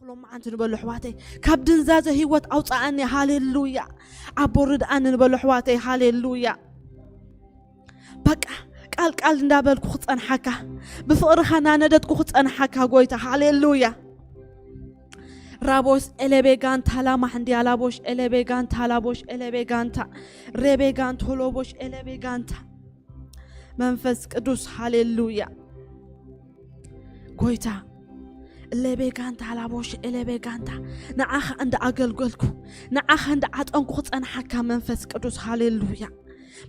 ሎማዓንቲ ንበሉ ኣሕዋተይ፣ ካብ ድንዛዘ ህይወት ኣውፅኣኒ። ሃሌሉያ። ኣቦ ርድኣኒ ንበሉ ኣሕዋተይ። ሃሌሉያ። በቃ ቃል ቃል እንዳበልኩ ክፀንሓካ፣ ብፍቕርኻ እናነደድኩ ክፀንሓካ ጎይታ። ሃሌሉያ። ራቦስ ኤሌቤ ጋንታ ላማሕ እንዲያ ላቦሽ ኤሌቤ ጋንታ ላቦሽ ኤሌቤ ጋንታ ሬቤ ጋንቶ ሎቦሽ ኤሌቤ ጋንታ መንፈስ ቅዱስ። ሃሌሉያ። ጎይታ፣ ሌቤ ጋንታ ላቦሽ ኤሌቤ ጋንታ፣ ንዓኻ እንዳ ኣገልገልኩ፣ ንዓኻ እንዳ ዓጠንኩ ክጸንሓካ መንፈስ ቅዱስ። ሃሌሉያ።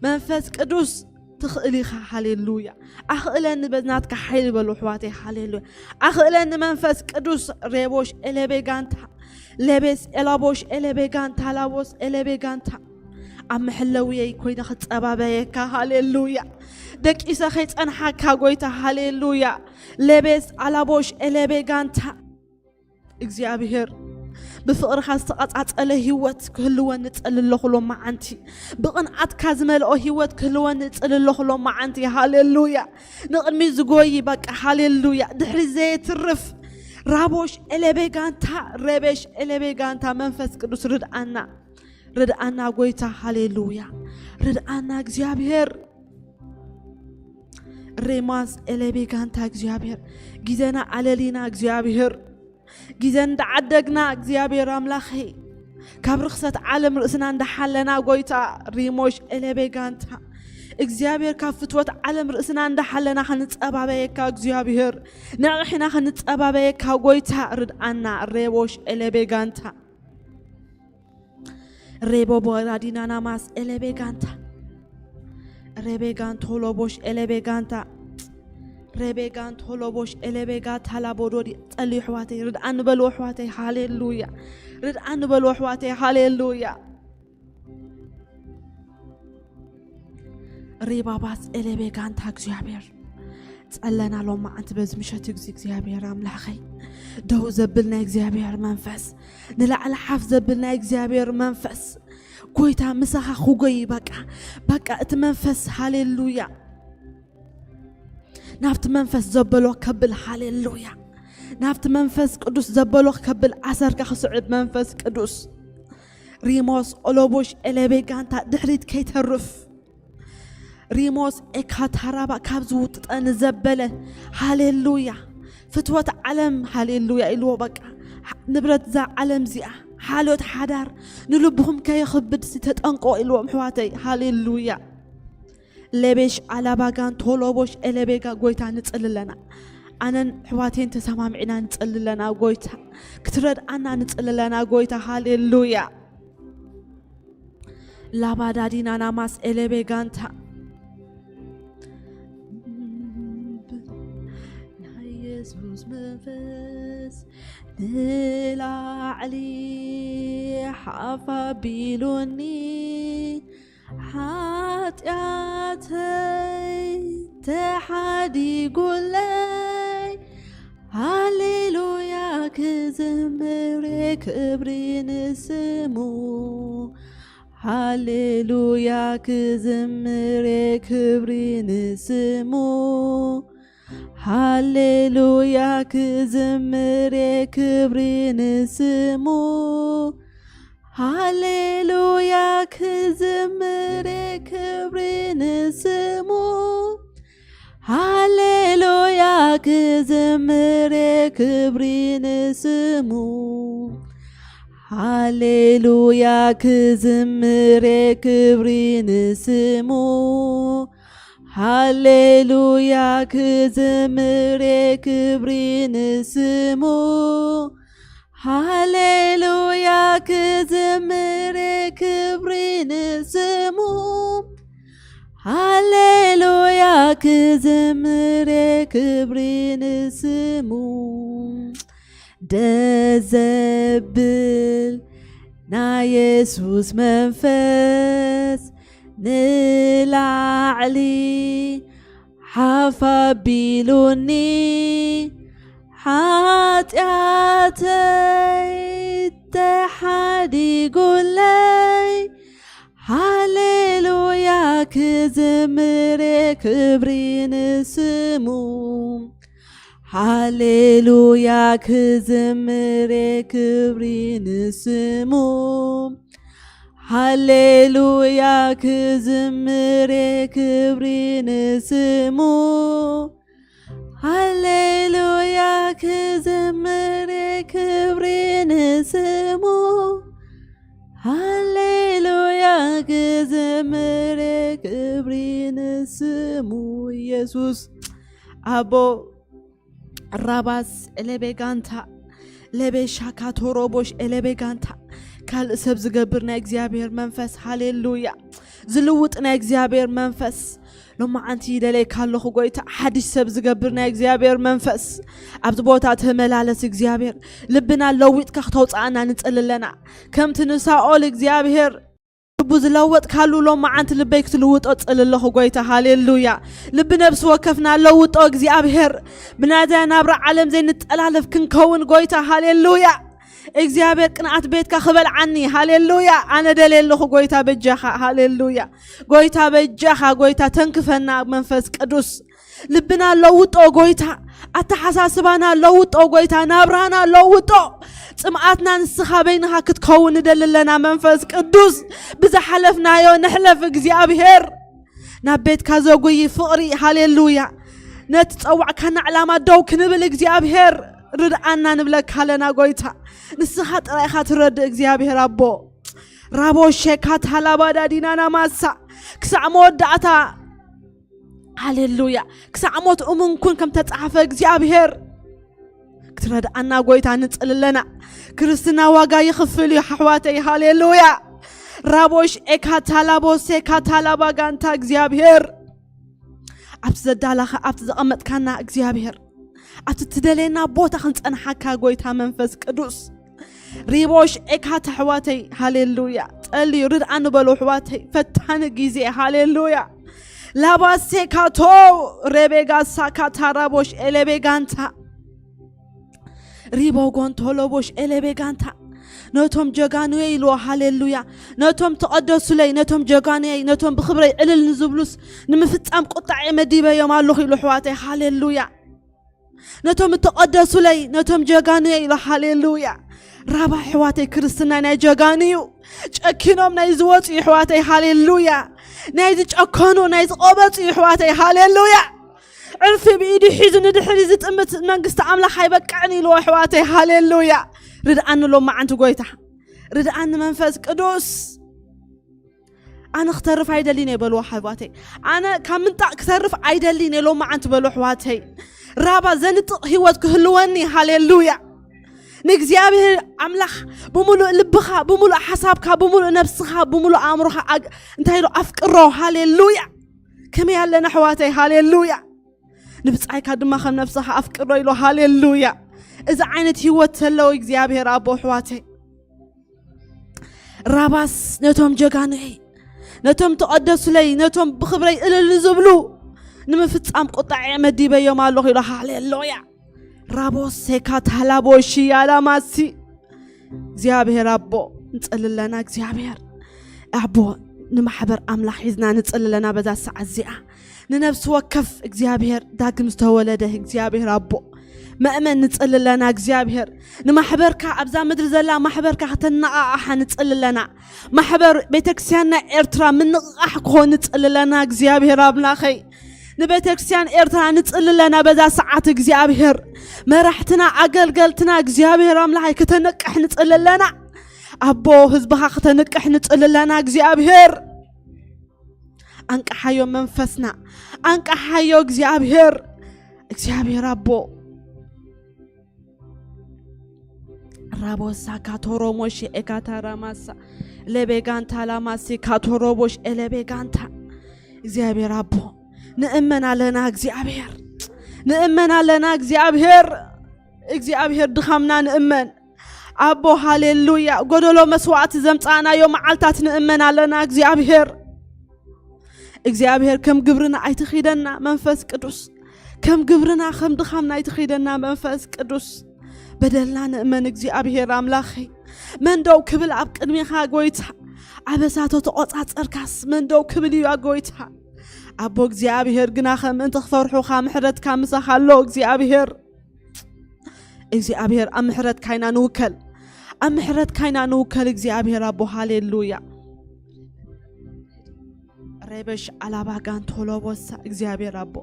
መንፈስ ቅዱስ ትኽእል ኢኻ። ሃሌሉያ። ኣኽእለኒ በዝናትካ ሓይሊ በሉ ኣሕዋተይ። ሃሌሉያ። ኣኽእለኒ መንፈስ ቅዱስ። ሬቦሽ ኤሌቤ ጋንታ፣ ሌቤስ ኤላቦሽ ኤሌቤ ጋንታ ላቦስ ኤሌቤ ጋንታ። ኣብ መሐለውየይ ኮይነ ክጸባበየካ። ሃሌሉያ። ደቂሰ ከይጸንሓካ ጎይታ። ሃሌሉያ። ሌቤስ ኣላቦሽ ኤሌቤ ጋንታ። እግዚኣብሔር፣ ብፍቕርኻ ዝተቐጻጸለ ህይወት ክህልወኒ እጽሊ ኣለኹ ሎማዓንቲ። ብቕንኣትካ ዝመልኦ ህይወት ክህልወኒ እጽሊ ኣለኹ ሎማዓንቲ። ሃሌሉያ። ንቕድሚት ዝጎይ በቃ። ሃሌሉያ። ድሕሪት ዘየትርፍ። ራቦሽ ኤሌቤ ጋንታ፣ ሬቤሽ ኤሌቤ ጋንታ። መንፈስ ቅዱስ ርድኣና። ርድኣና ጎይታ። ሃሌሉያ። ርድኣና እግዚኣብሔር። ሬማስ ኤሌቤ ጋንታ። እግዚኣብሔር፣ ግዜና ኣለሊና እግዚኣብሔር፣ ግዜ እንዳዓደግና እግዚኣብሔር ኣምላኸይ፣ ካብ ርኽሰት ዓለም ርእስና እንዳሓለና ጎይታ። ሪሞሽ ኤሌቤ ጋንታ። እግዚኣብሔር፣ ካብ ፍትወት ዓለም ርእስና እንዳሓለና ክንጸባበየካ እግዚኣብሔር፣ ነቕሕና ክንጸባበየካ ጎይታ። ርድኣና። ሬቦሽ ኤሌቤ ጋንታ። ሬቦ ቦራዲና ናማስ ኤሌቤ ጋንታ። ሬቤ ጋንቶ ሎቦሽ ኤሌቤ ጋንታ። ሬቤ ጋንቶ ሎቦሽ ኤሌቤ ጋንታ ላቦዶዲ። ጸልዩ ኣሕዋተይ፣ ርድኣኒ በሉ ኣሕዋተይ። ሃሌሉያ። ርድኣኒ በሉ ኣሕዋተይ። ሃሌሉያ። ሪባባስ ኤሌቤ ጋንታ። እግዚኣብሔር፣ ጸለና ሎማዓንቲ በዚ ምሸት፣ እዚ እግዚኣብሔር ኣምላኸይ፣ ደው ዘብል ናይ እግዚኣብሔር መንፈስ፣ ንላዕሊ ሓፍ ዘብል ናይ እግዚኣብሔር መንፈስ፣ ጎይታ ምሳኻ ክጎይ። በቃ፣ በቃ፣ እቲ መንፈስ። ሃሌሉያ። ናብቲ መንፈስ ዘበሎ ከብል። ሃሌሉያ። ናብቲ መንፈስ ቅዱስ ዘበሎ ከብል፣ ኣሰርካ ክስዕብ መንፈስ ቅዱስ። ሪሞስ ኦሎቦሽ ኤሌቤ ጋንታ፣ ድሕሪት ከይተርፍ። ሪሞስ ኤካታራባ፣ ካብ ዝውጥጠኒ ዘበለ። ሃሌሉያ። ፍትወት ዓለም፣ ሃሌሉያ ኢልዎ። በቃ፣ ንብረት እዛ ዓለም እዚኣ፣ ሓልዮት ሓዳር፣ ንልብኹም ከየኽብድ ሲ ተጠንቀቑ ኢልዎም፣ ኣሕዋተይ። ሃሌሉያ። ሌቤሽ ኣላባጋን ቶሎቦሽ ኤሌቤጋ፣ ጎይታ፣ ንጽሊ ኣለና። ኣነን ኣሕዋተይን ተሰማሚዕና ንጽሊ ኣለና፣ ጎይታ። ክትረድኣና ንጽሊ ኣለና፣ ጎይታ። ሃሌሉያ። ላባዳዲና ናማስ ኤሌቤ ጋንታ። ናይ የሱስ መንፈስ ንላዕሊ ሓፍ ኣቢሉኒ፣ ሓጢኣተይ ተሓዲጉለይ። ሃሌሉያ ክዝምር ክብሪ ንስሙ። ሃሌሉያ ክዝምር ክብሪ ንስሙ። ሃሌሉያ ክዝምር ክብሪ ንስሙ። ሃሌሉያ ክዝምር ክብሪ ንስሙ። ሃሌሉያ ክዝምር ክብሪ ንስሙ። ሃሌሉያ ክዝምር ክብሪ ንስሙ። ሃሌሉያ ክዝምር ክብሪ ንስሙ። ሃሌሉያ ክዝምር ክብሪ ንስሙ። ሃሌሉያ ክዝምር ክብሪ ንስሙ። ደስ ዘብል ናይ የሱስ መንፈስ ንላዕሊ ሓፍ ኣቢሉኒ፣ ሓጢኣተይ ተሓዲጉለይ። ሃሌሉያ ክዝምር ክብሪ ንስሙ። ሃሌሉያ ክዝምር ክብሪ ንስሙ። ሃሌሉያ ክዝምር ክብሪ ንስሙ። ሃሌሉያ ክዝምር ክብሪ ንስሙ። ሃሌሉያ ክዝምር ክብሪ ንስሙ። ኢየሱስ ኣቦ ራባስ ኤሌቤጋንታ ሌቤሻካ ቶሮቦሽ ኤሌቤጋንታ ካልእ ሰብ ዝገብር ናይ እግዚኣብሔር መንፈስ። ሃሌሉያ። ዝልውጥ ናይ እግዚኣብሔር መንፈስ። ሎማዓንቲ ይደለየካ ኣለኹ ጎይታ፣ ሓድሽ ሰብ ዝገብር ናይ እግዚኣብሔር መንፈስ። ኣብዚ ቦታ ተመላለስ እግዚኣብሔር። ልብና ለዊጥካ ክተውፅኣና ንፅሊ ኣለና። ከምቲ ንሳኦል እግዚኣብሔር ልቡ ዝለወጥካሉ ሎማዓንቲ ልበይ ክትልውጦ ፅሊ ኣለኹ ጎይታ። ሃሌሉያ። ልቢ ነብሲ ወከፍና ለውጦ እግዚኣብሔር። ብናይዛ ናብራ ዓለም ዘይንጠላለፍ ክንከውን ጎይታ። ሃሌሉያ። እግዚኣብሔር ቅንዓት ቤትካ ክበልዓኒ። ሃሌሉያ። ኣነ ደልየ ኣለኹ ጎይታ በጃኻ። ሃሌሉያ። ጎይታ በጃኻ ጎይታ ተንክፈና መንፈስ ቅዱስ። ልብና ለውጦ ጎይታ። ኣተሓሳስባና ለውጦ ጎይታ። ናብራና ለውጦ። ጽምኣትና ንስኻ በይንኻ ክትከውን ንደሊ ኣለና መንፈስ ቅዱስ። ብዝሓለፍናዮ ንሕለፍ እግዚኣብሔር። ናብ ቤትካ ዘጉይ ፍቕሪ። ሃሌሉያ። ነቲ ጸዋዕካና ዕላማ ደው ክንብል እግዚኣብሔር ርድኣና ንብለካ ኣለና ጎይታ። ንስኻ ጥራይ ኢኻ ትረድእ እግዚኣብሔር ኣቦ። ራቦ ሼካ ታላባዳ ዲናና ማሳ ክሳዕ መወዳእታ። ሃሌሉያ። ክሳዕ ሞት እሙን ኩን ከም ተጻሓፈ እግዚኣብሔር ክትረድኣና ጎይታ ንጽሊ ኣለና። ክርስትና ዋጋ ይኽፍል እዩ ኣሕዋተይ። ሃሌሉያ። ራቦሽ ኤካ ታላቦ ሴካ ታላባ ጋንታ እግዚኣብሔር ኣብቲ ዘዳላኻ ኣብቲ ዘቐመጥካና እግዚኣብሔር ኣብቲ ትደልየና ቦታ ክንጸንሓካ ጎይታ መንፈስ ቅዱስ። ሪቦሽ ኤካ ኣሕዋተይ። ሃሌሉያ። ጸልዩ ርድኣኒ በሉ ኣሕዋተይ። ፈታኒ ግዜ። ሃሌሉያ። ላባሴካቶ ሬቤጋሳ ካታራቦሽ ኤሌቤጋንታ ሪቦ ጎንቶሎቦሽ ኤሌቤጋንታ ነቶም ጀጋኑየ ኢልዎ። ሃሌሉያ። ነቶም ተቐደሱለይ፣ ነቶም ጀጋኑየይ፣ ነቶም ብኽብረይ ዕልል ንዝብሉስ ንምፍጻም ቁጣዕ መዲበዮም ኣለኹ ኢሉ ኣሕዋተይ። ሃሌሉያ። ነቶም እተቐደሱለይ፣ ነቶም ጀጋኑየ ኢሉ። ሃሌሉያ። ራባ ኣሕዋተይ ክርስትና ናይ ጀጋኑ እዩ። ጨኪኖም ናይ ዝወፁ ኣሕዋተይ። ሃሌሉያ። ናይ ዝጨከኑ ናይ ዝቐበፁ ኣሕዋተይ። ሃሌሉያ። ዕርፊ ብኢዱ ሒዙ ንድሕሪ ዝጥምት መንግስቲ ኣምላኽ ኣይበቅዕን ኢልዎ ኣሕዋተይ። ሃሌሉያ። ርድኣኒ ሎማዓንቲ ጎይታ። ርድኣኒ መንፈስ ቅዱስ። ኣነ ክተርፍ ኣይደልን እየ በልዎ ኣሕዋተይ። ኣነ ካብ ምንጣቕ ክተርፍ ኣይደልን እየ ሎማዓንቲ በሉ ኣሕዋተይ። ራባ ዘንጥቕ ህይወት ክህልወኒ። ሃሌሉያ። ንእግዚኣብሔር ኣምላኽ ብምሉእ ልብኻ፣ ብምሉእ ሓሳብካ፣ ብምሉእ ነብስኻ፣ ብምሉእ ኣእምሮኻ ኣግ-፣ እንታይ ኢሉ ኣፍቅሮ። ሃሌሉያ። ከመይ ኣለና ኣሕዋተይ። ሃሌሉያ። ንብጻይካ ድማ ከም ነብስኻ ኣፍቅሮ ኢሉ። ሃሌሉያ። እዚ ዓይነት ህይወት ተለዎ እግዚኣብሔር ኣቦ ኣሕዋተይ። ራባስ ነቶም ጀጋኑይ፣ ነቶም ተቐደሱለይ፣ ነቶም ብኽብረይ እልል ዝብሉ ንምፍጻም ቁጣዕ መዲበዮም ኣለኹ ኢሉ። ሃሌሉያ። ራቦ ሴካ ታላቦ ሽያላ ማሲ። እግዚኣብሔር ኣቦ ንጸልለና። እግዚኣብሔር ኣቦ ንማሕበር ኣምላኽ ሒዝና ንጸልለና በዛ ሰዓት እዚኣ። ንነብሲ ወከፍ እግዚኣብሔር ዳግም ዝተወለደ እግዚኣብሔር ኣቦ መእመን ንጸልለና። እግዚኣብሔር ንማሕበርካ ኣብዛ ምድሪ ዘላ ማሕበርካ ከተነቓቓሓ ንጸልለና። ማሕበር ቤተክርስትያን ናይ ኤርትራ ምንቕቓሕ ክኾን ንጸልለና። እግዚኣብሔር ኣምላኸይ ንቤተክርስትያን ኤርትራ ንጸልለና በዛ ሰዓት እግዚኣብሔር መራሕትና ኣገልገልትና እግዚኣብሔር ኣምላኸይ ከተነቅሕ ንጸልለና። ኣቦ ህዝብኻ ከተንቅሕ ንጸልለና እግዚኣብሔር። ኣንቅሓዮ መንፈስና፣ ኣንቅሓዮ እግዚኣብሔር። እግዚኣብሔር ኣቦ ራቦሳ ካቶሮሞሽ ኤካታራማሳ ለቤጋንታ ላማሲ ካቶሮቦሽ ኤለቤጋንታ። እግዚኣብሔር ኣቦ ንእመን ኣለና። እግዚኣብሔር ንእመን ኣለና። እግዚኣብሔር እግዚኣብሔር ድኻምና ንእመን። ኣቦ ሃሌሉያ። ጎደሎ መስዋዕቲ ዘምጻእናዮ መዓልታት ንእመን ኣለና። እግዚኣብሔር እግዚኣብሔር ከም ግብርና ኣይትኺደና መንፈስ ቅዱስ። ከም ግብርና ከም ድኻምና ኣይትኺደና መንፈስ ቅዱስ። በደልና ንእመን እግዚኣብሔር ኣምላኸይ። መን ደው ክብል ኣብ ቅድሜኻ ጎይታ? ኣበሳቶ ተቖጻጸርካስ መን ደው ክብል እዩ ጎይታ? ኣቦ እግዚኣብሔር ግና ከም ምእንቲ ክፈርሑኻ ምሕረትካ ምሳኻ ኣሎ እግዚኣብሔር። እግዚኣብሔር ኣብ ምሕረትካ ኢና ንውከል። ኣብ ምሕረትካ ኢና ንውከል እግዚኣብሔር ኣቦ። ሃሌሉያ። ሬበሽ ኣላባ ጋንቶሎቦሳ እግዚኣብሔር ኣቦ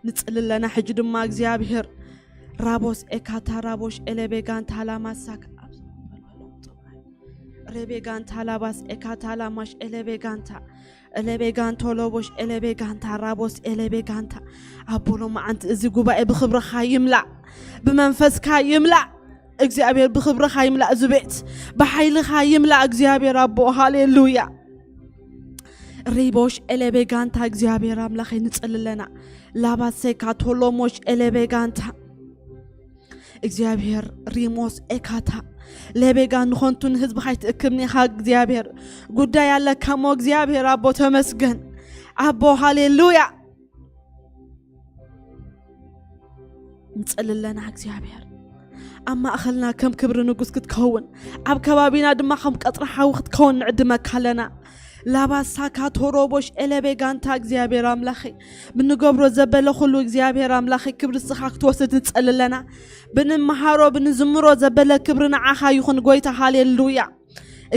ንጽልለና። ሕጂ ድማ እግዚኣብሔር ራቦስ ኤካታ ራቦሽ ኤሌቤ ጋንታ ላማሳክ ሬቤ ጋንታ ላባስ ኤካታ ላማሽ ኤሌቤ ጋንታ ኤሌቤ ጋንቶ ሎቦሽ ኤሌቤ ጋንታ ራቦስ ኤሌቤ ጋንታ ኣቦ ሎማዓንቲ እዚ ጉባኤ ብክብርኻ ይምላእ፣ ብመንፈስካ ይምላእ። እግዚኣብሔር ብክብርኻ ይምላእ፣ እዚ ቤት ብሓይልኻ ይምላእ። እግዚኣብሔር ኣቦ ሃሌሉያ። ሪቦሽ ኤሌቤ ጋንታ እግዚኣብሔር ኣምላኸይ ንጽልለና ላባሴካ ቶሎሞሽ ኤሌቤ ጋንታ እግዚኣብሔር ሪሞስ ኤካታ ሌቤጋ ንኾንቱ ንህዝቢ ካይትእክብኒ ኢኻ እግዚኣብሔር ጉዳይ ኣለካ እሞ እግዚኣብሔር ኣቦ ተመስገን ኣቦ ሃሌሉያ። ንጽሊ ኣለና እግዚኣብሔር ኣብ ማእኸልና ከም ክብሪ ንጉስ ክትከውን ኣብ ከባቢና ድማ ከም ቀጽሪ ሓዊ ክትከውን ንዕድመካ ኣለና። ላባሳካ ቶሮቦሽ ኤለቤ ጋንታ እግዚኣብሔር ኣምላኸይ ብንገብሮ ዘበለ ኩሉ እግዚኣብሔር ኣምላኸይ ክብሪ ስኻ ክትወስድ ንጸሊ ኣለና። ብንመሃሮ ብንዝምሮ ዘበለ ክብሪ ንዓኻ ይኹን ጎይታ ሃሌሉያ።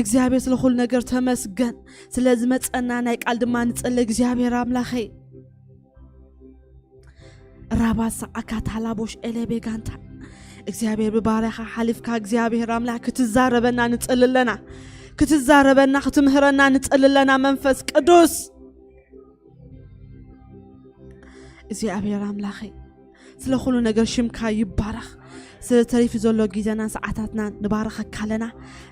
እግዚኣብሔር ስለ ኩሉ ነገር ተመስገን። ስለ ዝመጸና ናይ ቃል ድማ ንጸሊ እግዚኣብሔር ኣምላኸይ ራባሳ ኣካታላቦሽ ኤሌቤ ጋንታ እግዚኣብሔር ብባርያኻ ሓሊፍካ እግዚኣብሔር ኣምላኽ ክትዛረበና ንጽሊ ኣለና። ክትዛረበና ክትምህረና ንጽሊ ኣለና መንፈስ ቅዱስ እግዚኣብሔር ኣምላኸይ ስለ ኩሉ ነገር ሽምካ ይባረኽ። ስለ ተሪፉ ዘሎ ግዜና ሰዓታትና ንባረኸካ ኣለና።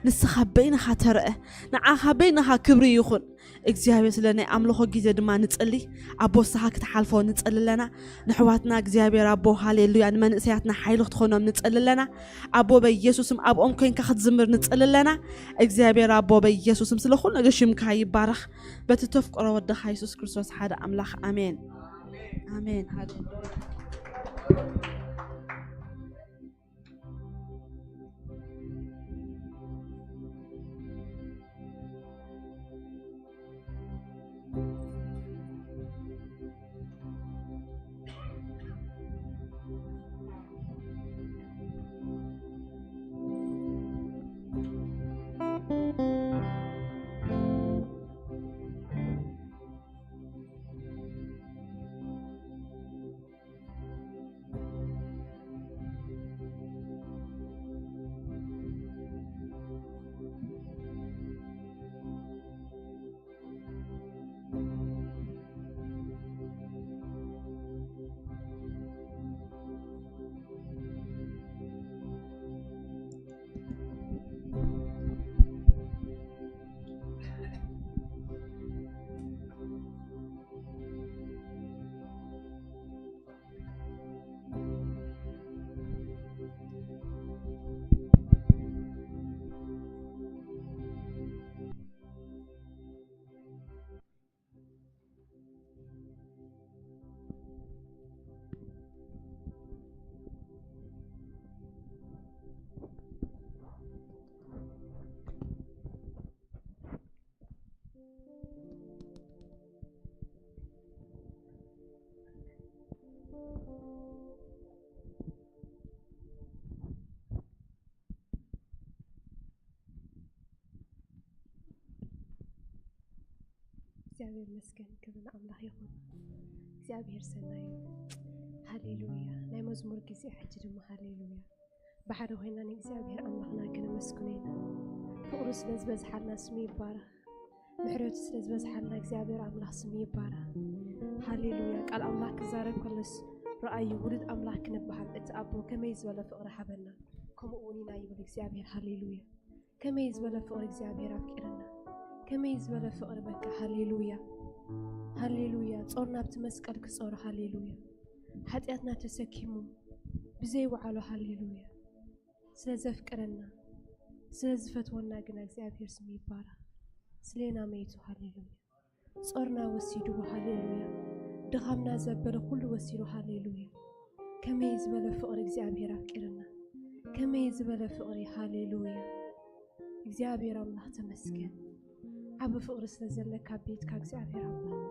ንስኻ በይንኻ ተረአ ንዓኻ በይንኻ ክብሪ ይኹን። እግዚኣብሔር ስለ ናይ ኣምልኾ ግዜ ድማ ንጽሊ ኣቦ ንስኻ ክትሓልፎ ንጽሊ ኣለና። ንሕዋትና እግዚኣብሔር ኣቦ ሃሌሉያ ንመንእሰያትና ሓይሊ ክትኾኖም ንጽሊ ኣለና። ኣቦ በኢየሱስም ኣብኦም ኮንካ ክትዝምር ንጽሊ ኣለና። እግዚኣብሔር ኣቦ በኢየሱስም ስለ ኩሉ ነገር ሽምካ ይባረኽ። በቲ ተፍቅሮ ወድኻ የሱስ ክርስቶስ ሓደ ኣምላኽ ኣሜን። ኣሜን ሃሌሉያ። እግዚኣብሔር ይመስገን፣ ክብሪ ንኣምላኽ ይኹን። እግዚኣብሔር ሰናይ እዩ። ሃሌሉያ። ናይ መዝሙር ግዜ፣ ሕጂ ድማ ሃሌሉያ። ብሓደ ኮይና ንእግዚኣብሔር ኣምላኽና ክነመስግኖ ኢና። ፍቕሩ ስለ ዝበዝሓልና ስሙ ይባረኽ። ምሕረቱ ስለ ዝበዝሓልና እግዚኣብሔር ኣምላኽ ስሙ ይባረኽ። ሃሌሉያ። ቃል ኣምላኽ ክዛረብ ከሎስ ረኣዩ ውሉድ ኣምላኽ ክንበሃል እቲ ኣቦ ከመይ ዝበለ ፍቕሪ ሃበና። ከምኡ እውን ኢና ይብል እግዚኣብሔር። ሃሌሉያ። ከመይ ዝበለ ፍቕሪ እግዚኣብሔር ኣፍቂርና። ከመይ ዝበለ ፍቕሪ በቃ። ሃሌሉያ። ሃሌሉያ። ጾርና ኣብቲ መስቀል ክጾር። ሃሌሉያ። ሓጢኣትና ተሰኪሙ ብዘይ ወዓሎ። ሃሌሉያ። ስለ ዘፍቅረና፣ ስለ ዝፈትወና ግና እግዚኣብሔር ስሙ ይባረኽ። ስሌና መይቱ። ሃሌሉያ። ጾርና ወሲድዎ። ሃሌሉያ። ድኻምና ዘበለ ኩሉ ወሲዱ። ሃሌሉያ። ከመይ ዝበለ ፍቕሪ እግዚኣብሔር ኣፍቂርና። ከመይ ዝበለ ፍቕሪ። ሃሌሉያ። እግዚኣብሔር ኣምላኽ ተመስገን። ዓቢ ፍቕሪ ስለ ዘለካ ቤትካ እግዚኣብሔር ኣምላኽ።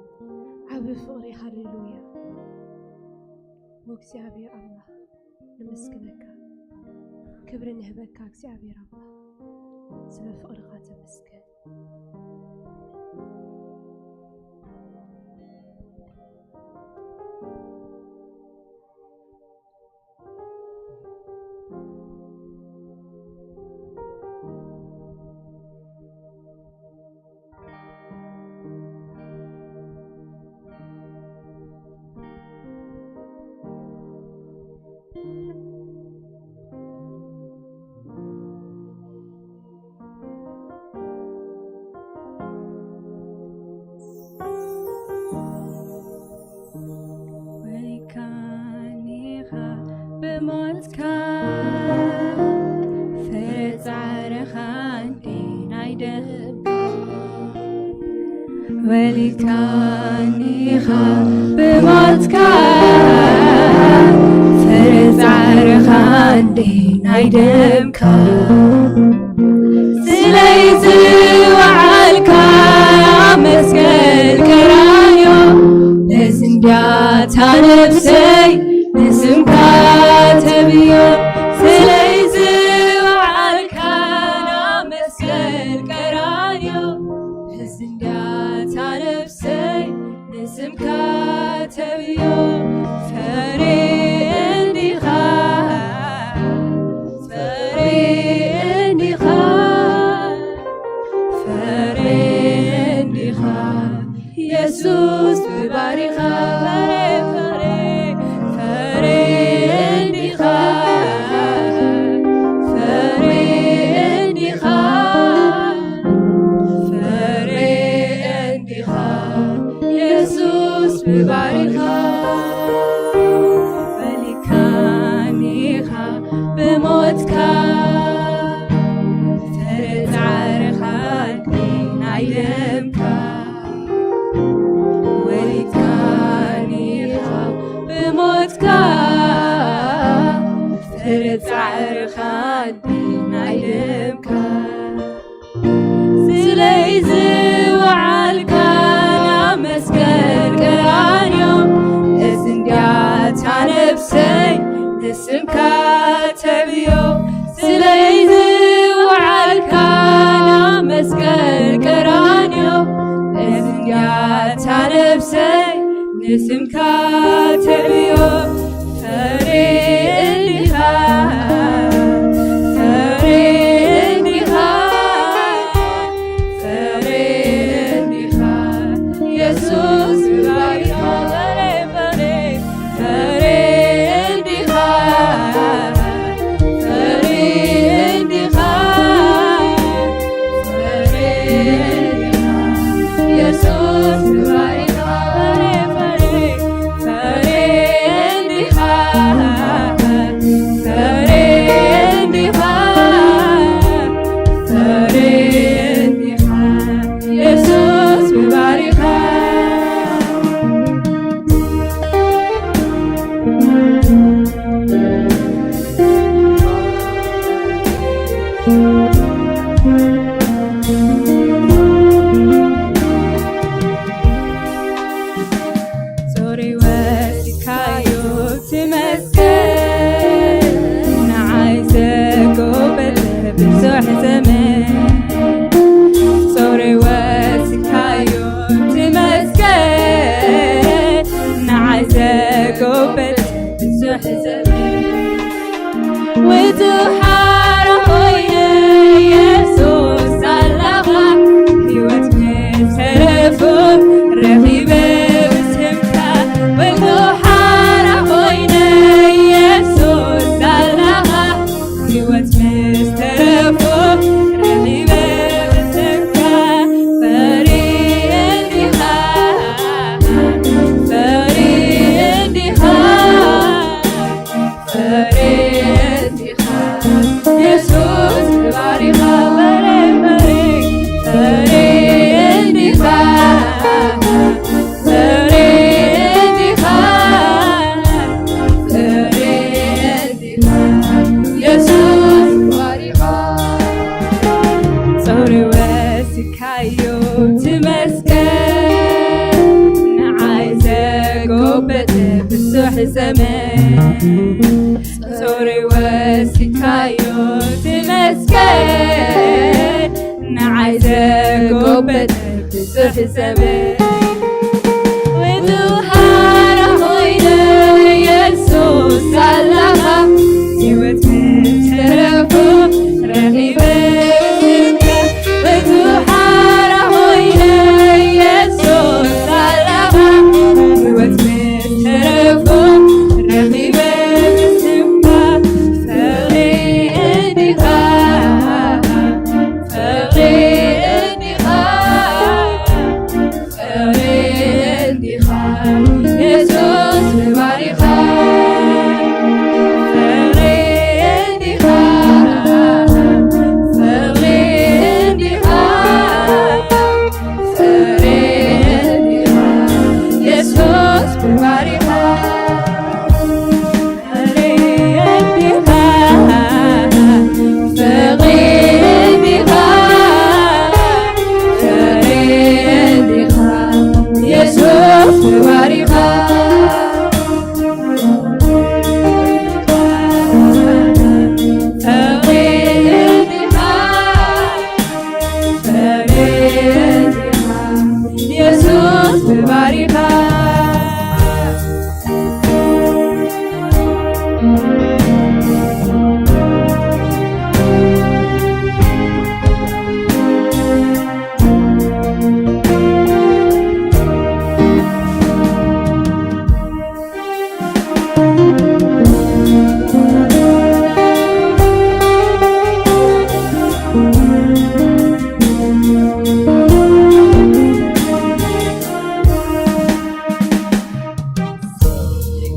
ዓቢ ፍቕሪ። ሃሌሉያ። ወእግዚኣብሔር ኣምላኽ ንምስግነካ። ክብሪ ንህበካ እግዚኣብሔር ኣምላኽ፣ ስለ ፍቕርኻ ተመስገን። ወሊካኒኻ ብሞትካ፣ ፍረ ጻዕርኻ እንዴ ናይ ደምካ። ወሊካኒኻ ብሞትካ፣ ፍረ ጻዕርኻ እንዴ ናይ ደምካ። ስለይ ዝወዓልካ መስቀል ቀራንዮ፣ ነዚ እንድያ እታ ነፍሰይ ንስምካ ተብዮ። ስለይ ዝወዓልካ መስቀል ቀራንዮ፣ ነዚ እንድያ እታ ነፍሰይ ንስምካ ተብዮ። ፈሬ እንዲኻ፣ ፈሬ እንዲኻ፣ ፈሬ እንዲኻ፣ የሱስ ብባሪኻ። ፈሬ፣ ፈሬ፣ ፈሬ እንዲኻ፣ ፈሬ እንዲኻ፣ ፈሬ እንዲኻ፣ የሱስ ብባሪኻ። ወሊካኒኻ ብሞትካ፣ ፍረ ጻዕርኻ ናይ ደምካ። ወሊካኒኻ ብሞትካ፣ ፍረ ጻዕርኻ ናይ ደምካ። ስለይ ዝወዓልካ መስቀል ቀራንዮ፣ እዚ እንድያ እታ ነፍሰይ ንስምካ ተብዮ። ስለይ ዝወዓልካ መስቀል ቀራንዮ፣ እዚ እንድያ እታ ነፍሰይ ንስምካ ተብዮ። ፈሬ እንዲኻ፣ ፈሬ እንዲኻ፣ ፈሬ እንዲኻ፣ የሱስ ባሪኻ። ፈሬ፣ ፈሬ፣ ፈሬ እንዲኻ፣ ፈሬ እንዲኻ፣ ፈሬ እንዲኻ፣ የሱስ ባሪኻ። ፈሬ፣ ፈሬ፣ ፈሬ እንዲኻ፣ ፈሬ እንዲኻ፣ ፈሬ እንዲኻ፣ የሱስ ብባሪኻ። ጾረይ ወሲድካዮ እቲ መስቀል፣ ንዓይ ዘጎበጠ ብዙሕ ዘመን። ጾረይ ወሲድካዮ እቲ መስቀል፣ ንዓይ ዘጎበጠ ብዙሕ ዘመን። ውጹእ ሓራ ኮይነ የሱስ ኣላኻ፣ ህይወት ምስ ተረፎ ረኺበ ብስምካ። ውጹእ ሓራ ኮይነ የሱስ ኣላኻ፣ ህይወት ምስ ተረፎ ረኺበ ብስምካ። ፈሪ እንዲኻ፣ ፈሪ እንዲኻ። ፈሪ እንዲኻ የሱስ ባሪኻ። ፈሪ፣ ፈሪ፣ ፈሪ እንዲኻ፣ ፈሪ እንዲኻ፣ ፈሪ እንዲኻ የሱስ ባሪኻ። ጾረይ ወሲድካዮ እቲ መስቀል፣ ንዓይ ዘጎበጠ ብዙሕ ዘመን። ጾረይ ወሲካዮ ትመስገን፣ ንዓይ ዘጎበጠ ብዙሕ ሰብ። ወትውሃራ ኮይነ የሱስ ሳላኻ፣ ህይወት ምትረፉ ረኺበ ስምካ። ወትውሃራ ኮይነ የሱስ ሳላኻ፣ ህይወት ምትረፉ ረኺበ ስምካ። ፍቕሪ እንዲኻ፣ ፍቕሪ እንዲኻ፣ ፍቕሪ እንዲኻ፣ የሱስ ምባሪኻ። ፍቕሪ እንዲኻ፣ ፍቕሪ እንዲኻ፣ ፍቕሪ እንዲኻ፣ የሱስ ምባሪኻ። የሱስ ተባሪኻ።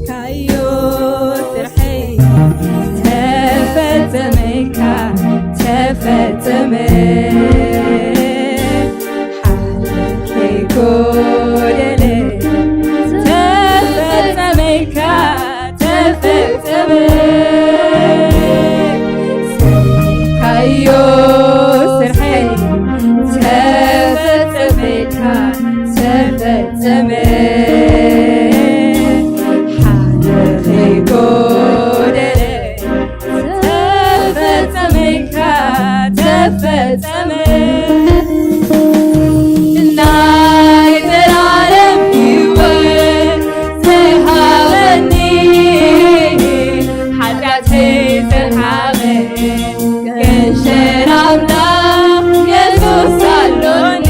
ካዮ ስርሐይ ተፈጸመ ኢልካ ተፈጸመ። ሓቂ ጎደለ ተፈጸመ ኢልካ ተፈጸመ። ካዮ ስርሐይ ተፈጸመ ኢልካ ተፈጸመ። ሓቂ ጎደለ ተፈጸመ ኢልካ ተፈጸመ። ናይ ዘላለም ህይወት ዝሃበኒ፣ ሓጢኣተይ ዝሓቐ፣ ገንሸል ኣምላኽ የሱስ ኣሎኒ።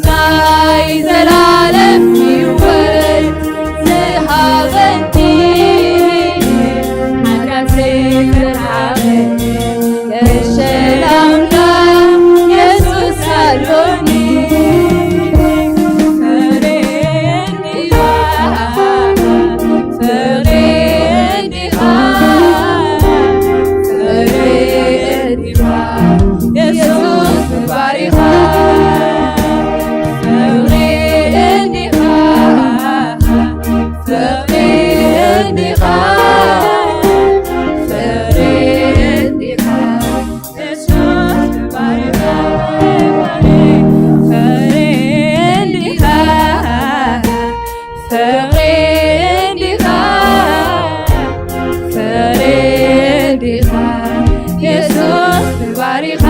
ናይ ዘላለም ህይወት ዝሃበኒ፣ ሓጢኣተይ ዝሓቐ፣ ገንሸል ኣምላኽ የሱስ ኣሎኒ። ፍቕሪ እንዲኻ፣ ፍቕሪ እንዲኻ፣ ፍቕሪ እንዲኻ፣ የሱስ ባሪኻ። ፍቕሪ እንዲኻ፣ ፍቕሪ እንዲኻ፣ ፍቕሪ እንዲኻ፣ የሱስ ባሪኻ። ፍቕሪ እንዲኻ፣ ፍቕሪ እንዲኻ፣ ፍቕሪ እንዲኻ፣ የሱስ ባሪኻ።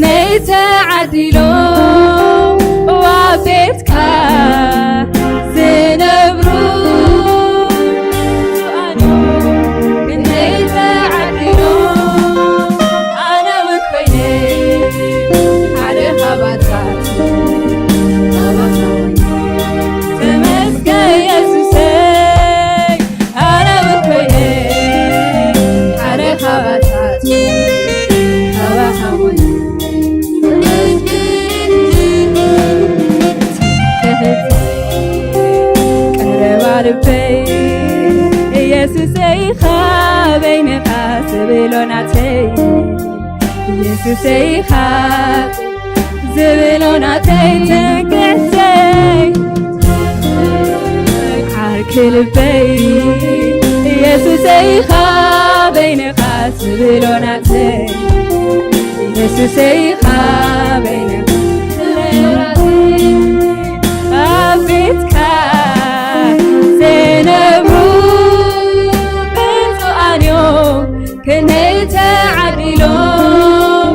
ነይ ተዓዲሎም ኣብ ቤትካ ዝነብሩ ብፁዓን እዮም። ነይ ተዓዲሎም ኣነ እውን ኮይነ ሓደ ካባታት ተመስገን የሱሰይ። ኣነ እውን ኮይነ ሓደ ካባታት ካባኻ እውን ቀረባ ልበይ ኢየሱሰይ ኢኻ በይንኻ ዝብሎ ናተይ ኢየሱሰይ ኢኻ ዝብሎ ናተይ ትምክሕተይ ዓርኪ ልበይ ኢየሱሰይ ኢኻ በይንኻ ዝብሎ ናተይ ኢየሱሰይ ኢኻ በይንኻ ኣብ ቤትካ ዝነብሩ ብፁዓን እዮም ክንደይ ተዓዲሎም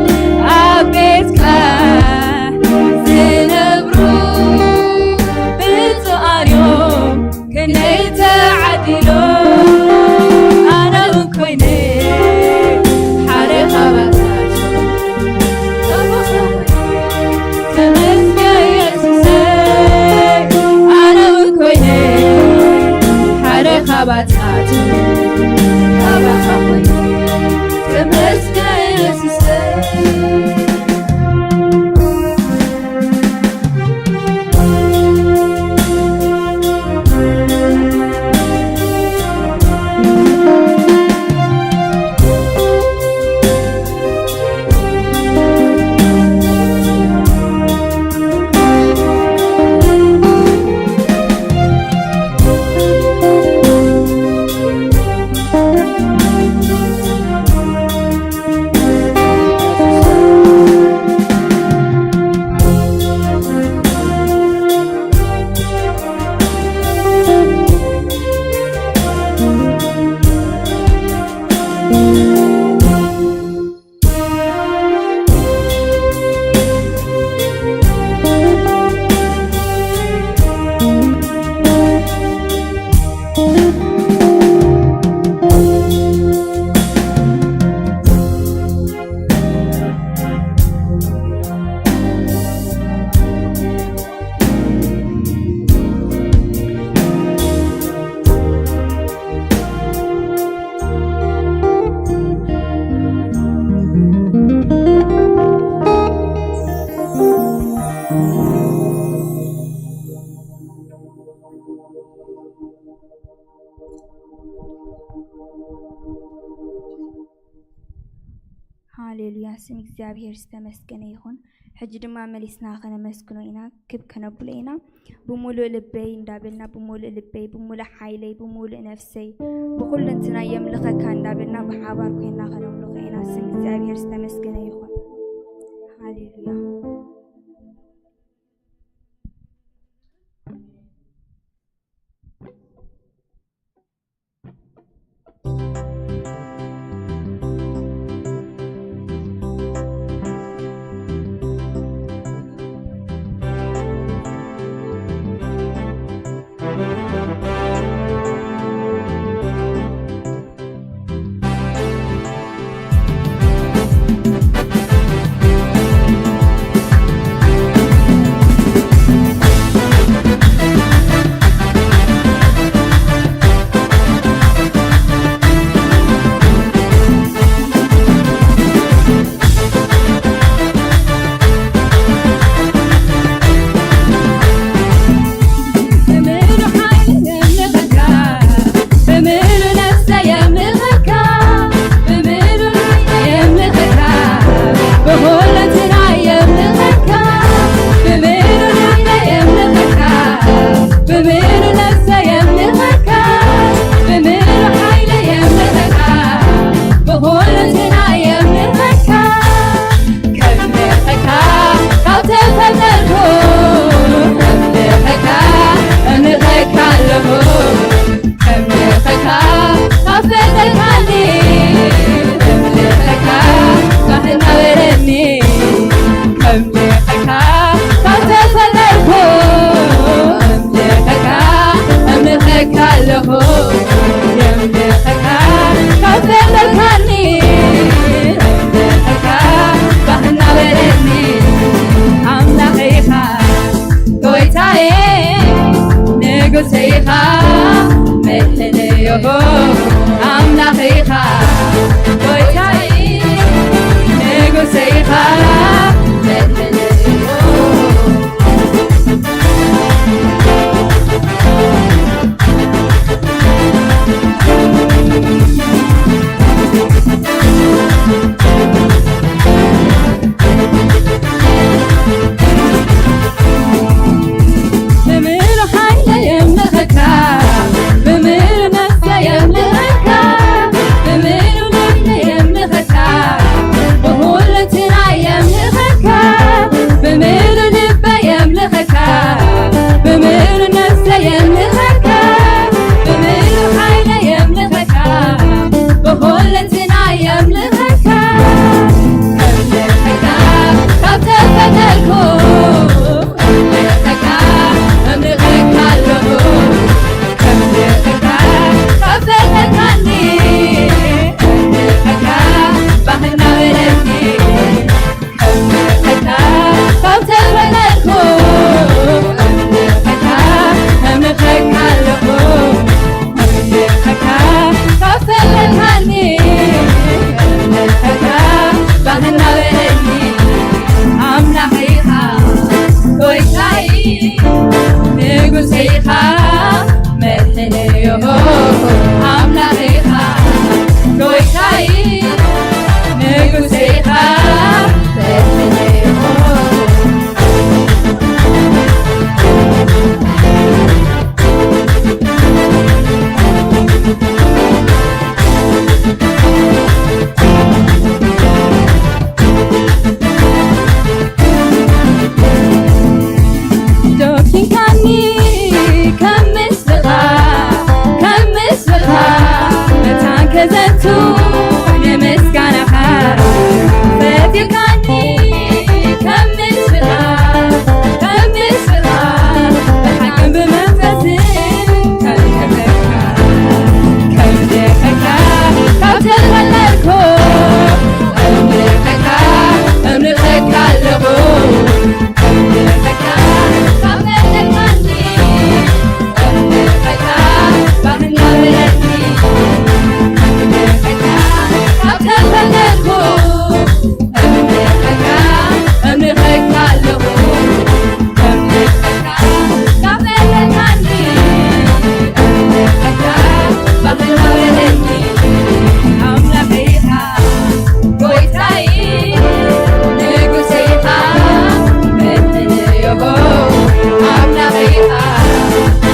ኣብ ቤትካ ዝነብሩ ብፁዓን እዮም ክንደይ ተዓዲሎም ኣነ እውን ኮይነ ሓደ ካባታቸው ተመስገን የሱሰይ ኣነ እውን ኮይነ ሓደ ካባታቸው ካባኻ ኮይነ ተመስገን የሱሰይ ሃሌሉያ፣ ስም እግዚኣብሔር ዝተመስገነ ይኹን። ሕጂ ድማ መሊስና ከነመስግኖ ኢና፣ ክብ ከነብሎ ኢና። ብምሉእ ልበይ እንዳበልና፣ ብምሉእ ልበይ፣ ብምሉእ ሓይለይ፣ ብምሉእ ነፍሰይ፣ ብኹሉ እንትናይ የምልኸካ እንዳበልና ብሓባር ኮይና ከነምልኾ ኢና። ስም እግዚኣብሔር ዝተመስገነ ይኹን። ሃሌሉያ። ንመዓልቱ ንምስጋናኻ ፈቲካኒ ከም ምስላ፣ ከም ምስላ፣ ብሓቅን ብመንፈስን ከም ንፈትካ፣ ከም ንፈትካ ካብ ተፈለጥኩ፣ እምልኸካ፣ እምልኸካ ኣለኹ። ጎይታይ ንጉሰይ ኢኻ፣ መድሕነይ እሆ፣ ኣምላኸይ ኢኻ።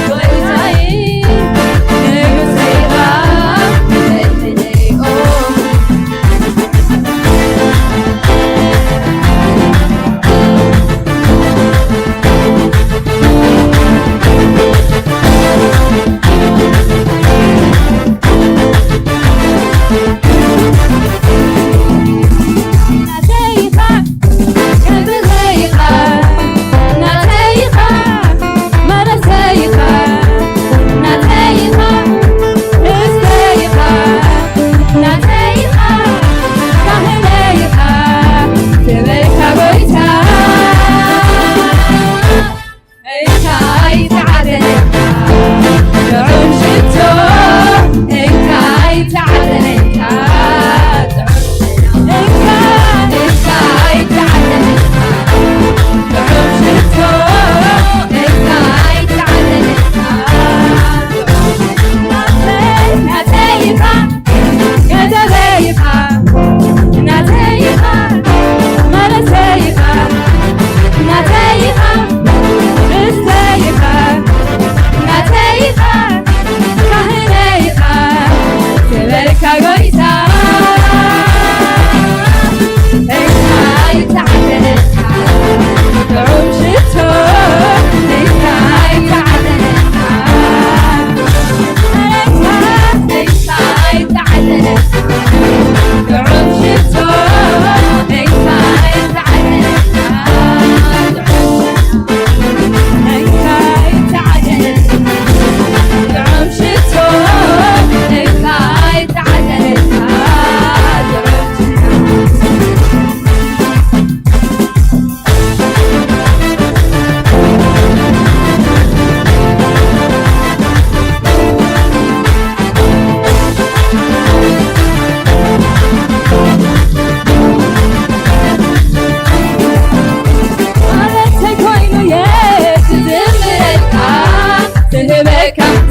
ጎይታይ ንጉሰይ ኢኻ፣ መድሕነይ እሆ።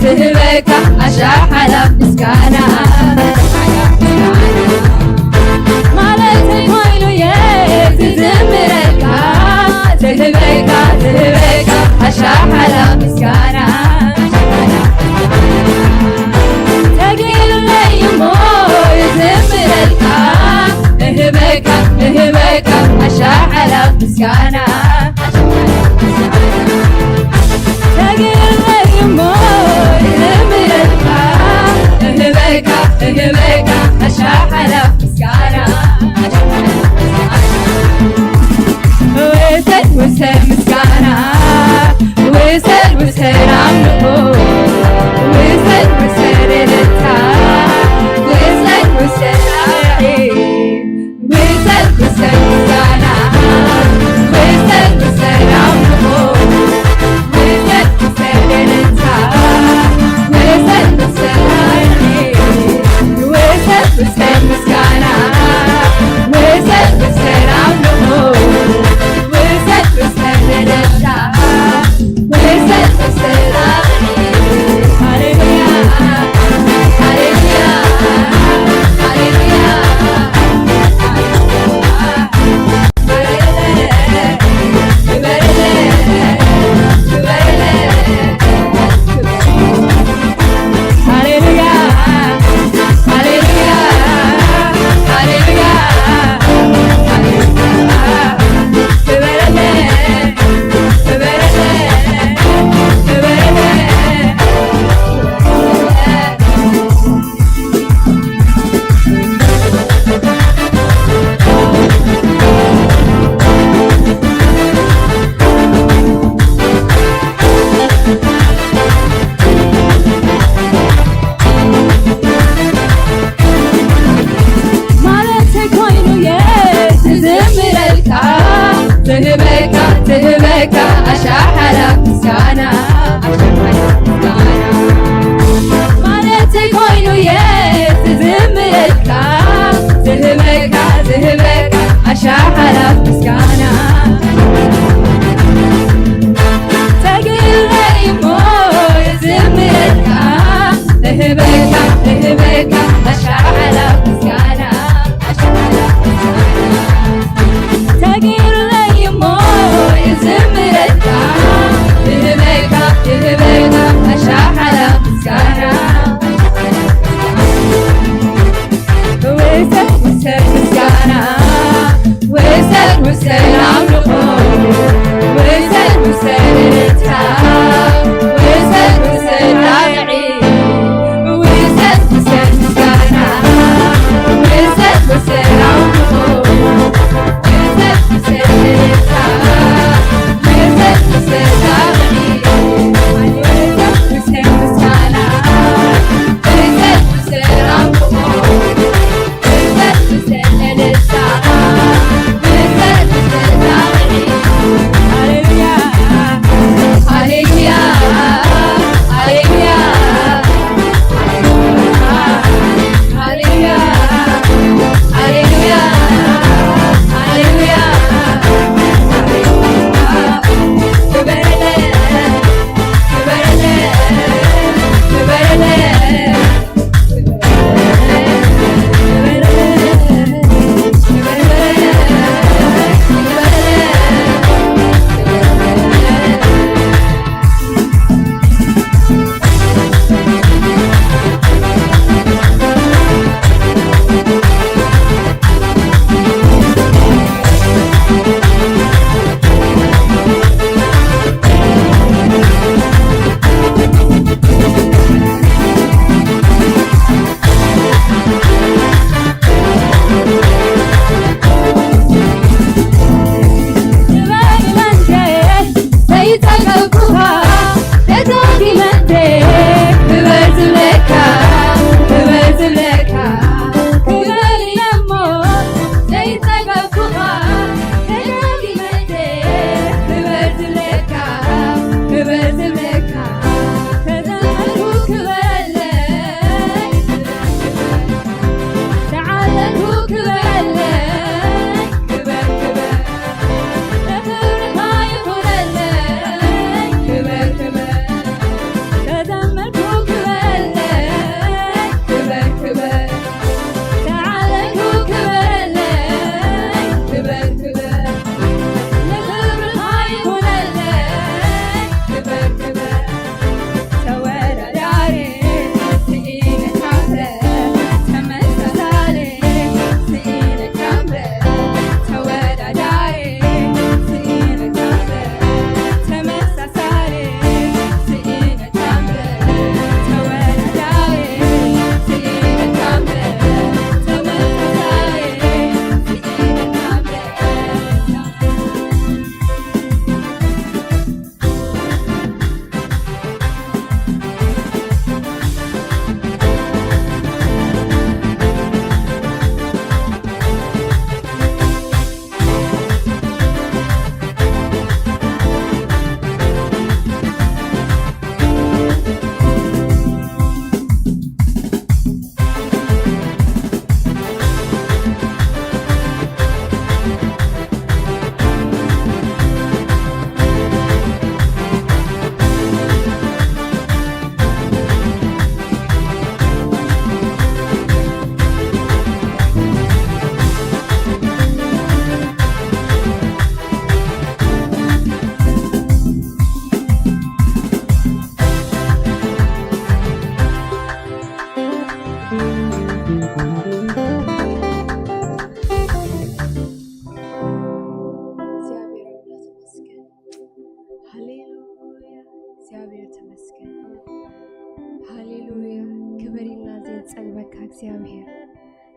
ትህበካ ኣሻሓላ ምስጋና ማለተይ ኮይኑ እየ ዝዝምረልካ። ትህበካ ትህበካ ኣሻሓላ ምስጋና ተገይሩለይ እሞ ይዝምረልካ። እህበካ እህበካ ኣሻሓላ ምስጋና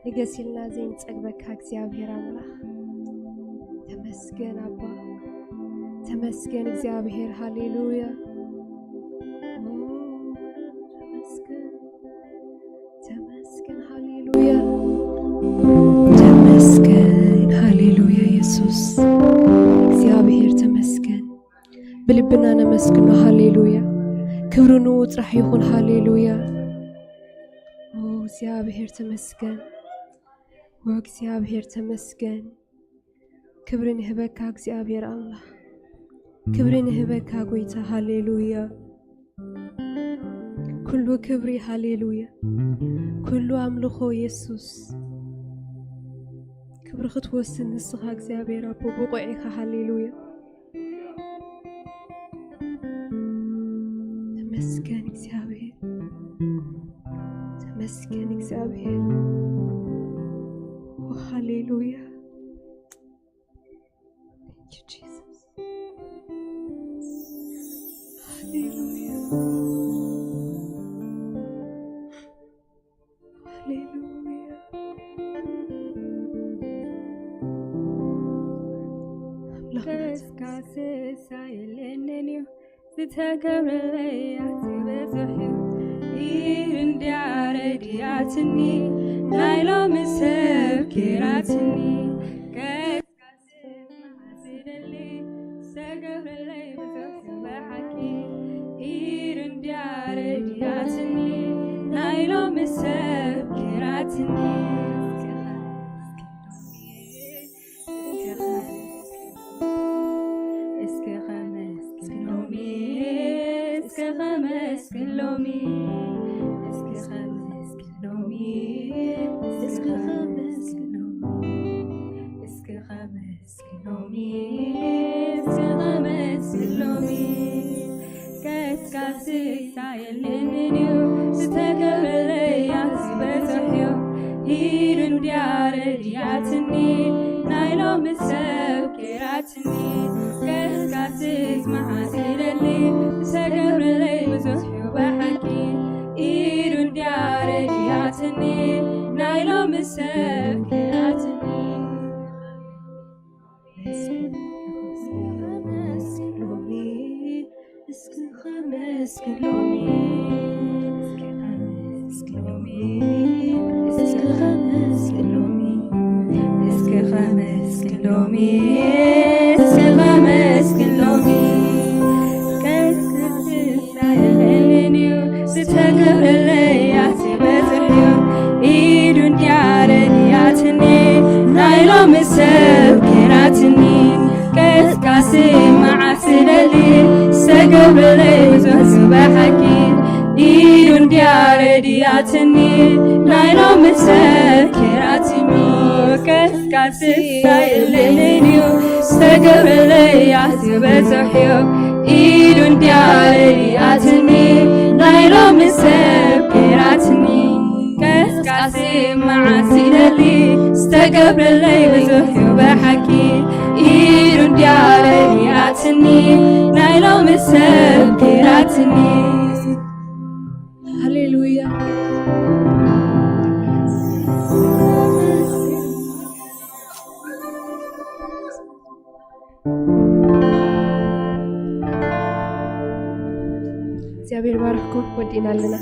ንገስ ኢልና ዘይንጸግበካ እግዚኣብሔር ኣምላኽ፣ ተመስገን ኣባ፣ ተመስገን እግዚኣብሔር። ሃሌሉያ። ኦ፣ ተመስገን፣ ተመስገን። ሃሌሉያ። ተመስገን። ሃሌሉያ። የሱስ እግዚኣብሔር ተመስገን። ብልብና ነመስግኖ። ሃሌሉያ። ክብሪ ንኡ ጥራሕ ይኹን። ሃሌሉያ። ኦ፣ እግዚኣብሔር ተመስገን። ኦ፣ እግዚኣብሔር ተመስገን። ክብሪ ንህበካ እግዚኣብሔር ኣምላኽ። ክብሪ ንህበካ ጎይታ። ሃሌሉያ። ኩሉ ክብሪ። ሃሌሉያ። ኩሉ ኣምልኾ የሱስ። ክብሪ ክትወስድ ንስኻ እግዚኣብሔር ኣቦ ብቑዕ ኢኻ። ሃሌሉያ። ተመስገን እግዚኣብሔር። ተመስገን እግዚኣብሔር። ኦ፣ ሃሌሉያ። Thank you, Jesus. ሃሌሉያ። ሃሌሉያ። ኣምላኽና ተመስገን። ስሳ የለንን እዩ ዝተገብረለይ ኣቲ በዝሕ እዩ። ኢድ እንድያ ረድያትኒ ናይ ሎሚ ሰብ ጌራትኒ። ከስካስስ መዓስ ይደሊ ዝተገብረለይ ብዙሕ እዩ ብሓቂ። ኢድ እንድያ ረድያትኒ ናይ ሎሚ ሰብ ጌራትኒ። እስከ ኸመስግን ሎሚ፣ እስከ ኸመስግን ሎሚ፣ እስከ ኸመስግን ሎሚ፣ እስከ ኸመስግን ሎሚ፣ እስከ ኸመስግን ሎሚ፣ እስከ ኸመስግን ሎሚ። ከስካስስ ኣየለንን እዩ ዝተገብረለይ ኣቲ በዝሕ እዩ። ኢድ እንድያ ረድያትኒ ናይ ሎሚ ሰብ ጌራትኒ። ከስካስስ መዓስ ይደሊ ዝተገብረለይ ብዙሕ እዩ ብሓቂ። ኢድ እንድያ ረድያትኒ ናይ ሎሚ ሰብ ጌራትኒ። እስከ ኸመስግን ሎሚ፣ እስከ ኸመስግን ሎሚ፣ እስከ ኸመስግን ሎሚ፣ እስከ ኸመስግን ሎሚ፣ እስከ ኸመስግን ሎሚ፣ እስከ ኸመስግን ሎሚ። ከስካስስ ኣየለንን እዩ ዝተገብረለይ ኣቲ በዝሕ እዩ። ኢዱ እንድያ ረድያትኒ ናይ ሎሚ ሰብ ጌራትኒ። ከስካስስ መዓስ ይደሊ ዝተገብረለይ ብዙሕ እዩ ብሓቂ። ኢዱ እንድያ ረድያትኒ ናይ ሎሚ ሰብ ጌራትኒ። ከስካስስ ኣየለንን እዩ ዝተገብረለይ ኣቲ በዝሕ እዩ። ኢዱ እንድያ ረድያትኒ ናይ ሎሚ ሰብ ጌራትኒ። ከስካስስ መዓስ ይደሊ ዝተገብረለይ ብዙሕ እዩ ብሓቂ። ኢዱ እንድያ ረድያትኒ ናይ ሎሚ ሰብ ጌራትኒ። ሃሌሉያ። እግዚኣብሔር ባርክኩም። ወዲእና ኣለና።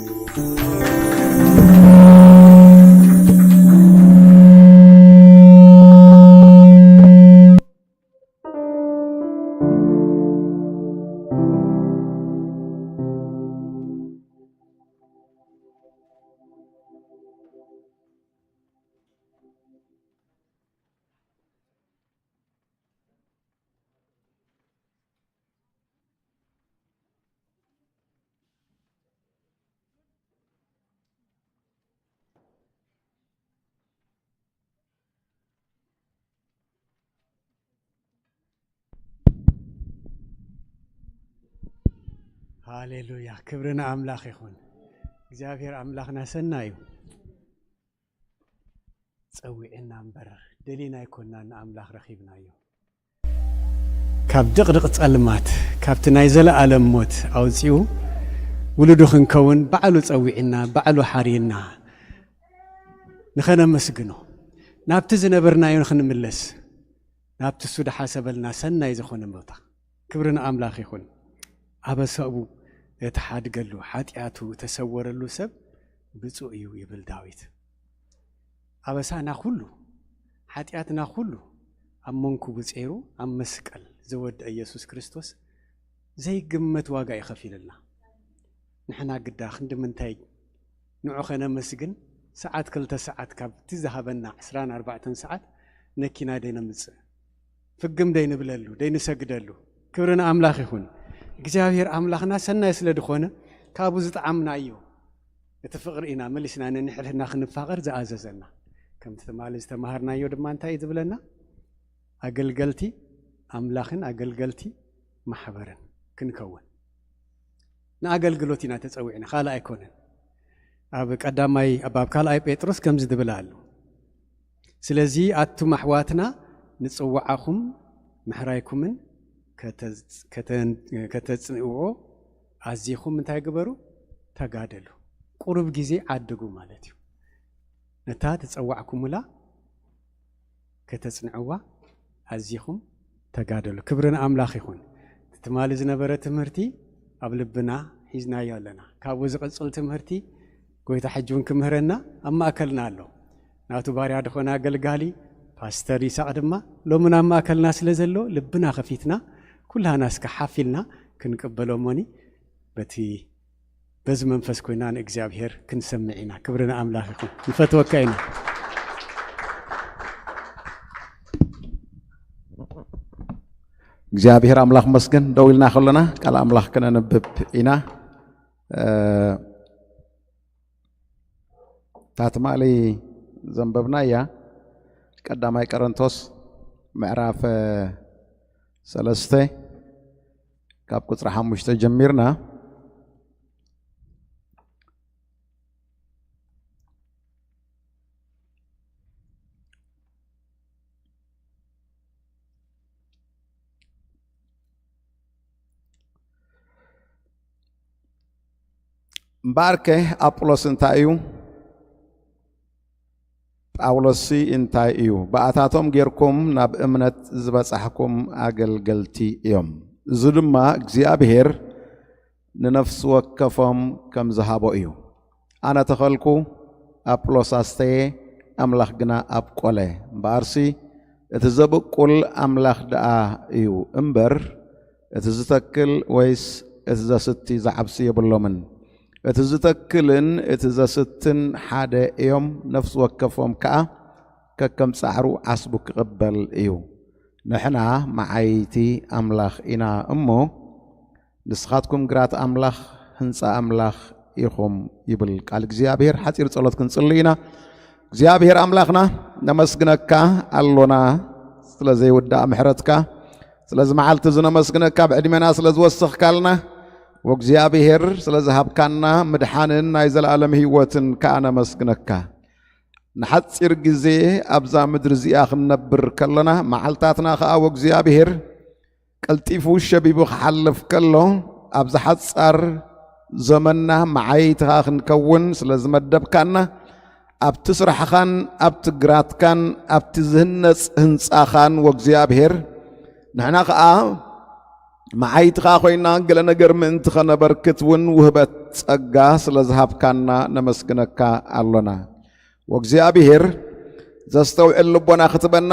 ሃሌሉያ፣ ክብሪ ንኣምላኽ ይኹን። እግዚኣብሔር ኣምላኽና ሰናይ እዩ። ጸዊዕና እምበር ደሊና ኣይኮንናን ንኣምላኽ ረኺብናዮ። ካብ ድቕድቕ ጸልማት፣ ካብቲ ናይ ዘለኣለም ሞት ኣውጺኡ ውሉዱ ክንከውን ባዕሉ ጸዊዕና፣ ባዕሉ ሓርይና። ንኸነመስግኖ፣ ናብቲ ዝነበርናዮ ንኽንምለስ፣ ናብቲ እሱ ዝሓሰበልና ሰናይ ዝኾነ ቦታ። ክብሪ ንኣምላኽ ይኹን። ኣበሳኡ እተሓድገሉ፣ ሓጢኣቱ እተሰወረሉ ሰብ ብፁዕ እዩ ይብል ዳዊት። ኣበሳና ኩሉ፣ ሓጢኣትና ኩሉ ኣብ መንኩቡ ጸይሩ ኣብ መስቀል ዘወደአ ኢየሱስ ክርስቶስ ዘይግመት ዋጋ እዩ ከፊሉልና። ንሕና ግዳ ክንዲ ምንታይ ንዑ ኸነመስግን፣ ሰዓት ክልተ ሰዓት ካብቲ ዝሃበና ዕስራን ኣርባዕተን ሰዓት ነኪና ደይነምጽእ፣ ፍግም ደይንብለሉ፣ ደይንሰግደሉ። ክብሪ ንኣምላኽ ይኹን። እግዚኣብሔር ኣምላኽና ሰናይ ስለ ዝኾነ ካብኡ ዝጠዓምናዮ እቲ ፍቕሪ ኢና መሊስና ነንሕድሕድና ክንፋቐር ዝኣዘዘና። ከምቲ ትማሊ ዝተማሃርናዮ ድማ እንታይ እዩ ዝብለና? ኣገልገልቲ ኣምላኽን ኣገልገልቲ ማሕበርን ክንከውን። ንኣገልግሎት ኢና ተጸዊዕና፣ ካልእ ኣይኮነን። ኣብ ቀዳማይ፣ ኣብ፣ ኣብ ካልኣይ ጴጥሮስ ከምዚ ዝብል ኣሎ። ስለዚ ኣቱም ኣሕዋትና ንጽዋዓኹም ምሕራይኩምን ከተ-፣ ከተ-፣ ከተጽንዕዎ ኣዚኹም እንታይ ግበሩ? ተጋደሉ። ቁሩብ ግዜ ዓድጉ ማለት እዩ። ነታ ተጸዋዕኩሙላ ከተጽንዕዋ ኣዚኹም ተጋደሉ። ክብሪ ንኣምላኽ ይኹን። እቲ ትማሊ ዝነበረ ትምህርቲ ኣብ ልብና ሒዝናዮ ኣለና። ካብኡ ዝቕጽል ትምህርቲ ጎይታ ሕጂ እውን ክምህረና ኣብ ማእከልና ኣሎ። ናቱ ባርያ ዝኾነ ኣገልጋሊ ፓስተር ይስሐቅ ድማ ሎሚ ናብ ማእከልና ስለ ዘሎ ልብና ከፊትና ኩላና እስከ ሓፍ ኢልና ክንቅበሎ እሞኒ በቲ በዚ መንፈስ ኮይና ንእግዚኣብሔር ክንሰምዕ ኢና። ክብሪ ንኣምላኽ ይኹን። ንፈትወካ ኢና። እግዚኣብሔር ኣምላኽ መስገን። ደው ኢልና ከሎና ቃል ኣምላኽ ክነንብብ ኢና። እ፣ እታ ትማሊ ዘንበብና እያ። ቀዳማይ ቆሮንቶስ ምዕራፍ ሰለስተ ካብ ቁጽሪ ሓሙሽተ ጀሚርና። እምበኣርከ ኣጵሎስ እንታይ እዩ? ጳውሎስሲ እንታይ እዩ? ብኣታቶም ጌርኩም ናብ እምነት ዝበጻሕኩም ኣገልገልቲ እዮም። እዚ ድማ እግዚኣብሔር ንነፍሲ ወከፎም ከም ዝሃቦ እዩ። ኣነ ተኸልኩ፣ ኣጵሎስ ኣስተየ፣ ኣምላኽ ግና ኣብቆለ። እምበኣርሲ እቲ ዘብቁል ኣምላኽ ደኣ እዩ እምበር፣ እቲ ዝተክል ወይስ እቲ ዘስቲ ዝዓብሲ የብሎምን። እቲ ዝተክልን እቲ ዘስትን ሓደ እዮም፣ ነፍሲ ወከፎም ከኣ ከከም ጻዕሩ ዓስቡ ክቕበል እዩ። ንሕና መዓይቲ ኣምላኽ ኢና እሞ፣ ንስኻትኩም ግራት ኣምላኽ፣ ህንጻ ኣምላኽ ኢኹም ይብል ቃል እግዚኣብሔር። ሓጺር ጸሎት ክንጽሊ ኢና። እግዚኣብሔር ኣምላኽና፣ ነመስግነካ ኣሎና ስለ ዘይውዳእ ምሕረትካ፣ ስለዚ መዓልቲ እዚ ነመስግነካ፣ ብዕድሜና ስለ ዝወሰኽካልና፣ ወእግዚኣብሔር ስለ ዝሃብካና ምድሓንን ናይ ዘለኣለም ህይወትን ከኣ ነመስግነካ። ንሓጺር ግዜ ኣብዛ ምድሪ እዚኣ ክንነብር ከለና፣ መዓልታትና ከኣ ወእግዚኣብሔር ቀልጢፉ ሸቢቡ ክሓልፍ ከሎ፣ ኣብዚ ሓጻር ዘመንና መዓይትኻ ክንከውን ስለ ዝመደብካና፣ ኣብቲ ስራሕኻን ኣብቲ ግራትካን ኣብቲ ዝህነጽ ህንጻኻን ወእግዚኣብሔር፣ ንሕና ኸኣ መዓይትኻ ኮይና ገለ ነገር ምእንቲ ኸነበርክት እውን ውህበት ጸጋ ስለ ዝሃብካና ነመስግነካ ኣሎና። ወእግዚኣብሔር ዘስተውዕል ልቦና ክትበና፣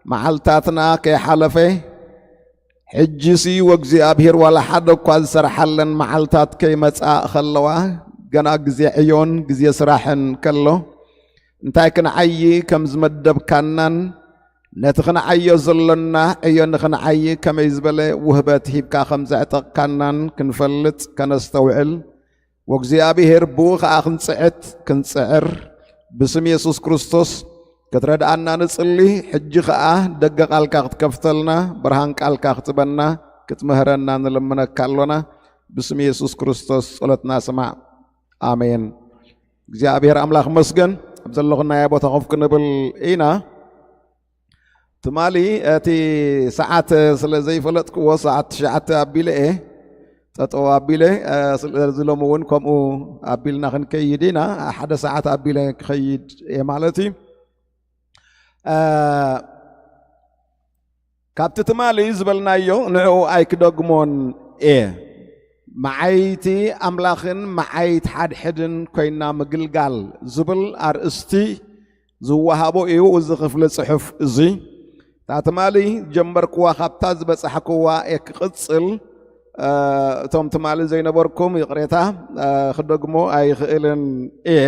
መዓልታትና ከይሓለፈ፣ ሕጂሲ ወእግዚኣብሔር ዋላ ሓደ እኳ ዝሰርሓለን መዓልታት ከይመጻ ከለዋ፣ ገና ግዜ ዕዮን ግዜ ስራሕን ከሎ፣ እንታይ ክንዓዪ ከም ዝመደብካናን፣ ነቲ ክንዓዮ ዘሎና ዕዮ ንኽንዓዪ ከመይ ዝበለ ውህበት ሂብካ ከም ዘዕጠቕካናን ክንፈልጥ ከነስተውዕል፣ ወእግዚኣብሔር ብኡ ኸኣ ክንጽዕት ክንጽዕር፣ ብስም የሱስ ክርስቶስ ክትረድኣና ንጽሊ። ሕጂ ኸኣ ደገ ቃልካ ክትከፍተልና፣ ብርሃን ቃልካ ክትበና፣ ክትምህረና ንልምነካ ኣሎና። ብስም የሱስ ክርስቶስ ጸሎትና ስማዕ። ኣሜን። እግዚኣብሔር ኣምላኽ መስገን። ኣብ ዘለኹናዮ ቦታ ኮፍ ክንብል ኢና። ትማሊ እቲ ሰዓት ስለ ዘይፈለጥክዎ፣ ሰዓት ትሽዓተ ኣቢለ እየ። እቲ ጠጠው ኣቢለ ስለዚ ሎም እውን ከምኡ ኣቢልና ክንከይድ ኢና። ሓደ ሰዓት ኣቢለ ክኸይድ እየ ማለት እዩ። ካብቲ ትማሊ ዝበልናዮ ንዕኡ ኣይክደግሞን እየ። መዓይቲ ኣምላኽን መዓይት ሓድሕድን ኮይና ምግልጋል ዝብል ኣርእስቲ ዝወሃቦ እዩ እዚ ክፍሊ ጽሑፍ እዚ። እታ ትማሊ ጀመርክዋ ካብታ ዝበጻሕክዋ እየ ክቕጽል። እቶም ትማሊ ዘይነበርኩም ይቕሬታ ክደግሞ ኣይኽእልን እየ።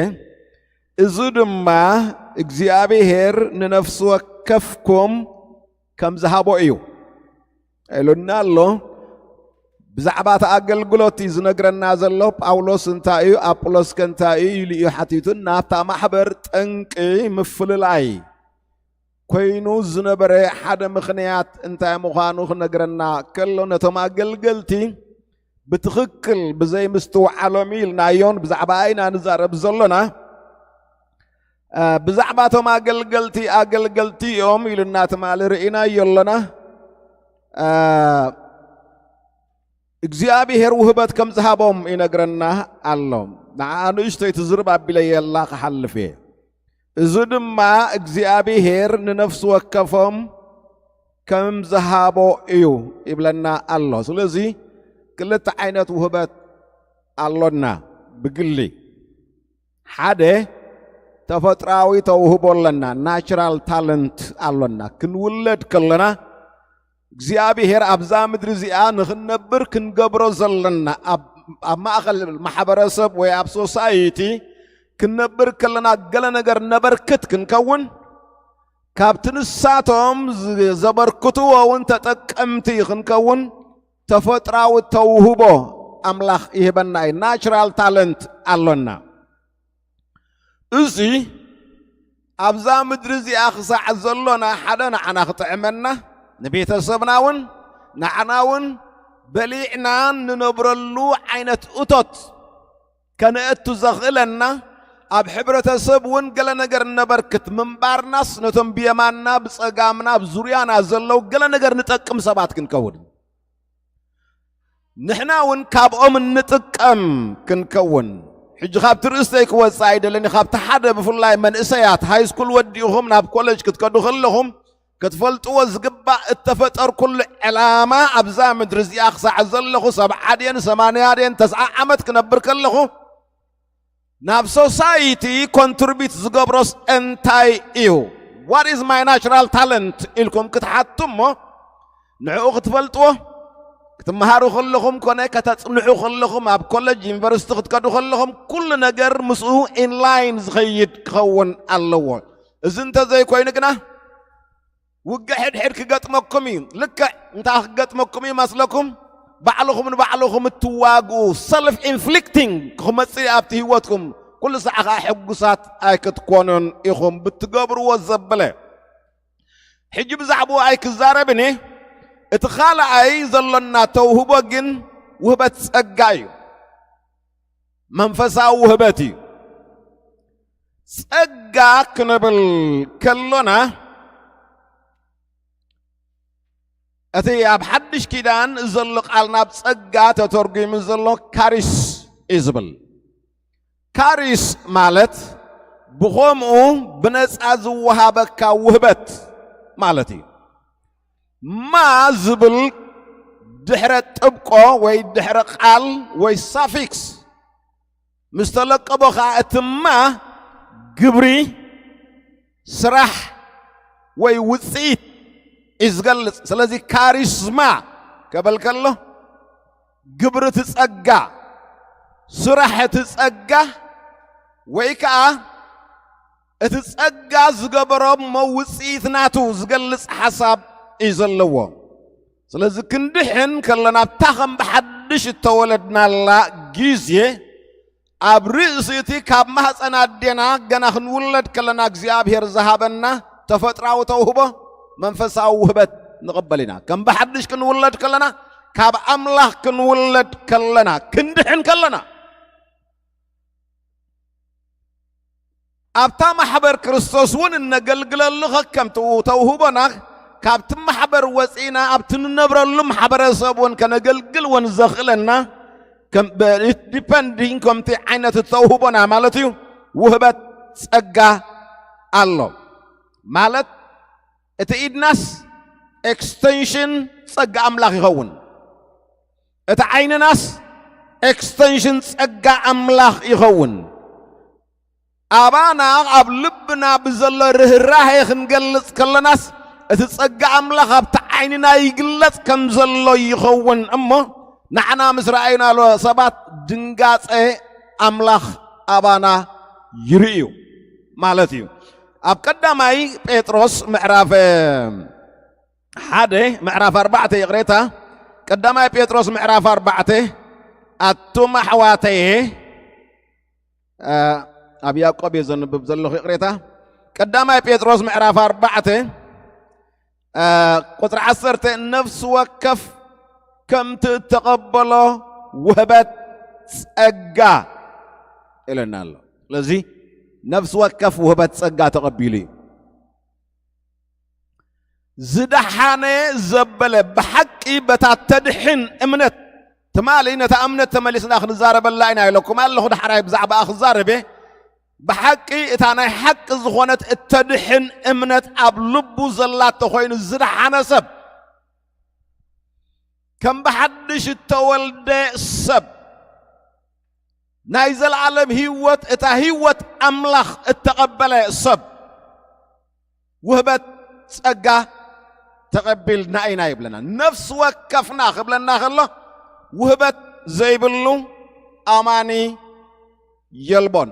እዚ ድማ እግዚኣብሔር ንነፍሲ ወከፍኩም ከም ዝሃቦ እዩ ኢሉና ኣሎ። ብዛዕባ እቲ ኣገልግሎት እዩ ዝነግረና ዘሎ። ጳውሎስ እንታይ እዩ፣ ኣጵሎስከ እንታይ እዩ ኢሉ እዩ ሓቲቱና። ኣብታ ማሕበር ጠንቂ ምፍልላይ ኮይኑ ዝነበረ ሓደ ምኽንያት እንታይ ምዃኑ ክነግረና ከሎ፣ ነቶም ኣገልገልቲ ብትኽክል ብዘይ ምስትውዓሎም ኢልናዮን ብዛዕባ ኣይና ንዛረብ ዘሎና። ብዛዕባ እቶም ኣገልገልቲ ኣገልገልቲ እዮም ኢሉና ትማሊ ርኢናዮ ኣለና። እግዚኣብሔር ውህበት ከም ዝሃቦም ይነግረና ኣሎ። ንዓ ንእሽተይ ትዝርብ ኣቢለ የላ ክሓልፍ እየ። እዚ ድማ እግዚኣብሔር ንነፍሲ ወከፎም ከም ዝሃቦ እዩ ይብለና ኣሎ። ስለዚ ክልተ ዓይነት ውህበት ኣሎና። ብግሊ ሓደ ተፈጥራዊ ተውህቦ ኣለና፣ ናቹራል ታለንት ኣሎና። ክንውለድ ከለና እግዚኣብሔር ኣብዛ ምድሪ እዚኣ ንኽንነብር ክንገብሮ ዘለና ኣብ ማእኸል ማሕበረሰብ ወይ ኣብ ሶሳይቲ ክንነብር ከለና ገለ ነገር ነበርክት ክንከውን፣ ካብቲ ንሳቶም ዘበርክትዎ እውን ተጠቀምቲ ክንከውን ተፈጥራዊ ተውህቦ ኣምላኽ ይህበና እዩ። ናቹራል ታለንት ኣሎና። እዚ ኣብዛ ምድሪ እዚኣ ክሳዕ ዘሎና ሓደ ንዓና ክጥዕመና፣ ንቤተሰብና እውን ንዓና እውን በሊዕና ንነብረሉ ዓይነት እቶት ከነእቱ ዘኽእለና፣ ኣብ ሕብረተሰብ እውን ገለ ነገር ነበርክት ምንባርናስ ነቶም ብየማንና ብጸጋምና ኣብ ዙርያና ዘለዉ ገለ ነገር ንጠቅም ሰባት ክንከውን፣ ንሕና እውን ካብኦም እንጥቀም ክንከውን። ሕጂ ካብ ትርእስተይ ክወፅእ ኣይደለኒ። ካብቲ ሓደ ብፍላይ መንእሰያት ሃይስኩል ወዲእኹም ናብ ኮለጅ ክትከዱ ከለኹም ክትፈልጥዎ ዝግባእ እተፈጠርኩሉ ዕላማ ኣብዛ ምድሪ እዚኣ ክሳዕ ዘለኹ ሰብዓ ድየን ሰማንያ ድየን ተስዓ ዓመት ክነብር ከለኹ ናብ ሶሳይቲ ኮንትሪቢት ዝገብሮስ እንታይ እዩ? What is my natural talent ኢልኩም ክትሓቱ እሞ ንዕኡ ክትፈልጥዎ ክትመሃሩ ከለኹም ኮነ ከተጽንዑ ከለኹም ኣብ ኮለጅ ዩኒቨርሲቲ ክትከዱ ከለኹም ኩሉ ነገር ምስኡ ኢንላይን ዝኸይድ ክኸውን ኣለዎ። እዚ እንተዘይኮይኑ ግና ውግእ ሕድሕድ ክገጥመኩም እዩ። ልክዕ እንታይ ክገጥመኩም እዩ መስለኩም? ባዕልኹም ንባዕልኹም እትዋግኡ ሰልፍ ኢንፍሊክቲንግ ክመጽእ ኣብቲ ህይወትኩም ኩሉ ሳዕ ከዓ ሕጉሳት ኣይክትኮኑን ኢኹም ብትገብርዎ ዘብለ። ሕጂ ብዛዕባኡ ኣይክዛረብን እየ። እቲ ካልኣይ ዘሎና ተውህቦ ግን ውህበት ጸጋ እዩ። መንፈሳዊ ውህበት እዩ። ጸጋ ክንብል ከሎና እቲ ኣብ ሓድሽ ኪዳን ዘሎ ቃል ናብ ጸጋ ተተርጒሙ ዘሎ ካሪስ እዩ ዝብል። ካሪስ ማለት ብኸምኡ ብነጻ ዝወሃበካ ውህበት ማለት እዩ። ማ ዝብል ድሕረ ጥብቆ ወይ ድሕረ ቃል ወይ ሳፊክስ ምስ ተለቀቦ ኸዓ እቲ ማ ግብሪ፣ ስራሕ ወይ ውፅኢት እዩ ዝገልፅ። ስለዚ ካሪስማ ከበል ከሎ ግብሪ እቲ ጸጋ፣ ስራሕ እቲ ጸጋ ወይ ከዓ እቲ ጸጋ ዝገበሮ እሞ ውፅኢት ናቱ ዝገልጽ ሓሳብ እዩ ዘለዎ። ስለዚ ክንድሕን ከለና ኣብታ ከም ብሓድሽ እተወለድናላ ግዜ ኣብ ርእሲ እቲ ካብ ማህፀን ኣዴና ገና ክንውለድ ከለና እግዚኣብሔር ዝሃበና ተፈጥራዊ ተውህቦ መንፈሳዊ ውህበት ንቕበል ኢና። ከም ብሓድሽ ክንውለድ ከለና ካብ ኣምላኽ ክንውለድ ከለና ክንድሕን ከለና ኣብታ ማሕበር ክርስቶስ እውን እነገልግለሉ ከከምቲ ተውህቦና ካብቲ ማሕበር ወፂና ኣብቲ ንነብረሉ ማሕበረሰብ እውን ከነገልግል እውን ዘኽእለና ከም ዲፐንዲንግ ከምቲ ዓይነት እተውህቦና ማለት እዩ። ውህበት ጸጋ ኣሎ ማለት እቲ ኢድናስ ኤክስቴንሽን ጸጋ ኣምላኽ ይኸውን። እቲ ዓይንናስ ኤክስቴንሽን ጸጋ ኣምላኽ ይኸውን። ኣባና ኣብ ልብና ብዘሎ ርህራሄ ክንገልጽ ከለናስ እቲ ጸጋ ኣምላኽ ኣብቲ ዓይንና ይግለጽ ከም ዘሎ ይኸውን እሞ ንዓና ምስ ረኣዩናሎ ሰባት ድንጋጸ ኣምላኽ ኣባና ይርእዩ ማለት እዩ። ኣብ ቀዳማይ ጴጥሮስ ምዕራፍ ሓደ ምዕራፍ ኣርባዕተ ይቕሬታ፣ ቀዳማይ ጴጥሮስ ምዕራፍ ኣርባዕተ ኣቱም ኣሕዋተየ ኣብ ያዕቆብ እየ ዘንብብ ዘለኹ ይቕሬታ። ቀዳማይ ጴጥሮስ ምዕራፍ ኣርባዕተ ቁፅሪ ዓሰርተ ነፍሲ ወከፍ ከምቲ እተቐበሎ ውህበት ጸጋ ኢለና ኣሎ። ስለዚ ነፍሲ ወከፍ ውህበት ጸጋ ተቐቢሉ እዩ። ዝደሓነ ዘበለ ብሓቂ በታ ተድሕን እምነት ትማሊ ነታ እምነት ተመሊስና ክንዛረበላ ኢና ኢለኩም ኣለኹ። ዳሕራይ ብዛዕባኣ ክዛረበ ብሓቂ እታ ናይ ሓቂ ዝኾነት እተድሕን እምነት ኣብ ልቡ ዘላቶ ኮይኑ ዝደሓነ ሰብ ከም ብሓድሽ እተወልደ ሰብ ናይ ዘለዓለም ህይወት እታ ህይወት ኣምላኽ እተቐበለ ሰብ ውህበት ጸጋ ተቐቢልና ኢና ይብለና። ነፍሲ ወከፍና ክብለና ከሎ ውህበት ዘይብሉ ኣማኒ የልቦን።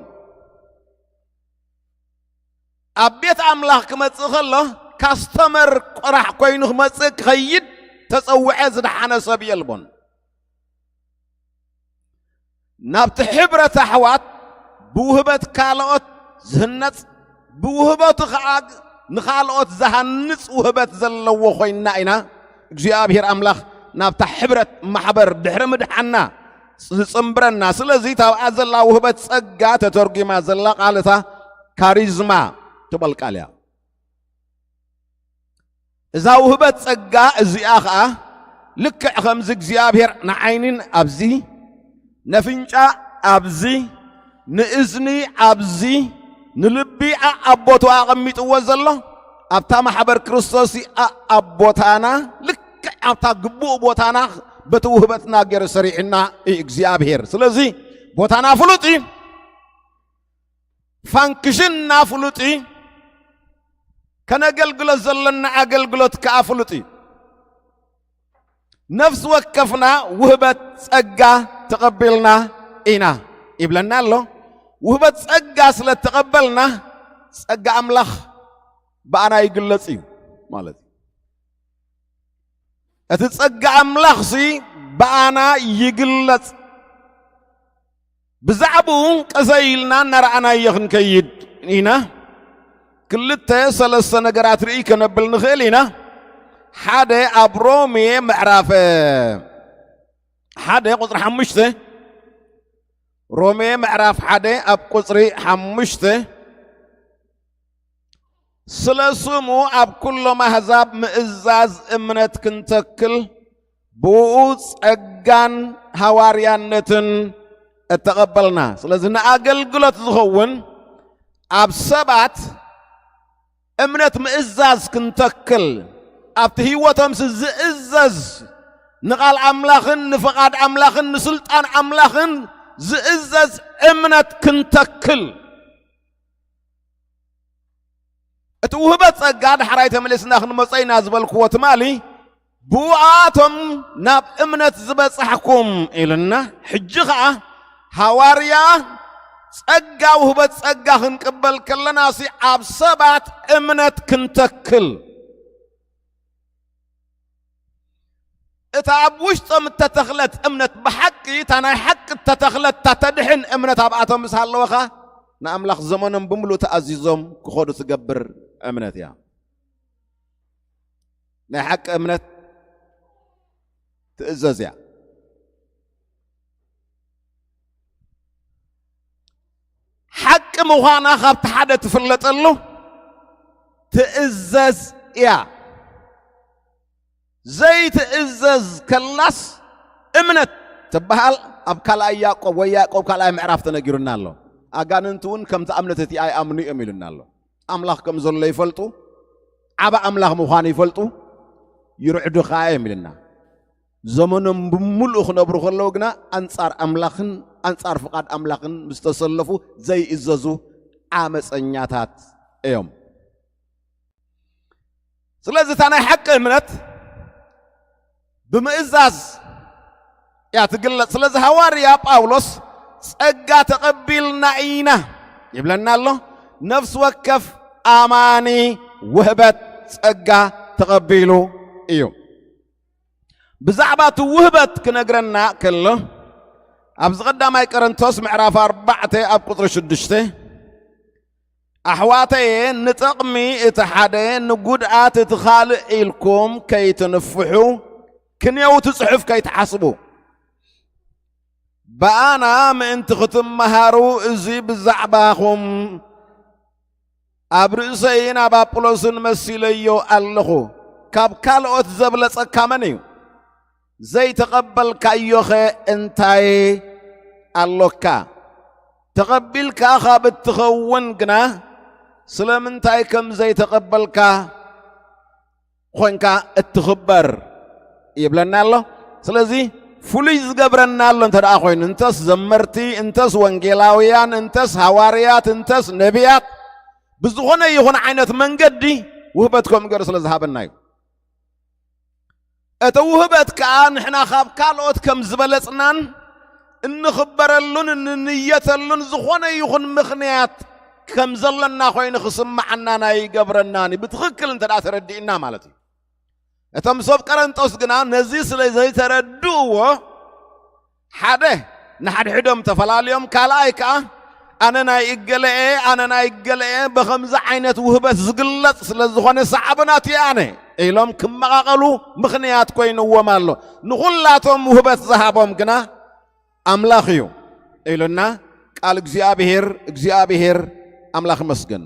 ኣብ ቤት ኣምላኽ ክመጽእ ከሎ ካስተመር ቆራሕ ኮይኑ ክመጽእ ክኸይድ ተጸውዐ ዝደሓነ ሰብ የልቦን። ናብቲ ሕብረት ኣሕዋት ብውህበት ካልኦት ዝህነጽ ብውህበቱ ኸዓ ንኻልኦት ዝሃንጽ ውህበት ዘለዎ ኮይንና ኢና እግዚኣብሔር ኣምላኽ ናብታ ሕብረት ማሕበር ድሕሪ ምድሓና ዝጽንብረና። ስለዚ ታብኣ ዘላ ውህበት ጸጋ ተተርጒማ ዘላ ቃል እታ ካሪዝማ ትበል ቃል እያ። እዛ ውህበት ጸጋ እዚኣ ኸዓ ልክዕ ከምዚ እግዚኣብሔር ንዓይንን ኣብዚ ነፍንጫ ኣብዚ ንእዝኒ ኣብዚ ንልቢ ኣኣቦቱ ኣቐሚጥዎ ዘሎ ኣብታ ማሕበር ክርስቶስ ኣኣቦታና ልክዕ ኣብታ ግቡእ ቦታና በቲ ውህበትና ገይሩ ሰሪዕና እዩ እግዚኣብሔር። ስለዚ ቦታና ፍሉጥ እዩ፣ ፋንክሽንና ፍሉጥ እዩ፣ ከነገልግሎ ዘለና ኣገልግሎት ከኣ ፍሉጥ እዩ። ነፍሲ ወከፍና ውህበት ጸጋ ተቐቢልና ኢና ይብለና ኣሎ። ውህበት ጸጋ ስለ ተቐበልና ጸጋ ኣምላኽ ብኣና ይግለጽ እዩ ማለት እዩ። እቲ ጸጋ ኣምላኽሲ ብኣና ይግለጽ። ብዛዕባኡ ቀሰይ ኢልና እናረኣናዮ ክንከይድ ኢና። ክልተ ሰለስተ ነገራት ርኢ ከነብል ንኽእል ኢና። ሓደ ኣብ ሮሜ ምዕራፍ ሓደ ቁፅሪ ሓሙሽተ፣ ሮሜ ምዕራፍ ሓደ ኣብ ቁፅሪ ሓሙሽተ፣ ስለ ስሙ ኣብ ኩሎም ኣህዛብ ምእዛዝ እምነት ክንተክል ብኡ ጸጋን ሃዋርያነትን እተቐበልና። ስለዚ ንኣገልግሎት ዝኸውን ኣብ ሰባት እምነት ምእዛዝ ክንተክል ኣብቲ ህይወቶምሲ ዝእዘዝ ንቓል ኣምላኽን ንፍቓድ ኣምላኽን ንስልጣን ኣምላኽን ዝእዘዝ እምነት ክንተክል እቲ ውህበት ጸጋ ዳሕራይ ተመሊስና ክንመጾ ኢና ዝበልክዎ ትማሊ ብኣቶም ናብ እምነት ዝበጻሕኩም ኢልና ሕጂ ኸኣ ሃዋርያ ጸጋ ውህበት ጸጋ ክንቅበል ከለናሲ ኣብ ሰባት እምነት ክንተክል እታ ኣብ ውሽጦም እተተኽለት እምነት ብሓቂ እታ ናይ ሓቂ እተተኽለት እታ ተድሕን እምነት ኣብኣቶም ምስ ሃለወኻ ንኣምላኽ ዘመኖም ብምሉእ ተኣዚዞም ክኸዱ ትገብር እምነት እያ። ናይ ሓቂ እምነት ትእዘዝ እያ። ሓቂ ምዃና ካብቲ ሓደ ትፍለጠሉ ትእዘዝ እያ። ዘይትእዘዝ ከላስ እምነት ትበሃል ኣብ ካልኣይ ያዕቆብ ወይ ያዕቆብ ካልኣይ ምዕራፍ ተነጊሩና ኣሎ። ኣጋንንቲ እውን ከምቲ እምነት እቲ ኣይኣምኑ እዮም ኢሉና ኣሎ። ኣምላኽ ከም ዘሎ ይፈልጡ፣ ዓባ ኣምላኽ ምዃኑ ይፈልጡ፣ ይርዕዱ ኸዓ እዮም ኢልና። ዘመኖም ብምሉእ ክነብሩ ከለዉ ግና ኣንጻር ኣምላኽን ኣንጻር ፍቓድ ኣምላኽን ምስ ተሰለፉ ዘይእዘዙ ዓመፀኛታት እዮም። ስለዚ እታ ናይ ሓቂ እምነት ብምእዛዝ እያ ትግለጽ። ስለዚ ሃዋርያ ጳውሎስ ጸጋ ተቐቢልና ኢና ይብለና ኣሎ። ነፍሲ ወከፍ ኣማኒ ውህበት ጸጋ ተቐቢሉ እዩ። ብዛዕባ እቲ ውህበት ክነግረና ከሎ ኣብዚ ቀዳማይ ቆሮንቶስ ምዕራፍ ኣርባዕተ ኣብ ቁጽሪ ሽዱሽተ ኣሕዋተየ ንጥቕሚ እቲ ሓደ ንጉድኣት እቲ ካልእ ኢልኩም ከይትንፍሑ ክንየው እቲ ጽሑፍ ከይትሓስቡ ብኣና ምእንቲ ክትመሃሩ እዚ ብዛዕባኹም ኣብ ርእሰይን ኣብ ኣጵሎስን መሲለዮ ኣለኹ። ካብ ካልኦት ዘብለጸካ መን እዩ? ዘይተቐበልካዮኸ እንታይ ኣሎካ? ተቐቢልካ ካብ እትኸውን ግና ስለምንታይ ከም ዘይተቐበልካ ኾንካ እትኽበር ይብለና ኣሎ። ስለዚ ፍሉይ ዝገብረና ኣሎ እንተ ደኣ ኮይኑ፣ እንተስ ዘመርቲ፣ እንተስ ወንጌላውያን፣ እንተስ ሃዋርያት፣ እንተስ ነቢያት፣ ብዝኾነ ይኹን ዓይነት መንገዲ ውህበት ከምኡ ገይሩ ስለ ዝሃበና እዩ። እቲ ውህበት ከኣ ንሕና ካብ ካልኦት ከም ዝበለጽናን እንኽበረሉን እንንየተሉን ዝኾነ ይኹን ምኽንያት ከም ዘለና ኮይኑ ክስምዓና ናይ ይገብረናን እዩ። ብትኽክል እንተ ደኣ ተረዲእና ማለት እዩ። እቶም ሰብ ቀረንጦስ ግና ነዚ ስለ ዘይተረድእዎ ሓደ ንሓድሕዶም ተፈላልዮም፣ ካልኣይ ከኣ ኣነ ናይ እገለኤ ኣነ ናይ እገለኤ ብኸምዚ ዓይነት ውህበት ዝግለጽ ስለ ዝኾነ ሰዓብናት እየ ኣነ ኢሎም ክመቓቐሉ ምኽንያት ኮይንዎም ኣሎ። ንኹላቶም ውህበት ዝሃቦም ግና ኣምላኽ እዩ ኢሉና ቃል እግዚኣብሔር። እግዚኣብሔር ኣምላኽ ይመስገን።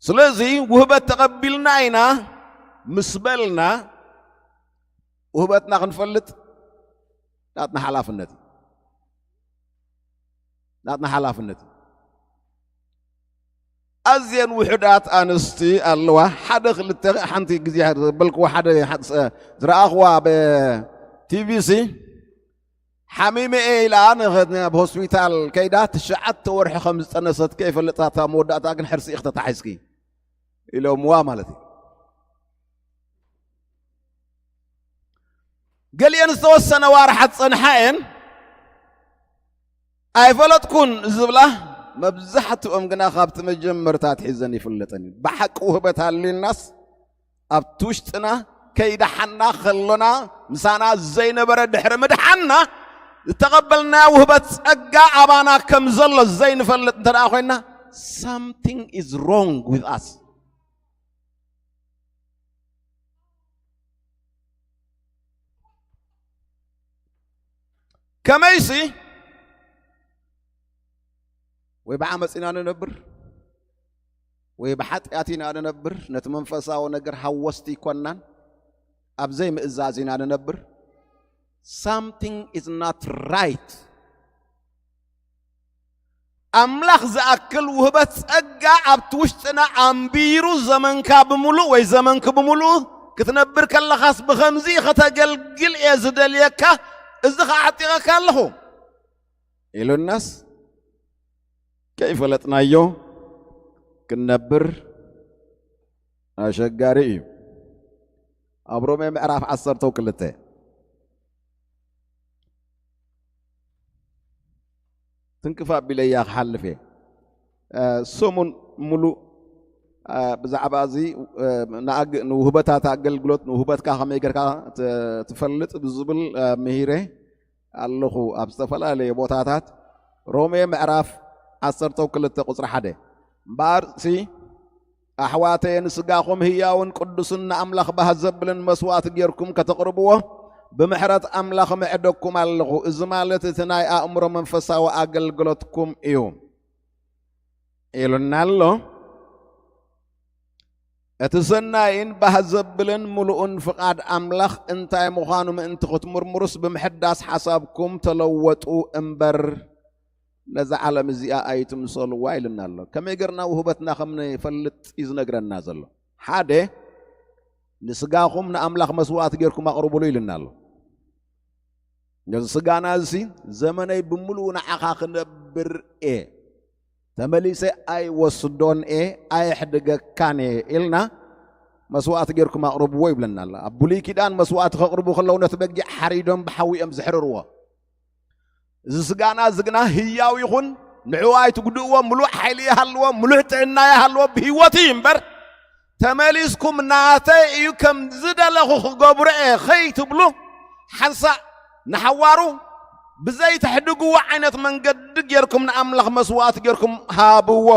ስለዚ ውህበት ተቐቢልና ኢና ምስ በልና ውህበትና ክንፈልጥ ናትና ሓላፍነት እዩ። ናትና ሓላፍነት እዩ። ኣዝየን ውሑዳት ኣንስቲ ኣለዋ። ሓደ ክልተ ሓንቲ ግዜ ዘበልክዎ ሓደ ዝረኣኽዋ ኣብ ቲቪሲ ሓሚመ እየ ኢላ ናብ ሆስፒታል ከይዳ ትሽዓተ ወርሒ ከም ዝጠነሰት ከይፈልጣታ መወዳእታ ግን ሕርሲ ኢኽ ተታሒዝኪ ኢሎምዋ ማለት እዩ። ገሊአን ዝተወሰነ ዋርሓት ጸንሓ እየን ኣይፈለጥኩን ዝብላ መብዛሕትኦም ግና ካብቲ መጀመርታ ኣትሒዘን ይፍለጠን እዩ። ብሓቂ ውህበት ሃልዩናስ ኣብቲ ውሽጥና ከይደሓና ከሎና ምሳና ዘይነበረ ድሕሪ ምድሓና ዝተቐበልናዮ ውህበት ጸጋ ኣባና ከም ዘሎ ዘይንፈልጥ እንተ ደኣ ኮይንና something is wrong with us። ከመይሲ ወይ ብዓመፅ ኢና ንነብር ወይ ብሓጢኣት ኢና ንነብር፣ ነቲ መንፈሳዊ ነገር ሃወስቲ ይኮናን ኣብ ዘይምእዛዝ ኢና ንነብር። Something is not right። ኣምላኽ ዝኣክል ውህበት ጸጋ ኣብቲ ውሽጥና ኣንቢሩ ዘመንካ ብምሉእ ወይ ዘመንኪ ብምሉእ ክትነብር ከለኻስ ብኸምዚ ከተገልግል እየ ዝደልየካ፣ እዚ ኸዓ ዓጢቐካ ኣለኹ ኢሉናስ ከይፈለጥናዮ ክንነብር ኣሸጋሪ እዩ። ኣብ ሮሜ ምዕራፍ ዓሰርተ ክልተ ትንክፍ ኣቢለያ ክሓልፍ እየ። ሰሙን ሙሉእ ብዛዕባ እዚ ንውህበታት ኣገልግሎት ንውህበትካ ከመይ ጌርካ ትፈልጥ ብዝብል ምሂረ ኣለኹ ኣብ ዝተፈላለየ ቦታታት። ሮሜ ምዕራፍ ዓሰርተ ክልተ ቁፅሪ ሓደ እምበኣርሲ ኣሕዋተየ ንስጋኹም ህያውን ቅዱስን ንኣምላኽ ባህ ዘብልን መስዋእቲ ጌርኩም ከተቕርብዎ ብምሕረት ኣምላኽ ምዕደኩም ኣለኹ። እዚ ማለት እቲ ናይ ኣእምሮ መንፈሳዊ ኣገልግሎትኩም እዩ ኢሉና ኣሎ። እቲ ሰናይን ባህ ዘብልን ምሉእን ፍቓድ ኣምላኽ እንታይ ምዃኑ ምእንቲ ክትምርምሩስ ብምሕዳስ ሓሳብኩም ተለወጡ እምበር፣ ነዛ ዓለም እዚኣ ኣይትምሰልዋ ኢልና ኣሎ። ከመይ ገርና ውህበትና ከም ንፈልጥ እዩ ዝነግረና ዘሎ። ሓደ፣ ንስጋኹም ንኣምላኽ መስዋዕቲ ጌርኩም ኣቕርቡሉ ኢልና ኣሎ። ነዚ ስጋና እዚ፣ ዘመነይ ብምሉኡ ንዓኻ ክነብር እየ፣ ተመሊሰ ኣይወስዶን እየ፣ ኣየሕድገካን እየ ኢልና መስዋዕቲ ጌርኩም ኣቕርብዎ ይብለና ኣሎ። ኣብ ብሉይ ኪዳን መስዋዕቲ ከቕርቡ ከለዉ ነቲ በጊዕ ሓሪዶም ብሓዊ እዮም ዝሕርርዎ። እዚ ስጋና እዚ ግና ህያው ይኹን፣ ንዕኡ ኣይትጉድእዎ፣ ምሉእ ሓይሊ ይሃልዎ፣ ምሉእ ጥዕና ይሃልዎ፣ ብህይወት እዩ እምበር፣ ተመሊስኩም ናተይ እዩ፣ ከም ዝደለኹ ክገብሮ እየ ከይትብሉ፣ ሓንሳእ ንሓዋሩ ብዘይተሕድግዎ ዓይነት መንገዲ ጌርኩም ንኣምላኽ መስዋዕቲ ጌርኩም ሃብዎ።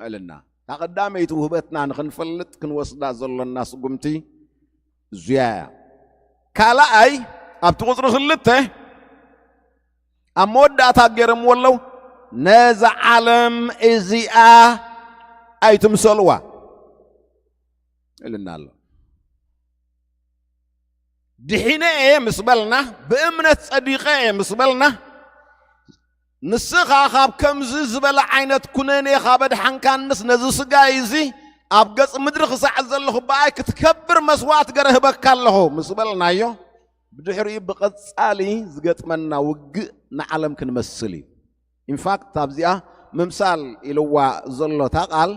እልና። እታ ቀዳመይቲ ውህበትና ንኽንፈልጥ ክንወስዳ ዘሎና ስጉምቲ እዚኣ እያ። ካልኣይ፣ ኣብቲ ቁጽሪ ክልተ ኣብ መወዳእታ ገይሮምዎ ኣለዉ፣ "ነዛ ዓለም እዚኣ ኣይትምሰልዋ" እልና ኣሎ። ድሒነ እየ ምስ በልና፣ ብእምነት ጸዲቐ እየ ምስ በልና፣ ንስኻ ካብ ከምዚ ዝበለ ዓይነት ኩነኔ ካብ ኣድሓንካንስ፣ ነዚ ስጋይ እዚ ኣብ ገጽ ምድሪ ክሳዕ ዘለኹ ብኣይ ክትከብር መስዋዕቲ ገረ ህበካ ኣለኹ ምስ በልናዮ፣ ብድሕሪኡ ብቐጻሊ ዝገጥመና ውግእ ንዓለም ክንመስል እዩ። ኢንፋክት ኣብዚኣ ምምሳል ኢልዋ ዘሎ እታ ቃል፣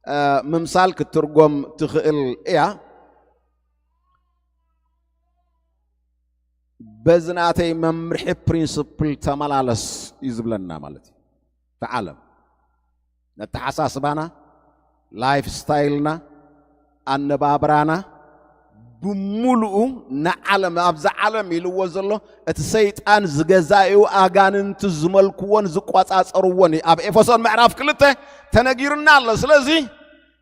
እ፣ ምምሳል ክትትርጎም ትኽእል እያ። በዚ ናተይ መምርሒ ፕሪንስፕል ተመላለስ እዩ ዝብለና ማለት እዩ። እቲ ዓለም ነተሓሳስባና፣ ላይፍ ስታይልና፣ ኣነባብራና ብምሉኡ ንዓለም፣ ኣብዛ ዓለም ኢልዎ ዘሎ እቲ ሰይጣን ዝገዛእኡ ኣጋንንቲ ዝመልክዎን ዝቆጻጸርዎን እዩ። ኣብ ኤፌሶን ምዕራፍ ክልተ ተነጊሩና ኣሎ። ስለዚ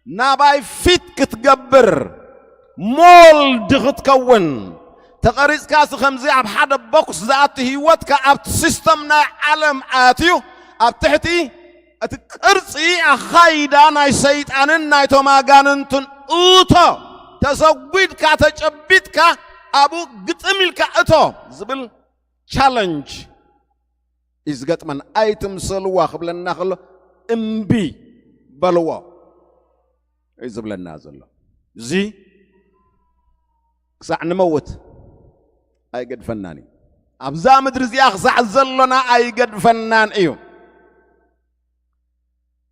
ናባይ ፊት ክትገብር፣ ሞልድ ክትከውን፣ ተቐሪጽካሲ ከምዚ ኣብ ሓደ ቦክስ ዝኣቱ ህይወትካ ኣብቲ ሲስተም ናይ ዓለም ኣትዩ ኣብ ትሕቲ እቲ ቅርጺ ኣኻይዳ ናይ ሰይጣንን ናይቶም ኣጋንንቱን እቶ፣ ተሰጒድካ ተጨቢጥካ ኣብኡ ግጥም ኢልካ እቶ ዝብል ቻለንጅ እዩ ዝገጥመን። "ኣይትምሰልዋ" ክብለና ከሎ እምቢ በልዎ እዩ ዝብለና ዘሎ። እዚ ክሳዕ ንመውት ኣይገድፈናን እዩ። ኣብዛ ምድሪ እዚኣ ክሳዕ ዘሎና ኣይገድፈናን እዩ።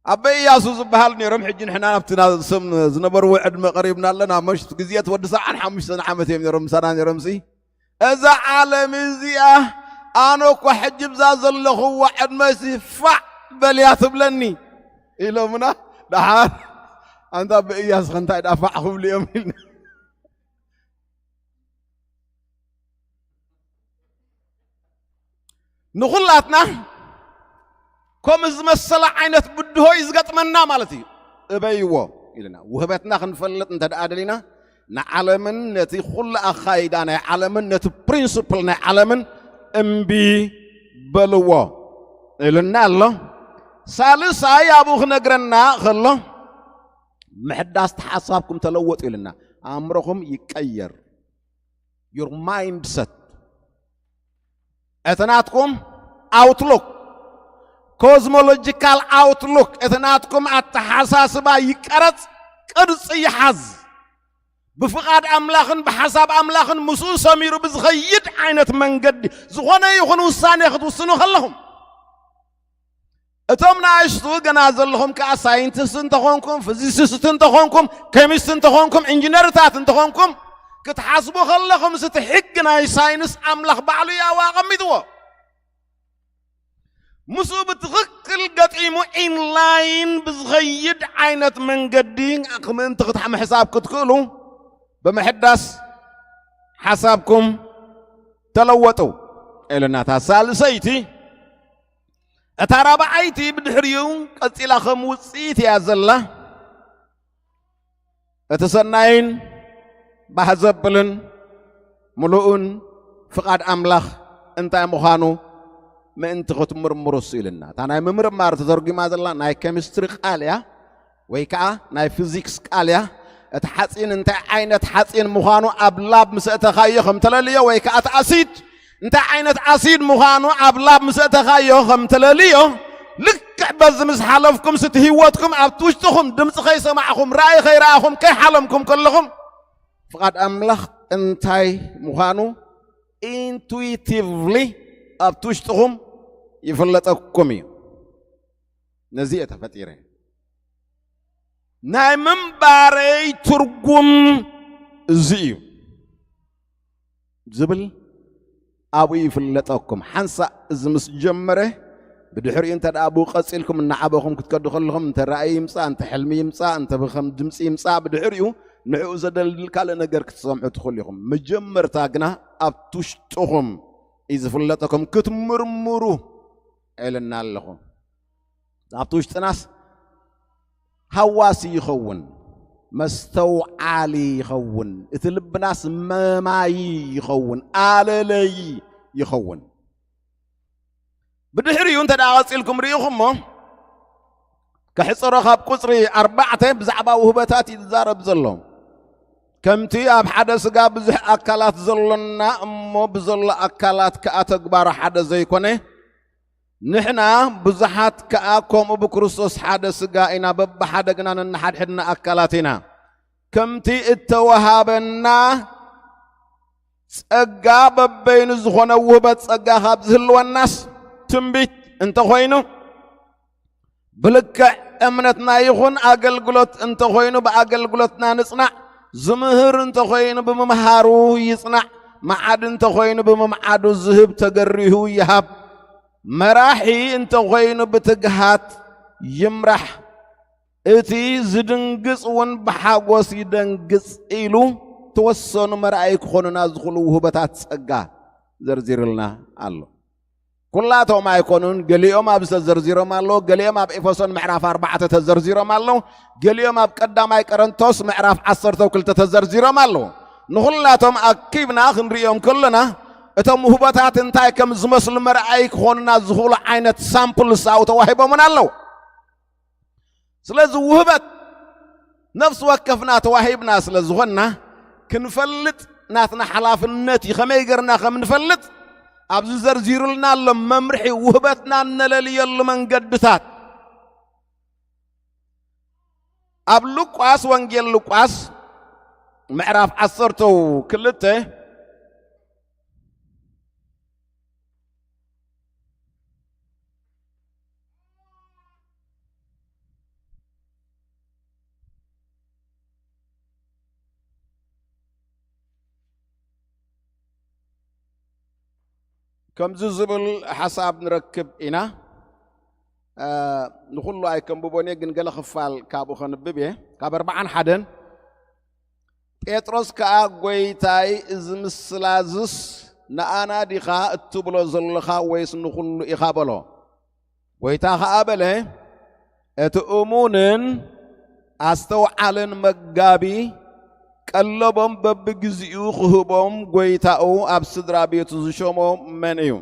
ኣቦይ እያሱ ዝበሃል ነይሮም። ሕጂ ንሕና ናብቲ ና-፣ ስም ዝነበርዎ ዕድመ ቀሪብና ኣለና። መሽት ግዜ እቲ ወዲ ሰብዓን ሓሙሽተን ዓመት እዮም ነይሮም፣ ምሳና ነይሮም። ሲ እዛ ዓለም እዚኣ ኣነ እኮ ሕጂ ብዛ ዘለኽዎ ዕድመ ሲ ፋዕ በልያ ትብለኒ ኢሎምና። ደሓር ኣንታ ኣቦይ እያሱ ከ እንታይ ደኣ ፋዕ ክብሉ እዮም ኢልና። ንኹላትና ከምኡ ዝመሰለ ዓይነት ብድሆ እዩ ዝገጥመና ማለት እዩ። እበይዎ ኢልና ውህበትና ክንፈልጥ እንተ ደኣ ደሊና፣ ንዓለምን ነቲ ኩሉ ኣኻይዳ ናይ ዓለምን ነቲ ፕሪንስፕል ናይ ዓለምን እምቢ በልዎ ኢልና ኣሎ። ሳልሳይ ኣብኡ ክነግረና ከሎ፣ "ምሕዳስ ተሓሳብኩም ተለወጡ" ኢልና፣ ኣእምሮኹም ይቀየር። Your mindset፣ እቲ ናትኩም ኣውትሉክ፣ ኮዝሞሎጂካል ኣውትሉክ፣ እቲ ናትኩም ኣተሓሳስባ ይቀረጽ፣ ቅርጺ ይሓዝ። ብፍቓድ ኣምላኽን ብሓሳብ ኣምላኽን ምስኡ ሰሚሩ ብዝኸይድ ዓይነት መንገዲ ዝኾነ ይኹን ውሳኔ ክትውስኑ ከለኹም፣ እቶም ንኣሽቱ ገና ዘለኹም ከኣ ሳይንቲስት እንተኾንኩም፣ ፊዚሲስት እንተኾንኩም፣ ኬሚስት እንተኾንኩም፣ ኢንጂነርታት እንተኾንኩም፣ ክትሓስቡ ከለኹም፣ እቲ ሕጊ ናይ ሳይንስ ኣምላኽ ባዕሉ እዩ ኣብኡ ኣቐሚጥዎ። ምስኡ ብትኽክል ገጢሙ፣ ኢንላይን ብዝኸይድ ዓይነት መንገዲ ምእንቲ ክትሓ-፣ ምሕሳብ ክትክእሉ፣ ብምሕዳስ ሓሳብኩም ተለወጡ። ኢልና እታ ሳልሰይቲ፣ እታ ራብዓይቲ ብድሕሪኡ ቀጺላ ከም ውጽኢት እያ ዘላ። እቲ ሰናይን ባህ ዘብልን ምሉእን ፍቓድ ኣምላኽ እንታይ ምዃኑ ምእንቲ ክትምርምሩስ ኢልና። እታ ናይ ምምርማር ተተርጒማ ዘላ ናይ ኬሚስትሪ ቃል እያ። ወይ ከዓ ናይ ፊዚክስ ቃል እያ። እቲ ሓፂን እንታይ ዓይነት ሓፂን ምዃኑ ኣብ ላብ ምስ እተኻዮ ከም ተለልዮ፣ ወይ ከዓ እቲ ኣሲድ እንታይ ዓይነት ኣሲድ ምዃኑ ኣብ ላብ ምስ እተኻዮ ከም ተለልዮ፣ ልክዕ በዚ ምስ ሓለፍኩም፣ ስቲ ህይወትኩም ኣብቲ ውሽጥኹም ድምፂ ከይሰማዕኹም፣ ራእይ ከይረኣኹም፣ ከይሓለምኩም ከለኹም፣ ፍቓድ ኣምላኽ እንታይ ምዃኑ ኢንቱዊቲቭሊ ኣብቲ ውሽጥኹም ይፍለጠኩም እዩ። ነዚ እየ ተፈጢረ። ናይ ምንባረይ ትርጉም እዚ እዩ ዝብል ኣብኡ ይፍለጠኩም። ሓንሳእ እዚ ምስ ጀመረ፣ ብድሕሪኡ እንተ ደኣ ብኡ ቀጺልኩም እናዓበኹም ክትከዱ ከለኹም፣ እንተ ራእይ ይምጻእ፣ እንተ ሕልሚ ይምጻእ፣ እንተ ብኸም ድምጺ ይምጻእ፣ ብድሕሪኡ ንዕኡ ዘደልድል ካልእ ነገር ክትሰምዑ ትኽእሉ ኢኹም። መጀመርታ ግና ኣብቲ ውሽጥኹም እዩ ዝፍለጠኩም፣ ክትምርምሩ ኢልና ኣለኹ። ኣብቲ ውሽጥናስ ሃዋሲ ይኸውን፣ መስተውዓሊ ይኸውን፣ እቲ ልብናስ መማዪ ይኸውን፣ ኣለለዪ ይኸውን። ብድሕሪኡ እንተ ደኣ ቀጺልኩም ርኢኹሞ፣ ከሕጽሮ ካብ ቁጽሪ ኣርባዕተ ብዛዕባ ውህበታት እዩ ዝዛረብ ዘሎ። ከምቲ ኣብ ሓደ ስጋ ብዙሕ ኣካላት ዘሎና እሞ ብዘሎ ኣካላት ከኣ ተግባሩ ሓደ ዘይኮነ፣ ንሕና ብዙሓት ከኣ ከምኡ ብክርስቶስ ሓደ ስጋ ኢና፣ በብሓደ ግና ነንሓድሕድና ኣካላት ኢና። ከምቲ እተወሃበና ጸጋ በበይኑ ዝኾነ ውህበት ጸጋ ካብ ዝህልወናስ፣ ትንቢት እንተኾይኑ ብልክዕ እምነትና ይኹን፣ ኣገልግሎት እንተኾይኑ ብኣገልግሎትና ንጽናዕ፣ ዝምህር እንተኾይኑ ብምምሃሩ ይጽናዕ፣ መዓዲ እንተኾይኑ ብምምዓዱ፣ ዝህብ ተገሪሁ ይሃብ፣ መራሒ እንተኾይኑ ብትግሃት ይምራሕ። እቲ ዝድንግጽ እውን ብሓጎስ ይደንግጽ ኢሉ፣ ተወሰኑ መርኣይ ክኾኑና ዝኽእሉ ውህበታት ጸጋ ዘርዚርልና ኣሎ። ኩላቶም ኣይኮኑን፣ ገሊኦም ኣብዚ ተዘርዚሮም ኣለዉ፣ ገሊኦም ኣብ ኤፌሶን ምዕራፍ ኣርባዕተ ተዘርዚሮም ኣለዉ፣ ገሊኦም ኣብ ቀዳማይ ቆሮንቶስ ምዕራፍ ዓሰርተ ክልተ ተዘርዚሮም ኣለዉ። ንኹላቶም ኣኪብና ክንርእዮም ከለና፣ እቶም ውህበታት እንታይ ከም ዝመስሉ መርኣይ ክኾኑና ዝኽእሉ ዓይነት ሳምፕልስ ኣብኡ ተዋሂቦምና ኣለዉ። ስለዚ ውህበት ነፍሲ ወከፍና ተዋሂብና ስለ ዝኾንና፣ ክንፈልጥ ናትና ሓላፍነት እዩ። ከመይ ገርና ከም ንፈልጥ ኣብዚ ዘርዚሩልና ኣሎ መምርሒ፣ ውህበትና እነለልየሉ መንገድታት። ኣብ ሉቃስ፣ ወንጌል ሉቃስ ምዕራፍ ዓሰርተ ክልተ፣ ከምዚ ዝብል ሓሳብ ንረክብ ኢና። እ፣ ንኹሉ ኣይከንብቦን እየ፣ ግን ገለ ክፋል ካብኡ ከንብብ እየ። ካብ ኣርባዓን ሓደን፣ ጴጥሮስ ከኣ፣ "ጐይታይ፣ እዚ ምስላዝስ ንኣና ዲኻ እትብሎ ዘለኻ፣ ወይስ ንኹሉ ኢኻ?" በሎ። ጐይታ ኸኣ በለ፣ "እቲ እሙንን ኣስተውዓልን መጋቢ፣ ቀለቦም በብግዜኡ ክህቦም ጐይታኡ ኣብ ስድራ ቤቱ ዝሸሞ መን እዩ?"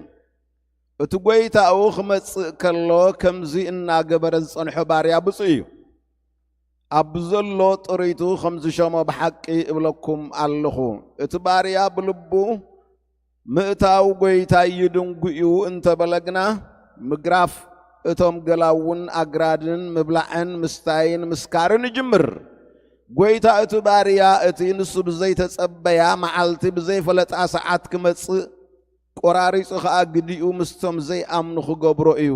እቲ ጐይታኡ ክመጽእ ከሎ ከምዚ እናገበረ ዝጸንሖ ባርያ ብፁዕ እዩ። ኣብ ዘሎ ጥሪቱ ከም ዝሸሞ ብሓቂ እብለኩም ኣለኹ። እቲ ባርያ ብልቡ ምእታው ጐይታይ ይድንጉ እዩ እንተበለ ግና፣ ምግራፍ እቶም ገላውን ኣግራድን ምብላዕን ምስታይን ምስካርን ይጅምር። ጐይታ እቲ ባርያ እቲ ንሱ ብዘይተጸበያ መዓልቲ ብዘይፈለጣ ሰዓት ክመጽእ፣ ቆራሪጹ ኸኣ ግዲኡ ምስቶም ዘይኣምኑ ክገብሮ እዩ።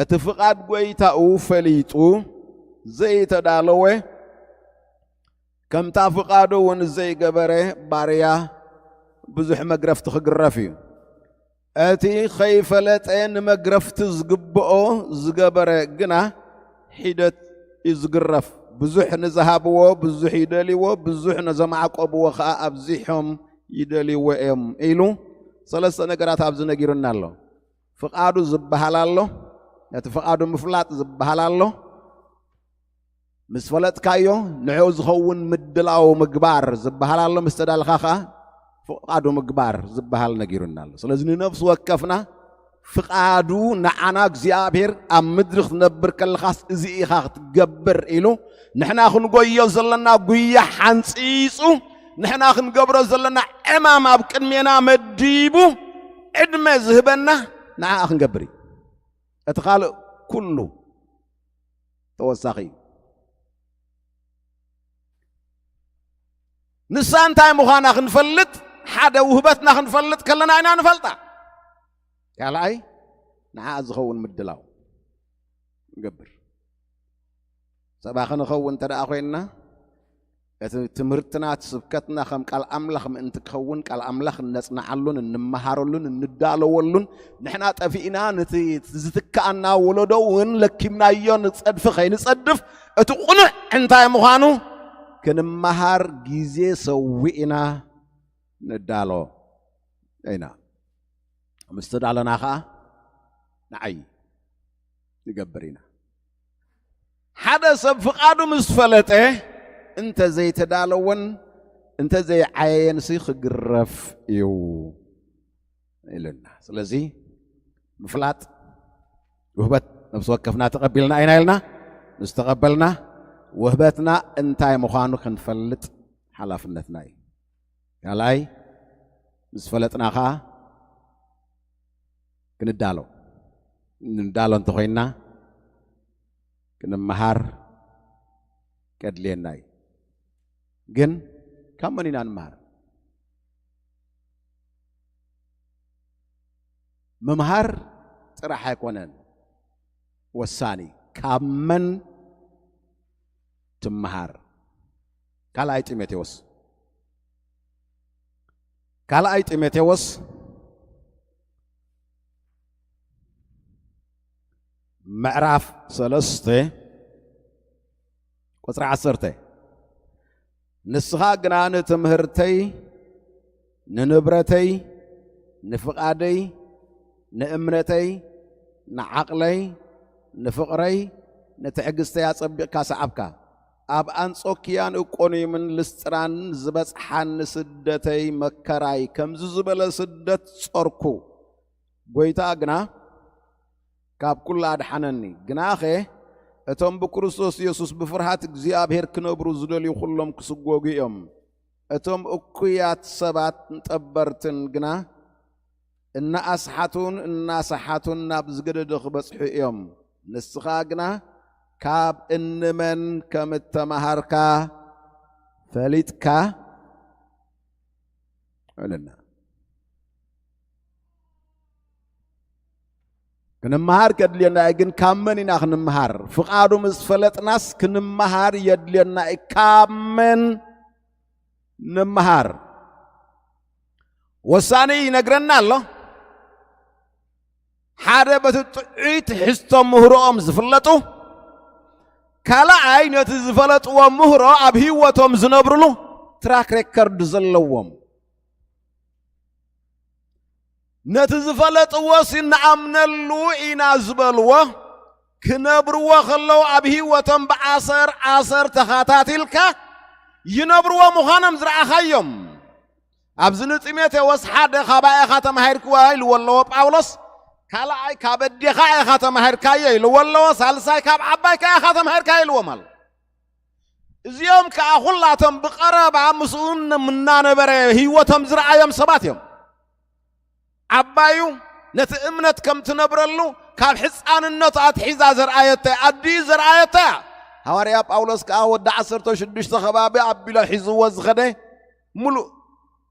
እቲ ፍቓድ ጐይታኡ ፈሊጡ ዘይተዳለወ፣ ከምታ ፍቓዱ እውን ዘይገበረ ባርያ ብዙሕ መግረፍቲ ክግረፍ እዩ። እቲ ኸይፈለጠ ንመግረፍቲ ዝግብኦ ዝገበረ ግና ሒደት እዩ ዝግረፍ። ብዙሕ ንዝሃብዎ ብዙሕ ይደልይዎ፣ ብዙሕ ነዘም ዓቆብዎ ኸኣ ኣብዚሖም ይደልይዎ እዮም ኢሉ ሰለስተ ነገራት ኣብዚ ነጊሩና ኣሎ። ፍቓዱ ዝበሃል ኣሎ፣ ነቲ ፍቓዱ ምፍላጥ ዝበሃል ኣሎ፣ ምስ ፈለጥካዮ ንዕኡ ዝኸውን ምድላው ምግባር ዝበሃል ኣሎ፣ ምስ ተዳልኻ ኸኣ ፍቓዱ ምግባር ዝበሃል ነጊሩና ኣሎ። ስለዚ ንነፍሲ ወከፍና ፍቓዱ ንዓና እግዚኣብሔር ኣብ ምድሪ ክትነብር ከለኻስ እዚ ኢኻ ክትገብር ኢሉ ንሕና ክንጎዮ ዘለና ጉያ ሓንጺጹ ንሕና ክንገብሮ ዘለና ዕማም ኣብ ቅድሜና መዲቡ ዕድመ ዝህበና ንዓኣ ክንገብር እዩ። እቲ ካልእ ኩሉ ተወሳኺ እዩ። ንሳ እንታይ ምዃና ክንፈልጥ ሓደ ውህበትና ክንፈልጥ ከለና ኢና ንፈልጣ። ካልኣይ ንዓ ዝኸውን ምድላው ንገብር። ሰባ ክንኸውን እንተ ደኣ ኮይንና እቲ ትምህርትና እቲ ስብከትና ከም ቃል ኣምላኽ ምእንቲ ክኸውን ቃል ኣምላኽ እነጽንዓሉን እንመሃረሉን እንዳለወሉን ንሕና ጠፊእና ነቲ ዝትክኣና ወለዶ እውን ለኪምናዮ ንጸድፊ ከይንጸድፍ እቲ ቁኑዕ እንታይ ምዃኑ ክንመሃር ግዜ ሰዊእና ንዳሎ ኢና። ምስ ተዳለና ኸዓ ንዓይ ንገብር ኢና። ሓደ ሰብ ፍቓዱ ምስ ፈለጠ እንተ ዘይተዳለወን እንተ ዘይዓየየንሲ ክግረፍ እዩ ኢልና። ስለዚ ምፍላጥ ውህበት ነፍሲ ወከፍና ተቐቢልና ኢና ኢልና። ምስ ተቐበልና ውህበትና እንታይ ምዃኑ ክንፈልጥ ሓላፍነትና እዩ። ካልኣይ ምስ ፈለጥና ኸዓ ክንዳሎ። ንዳሎ እንተኾይንና ክንመሃር ከድልየና እዩ። ግን ካብ መን ኢና ንመሃር? ምምሃር ጥራሕ ኣይኮነን ወሳኒ፣ ካብ መን ትመሃር? ካልኣይ ጢሞቴዎስ ካልኣይ ጢሞቴዎስ ምዕራፍ ሰለስተ ቁጽሪ ዓሰርተ ንስኻ ግና ንትምህርተይ ንንብረተይ ንፍቓደይ ንእምነተይ ንዓቕለይ ንፍቕረይ ንትዕግስተይ ኣጸቢቕካ ሰዓብካ። ኣብ ኣንጾክያን እቆንዩምን ልስጥራን ዝበጽሓኒ ስደተይ መከራይ ከምዚ ዝበለ ስደት ጾርኩ። ጎይታ ግና ካብ ኩሉ ኣድሓነኒ። ግናኸ እቶም ብክርስቶስ የሱስ ብፍርሃት እግዚኣብሔር ክነብሩ ዝደልዩ ኩሎም ክስጎጉ እዮም። እቶም እኩያት ሰባት ጠበርትን ግና እናኣስሓቱን እናሰሓቱን ናብ ዝገደደ ክበጽሑ እዮም። ንስኻ ግና ካብ እንመን ከም እተማሃርካ ፈሊጥካ እልና። ክንመሃር ከድልየና እዩ፣ ግን ካብ መን ኢና ክንመሃር? ፍቓዱ ምስ ፈለጥናስ ክንመሃር የድልየና እዩ። ካብ መን ንምሃር? ወሳኒ ይነግረና ኣሎ። ሓደ በቲ ጥዑይ ትሕዝቶ ምህሮኦም ዝፍለጡ፣ ካልኣይ ነቲ ዝፈለጥዎ ምህሮ ኣብ ህይወቶም ዝነብርሉ ትራክ ሬከርድ ዘለዎም፣ ነቲ ዝፈለጥዎ ሲ ንኣምነሉ ኢና ዝበልዎ ክነብርዎ ከለዉ ኣብ ህይወቶም ብኣሰር ኣሰር ተኸታቲልካ ይነብርዎ ምዃኖም ዝረኣኻዮም። ኣብዚ ንጢሞቴዎስ ሓደ ካባይ ኢኻ ተማሂርክዋ ኢልዎ ኣለዎ ጳውሎስ። ካልኣይ ካብ ኣዴኻ ኢኻ ተማሂርካዮ ኢልዎ ኣለዎ። ሳልሳይ ካብ ዓባይካ ኢኻ ተማሂርካዮ ኢልዎም ኣሎ። እዚኦም ከዓ ኩላቶም ብቐረባ ምስኡ እናነበረ ህይወቶም ዝረኣዮም ሰባት እዮም። ዓባዩ ነቲ እምነት ከም ትነብረሉ ካብ ሕፃንነቱ ኣትሒዛ ዘርኣየቶ እያ፣ ኣዲኡ ዘርኣየቶ እያ። ሃዋርያ ጳውሎስ ከዓ ወዲ ዓሰርተ ሽዱሽተ ከባቢ ኣቢሎ ሒዝዎ ዝኸደ ሙሉእ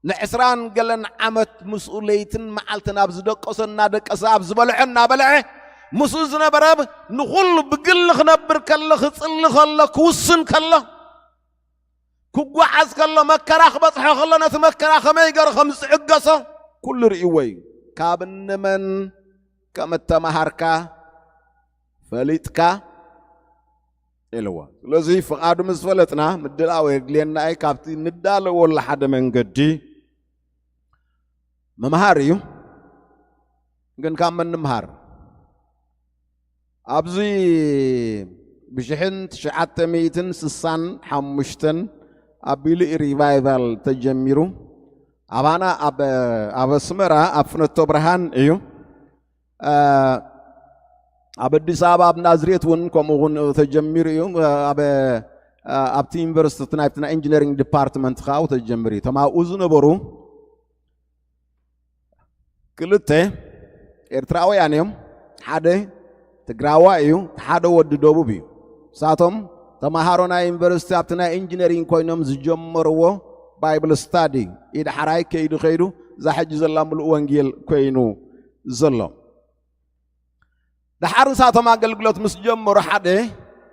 ንዕስራን ገለን ዓመት ምስኡ ለይትን መዓልትን ኣብ ዝደቀሶ እናደቀሰ ኣብ ዝበልዖ እናበልዐ ምስኡ ዝነበረ ንኹሉ ብግሊ ክነብር ከሎ ክጽሊ ከሎ ክውስን ከሎ ክጓዓዝ ከሎ መከራ ክበጽሖ ከሎ ነቲ መከራ ከመይ ገሩ ከም ዝዕገሶ ኩሉ ርእይዎ እዩ። ካብ ንመን ከም እተማሃርካ ፈሊጥካ ኢልዎ። ስለዚ ፍቓዱ ምስ ፈለጥና ምድላው የድልየና እዩ። ካብቲ ንዳለወሉ ሓደ መንገዲ ምምሃር እዩ። ግን ካብ መን ንምሃር? ኣብዚ ብሽሕን ትሽዓተ ሚእትን ስሳን ሓሙሽተን ኣቢሉ እዩ ሪቫይቫል ተጀሚሩ። ኣባና ኣብ ኣብ ኣስመራ ኣብ ፍነቶ ብርሃን እዩ። ኣብ ኣዲስ ኣበባ ኣብ ናዝሬት እውን ከምኡ እውን ተጀሚሩ እዩ። ኣብ ኣብቲ ዩኒቨርሲቲ ናይብቲ ናይ ኢንጂነሪንግ ዲፓርትመንት ከዓ ተጀሚሩ እዩ። እቶም ኣብኡ ዝነበሩ ክልተ ኤርትራውያን እዮም። ሓደ ትግራዋይ እዩ፣ ሓደ ወዲ ደቡብ እዩ። ንሳቶም ተምሃሮ ናይ ዩኒቨርሲቲ ኣብቲ ናይ ኢንጂነሪንግ ኮይኖም ዝጀመርዎ ባይብል ስታዲ እዩ። ዳሕራይ ከይዱ ከይዱ እዛ ሕጂ ዘላ ምሉእ ወንጌል ኮይኑ ዘሎ። ደሓር ንሳቶም ኣገልግሎት ምስ ጀመሩ ሓደ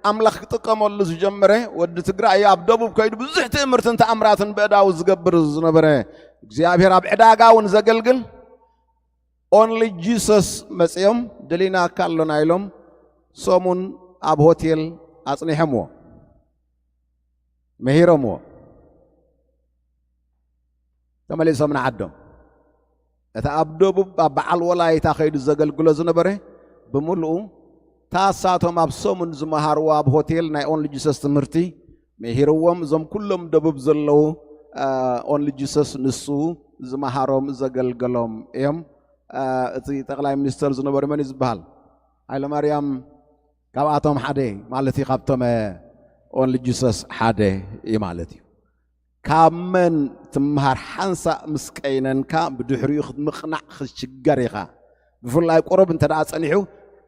ኣምላኽ ክጥቀመሉ ዝጀመረ ወዲ ትግራይ እዩ። ኣብ ደቡብ ከይዱ ብዙሕ ትእምርትን ተኣምራትን በእዳው ዝገብር ዝነበረ እግዚኣብሔር ኣብ ዕዳጋ እውን ዘገልግል ኦንሊ ጂሰስ መፅኦም ደሊናካ ኣሎና ኢሎም ሰሙን ኣብ ሆቴል ኣፅኒሖምዎ መሂሮምዎ ተመሊሶም ንዓዶም። እቲ ኣብ ደቡብ ኣብ በዓል ወላይታ ከይዱ ዘገልግሎ ዝነበረ ብምልኡ ታሳቶም ኣብ ሰሙን ዝመሃርዎ ኣብ ሆቴል ናይ ኦንሊ ጂሰስ ትምህርቲ መሂርዎም። እዞም ኩሎም ደቡብ ዘለዉ ኦንሊ ጂሰስ ንሱ ዝመሃሮም ዘገልገሎም እዮም። እቲ ጠቕላይ ሚኒስተር ዝነበሩ መን እዩ ዝበሃል? ሃይለማርያም ካብኣቶም ሓደ ማለት እዩ፣ ካብቶም ኦንሊ ጂሰስ ሓደ እዩ ማለት እዩ። ካብ መን ትምሃር ሓንሳእ ምስ ቀይነንካ ብድሕሪኡ ክትምቕናዕ ክትሽገር ኢኻ። ብፍላይ ቁሩብ እንተ ደኣ ጸኒሑ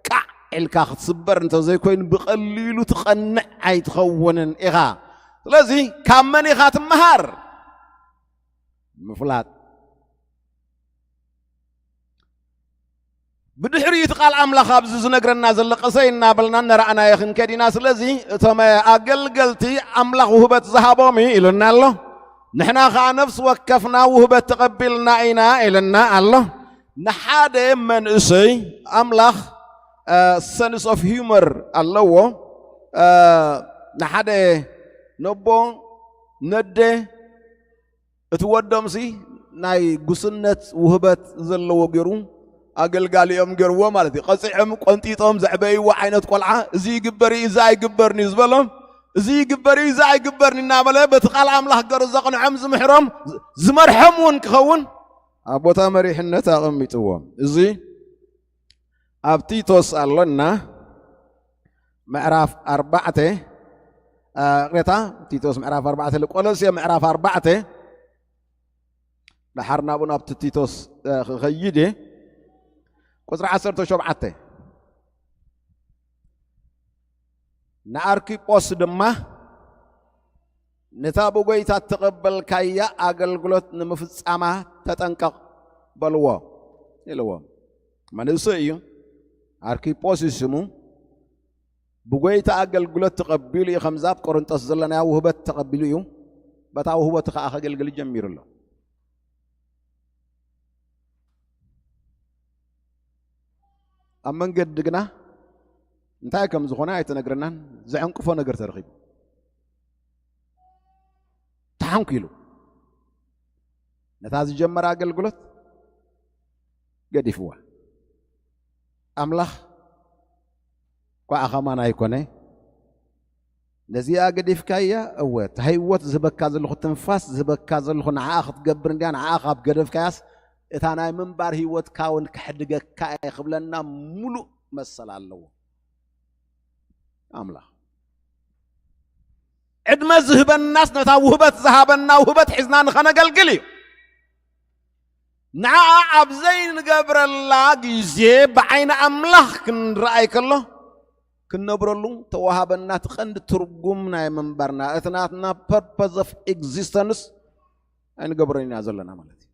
ቃዕ ኢልካ ክትስበር እንተዘይኮይኑ ብቐሊሉ ትቐንዕ ኣይትኸውንን ኢኻ። ስለዚ ካብ መን ኢኻ ትምሃር? ምፍላጥ። ብድሕሪ እቲ ቃል ኣምላኽ ኣብዚ ዝነግረና ዘሎ ቀሰይ እናበልና እናረኣናዮ ክንከድ ኢና። ስለዚ እቶም ኣገልገልቲ ኣምላኽ ውህበት ዝሃቦም እዩ ኢሉና ኣሎ። ንሕና ኸዓ ነፍሲ ወከፍና ውህበት ተቐቢልና ኢና ኢልና ኣሎ። ንሓደ መንእሰይ ኣምላኽ ሰንስ ኦፍ ሂመር ኣለዎ። ንሓደ ነቦ ነደ እቲ ወዶምሲ ናይ ጉስነት ውህበት ዘለዎ ገይሩ ኣገልጋሊኦም ገይርዎ ማለት እዩ። ቀፂዖም ቆንጢጦም ዘዕበይዎ ዓይነት ቆልዓ እዚ ይግበር እዩ፣ እዚ ኣይግበርን እዩ ዝበሎም፣ እዚ ይግበር እዩ፣ እዚ ኣይግበርን እናበለ በቲ ቃል ኣምላኽ ገሩ ዘቕንዖም ዝምሕሮም ዝመርሖም እውን ክኸውን ኣብ ቦታ መሪሕነት ኣቐሚጥዎም። እዚ ኣብ ቲቶስ ኣሎና ምዕራፍ ኣርባዕተ፣ ቕሬታ፣ ቲቶስ ምዕራፍ ኣርባዕተ፣ ቆሎስየ ምዕራፍ ኣርባዕተ። ደሓር ናብኡ ናብቲ ቲቶስ ክኸይድ እየ። ቁፅሪ ዓሰርተ ሸውዓተ፣ ንኣርኪጶስ ድማ ነታ ብጎይታ እተቐበልካያ ኣገልግሎት ንምፍጻማ ተጠንቀቕ በልዎ ኢልዎ። መንእሰይ እዩ፣ ኣርኪጶስ እዩ ስሙ። ብጎይታ ኣገልግሎት ተቐቢሉ እዩ፣ ከምዛ ኣብ ቆሮንጦስ ዘለናያ ውህበት ተቐቢሉ እዩ። በታ ውህበቱ ከዓ ከገልግል ጀሚሩ ኣሎ። ኣብ መንገዲ ግና እንታይ ከም ዝኾነ ኣይተነግረናን። ዘዕንቅፎ ነገር ተረኺቡ ተሓንኩ ኢሉ ነታ ዝጀመረ ኣገልግሎት ገዲፍዋ። ኣምላኽ ኳዓ ኸማን ኣይኮነ። ነዚኣ ገዲፍካያ እወ፣ እታ ህይወት ዝህበካ ዘለኹ፣ ትንፋስ ዝህበካ ዘለኹ፣ ንዓኣ ክትገብር እንድያ፣ ንዓኣ ካብ ገደፍካያስ እታ ናይ ምንባር ህይወትካ እውን ከሕድገካ እየ ክብለና ሙሉእ መሰል ኣለዎ ኣምላኽ። ዕድመ ዝህበናስ ነታ ውህበት ዝሃበና ውህበት ሒዝና ንኸነገልግል እዩ። ንዓኣ ኣብ ዘይንገብረላ ግዜ ብዓይኒ ኣምላኽ ክንረኣይ ከሎ ክንነብረሉ ተዋሃበና። እቲ ቀንዲ ትርጉም ናይ ምንባርና፣ እቲ ናትና ፐርፐዝ ኦፍ ኤግዚስተንስ ኣይንገብረን ኢና ዘለና ማለት እዩ።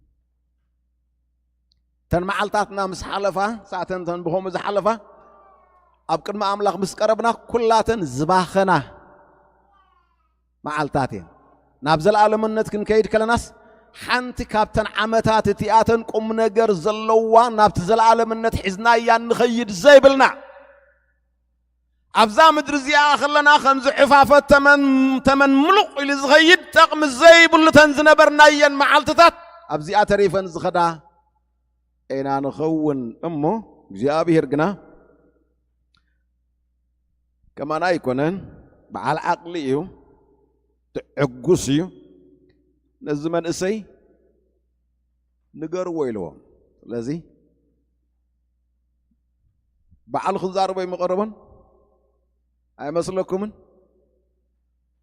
እተን መዓልታትና ምስ ሓለፋ፣ ሳዕተን እተን ብኸምኡ ዝሓለፋ፣ ኣብ ቅድሚ ኣምላኽ ምስ ቀረብና ኩላተን ዝባኸና መዓልታት እየን። ናብ ዘለኣለምነት ክንከይድ ከለናስ ሓንቲ ካብተን ዓመታት እቲኣተን ቁም ነገር ዘለዋ ናብቲ ዘለኣለምነት ሒዝናያ ንኸይድ ዘይብልና ኣብዛ ምድሪ እዚኣ ከለና ከምዚ ዕፋፈት ተመን ተመን ምሉቕ ኢሉ ዝኸይድ ጠቕሚ ዘይብሉ ተን ዝነበርናየን መዓልትታት ኣብዚኣ ተሪፈን ዝኸዳ ኢና ንኸውን እሞ እግዚኣብሔር ግና ከማና ኣይኮነን። በዓል ዓቕሊ እዩ፣ ትዕጉስ እዩ። ነዚ መንእሰይ ንገርዎ ኢልዎም። ስለዚ ባዕሉ ክዛረቦ ኣይምቐረቦን ኣይመስለኩምን?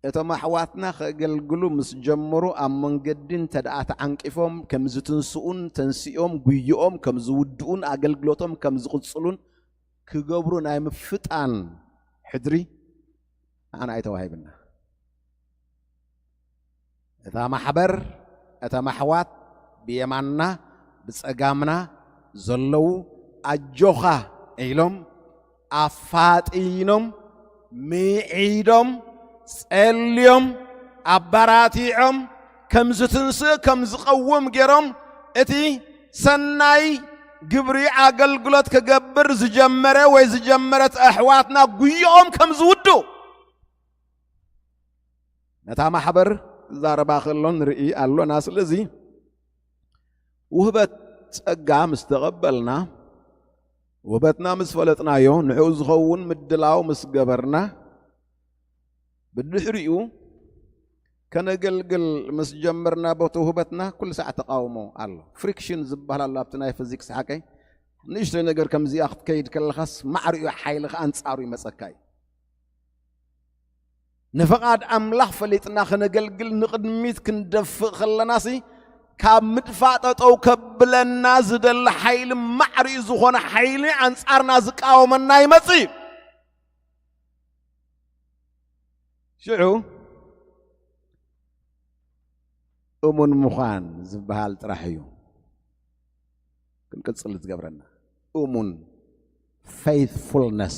እቶም ኣሕዋትና ከገልግሉ ምስ ጀመሩ ኣብ መንገዲ እንተ ደኣ ተዓንቂፎም ከም ዝትንስኡን ተንሲኦም ጉይኦም ከም ዝውድኡን ኣገልግሎቶም ከም ዝቕጽሉን ክገብሩ ናይ ምፍጣን ሕድሪ ንዓና ኣይተዋሂብና። እታ ማሕበር፣ እቶም ኣሕዋት ብየማንና ብጸጋምና ዘለዉ ኣጆኻ ኢሎም ኣፋጢኖም፣ ምዒዶም፣ ጸልዮም፣ ኣባራቲዖም፣ ከም ዝትንስእ ከም ዝቐውም ገይሮም እቲ ሰናይ ግብሪ ኣገልግሎት ክገብር ዝጀመረ ወይ ዝጀመረት ኣሕዋትና ጉይኦም ከም ዝውዱ ነታ ማሕበር ክዛረባ ከሎ ንርኢ ኣሎና። ስለዚ ውህበት ጸጋ ምስ ተቐበልና፣ ውህበትና ምስ ፈለጥናዮ፣ ንዕኡ ዝኸውን ምድላው ምስ ገበርና፣ ብድሕሪኡ ከነገልግል ምስ ጀመርና፣ በቲ ውህበትና ኩሉ ሳዕ ተቃውሞ ኣሎ። ፍሪክሽን ዝበሃል ኣሎ ኣብቲ ናይ ፊዚክስ ሓቀይ። ንእሽተይ ነገር ከምዚኣ ክትከይድ ከለኻስ ማዕሪኡ ሓይልኻ ኣንጻሩ ይመጸካ እዩ። ንፍቓድ ኣምላኽ ፈሊጥና ከነገልግል ንቕድሚት ክንደፍእ ከለናሲ፣ ካብ ምድፋእ ጠጠው ከብለና ዝደሊ ሓይሊ፣ ማዕሪኡ ዝኾነ ሓይሊ ኣንጻርና ዝቃወመና ይመጽእ እዩ። ሽዑ እሙን ምዃን ዝበሃል ጥራሕ እዩ ክንቅጽል ዝገብረና። እሙን፣ ፌይትፉልነስ፣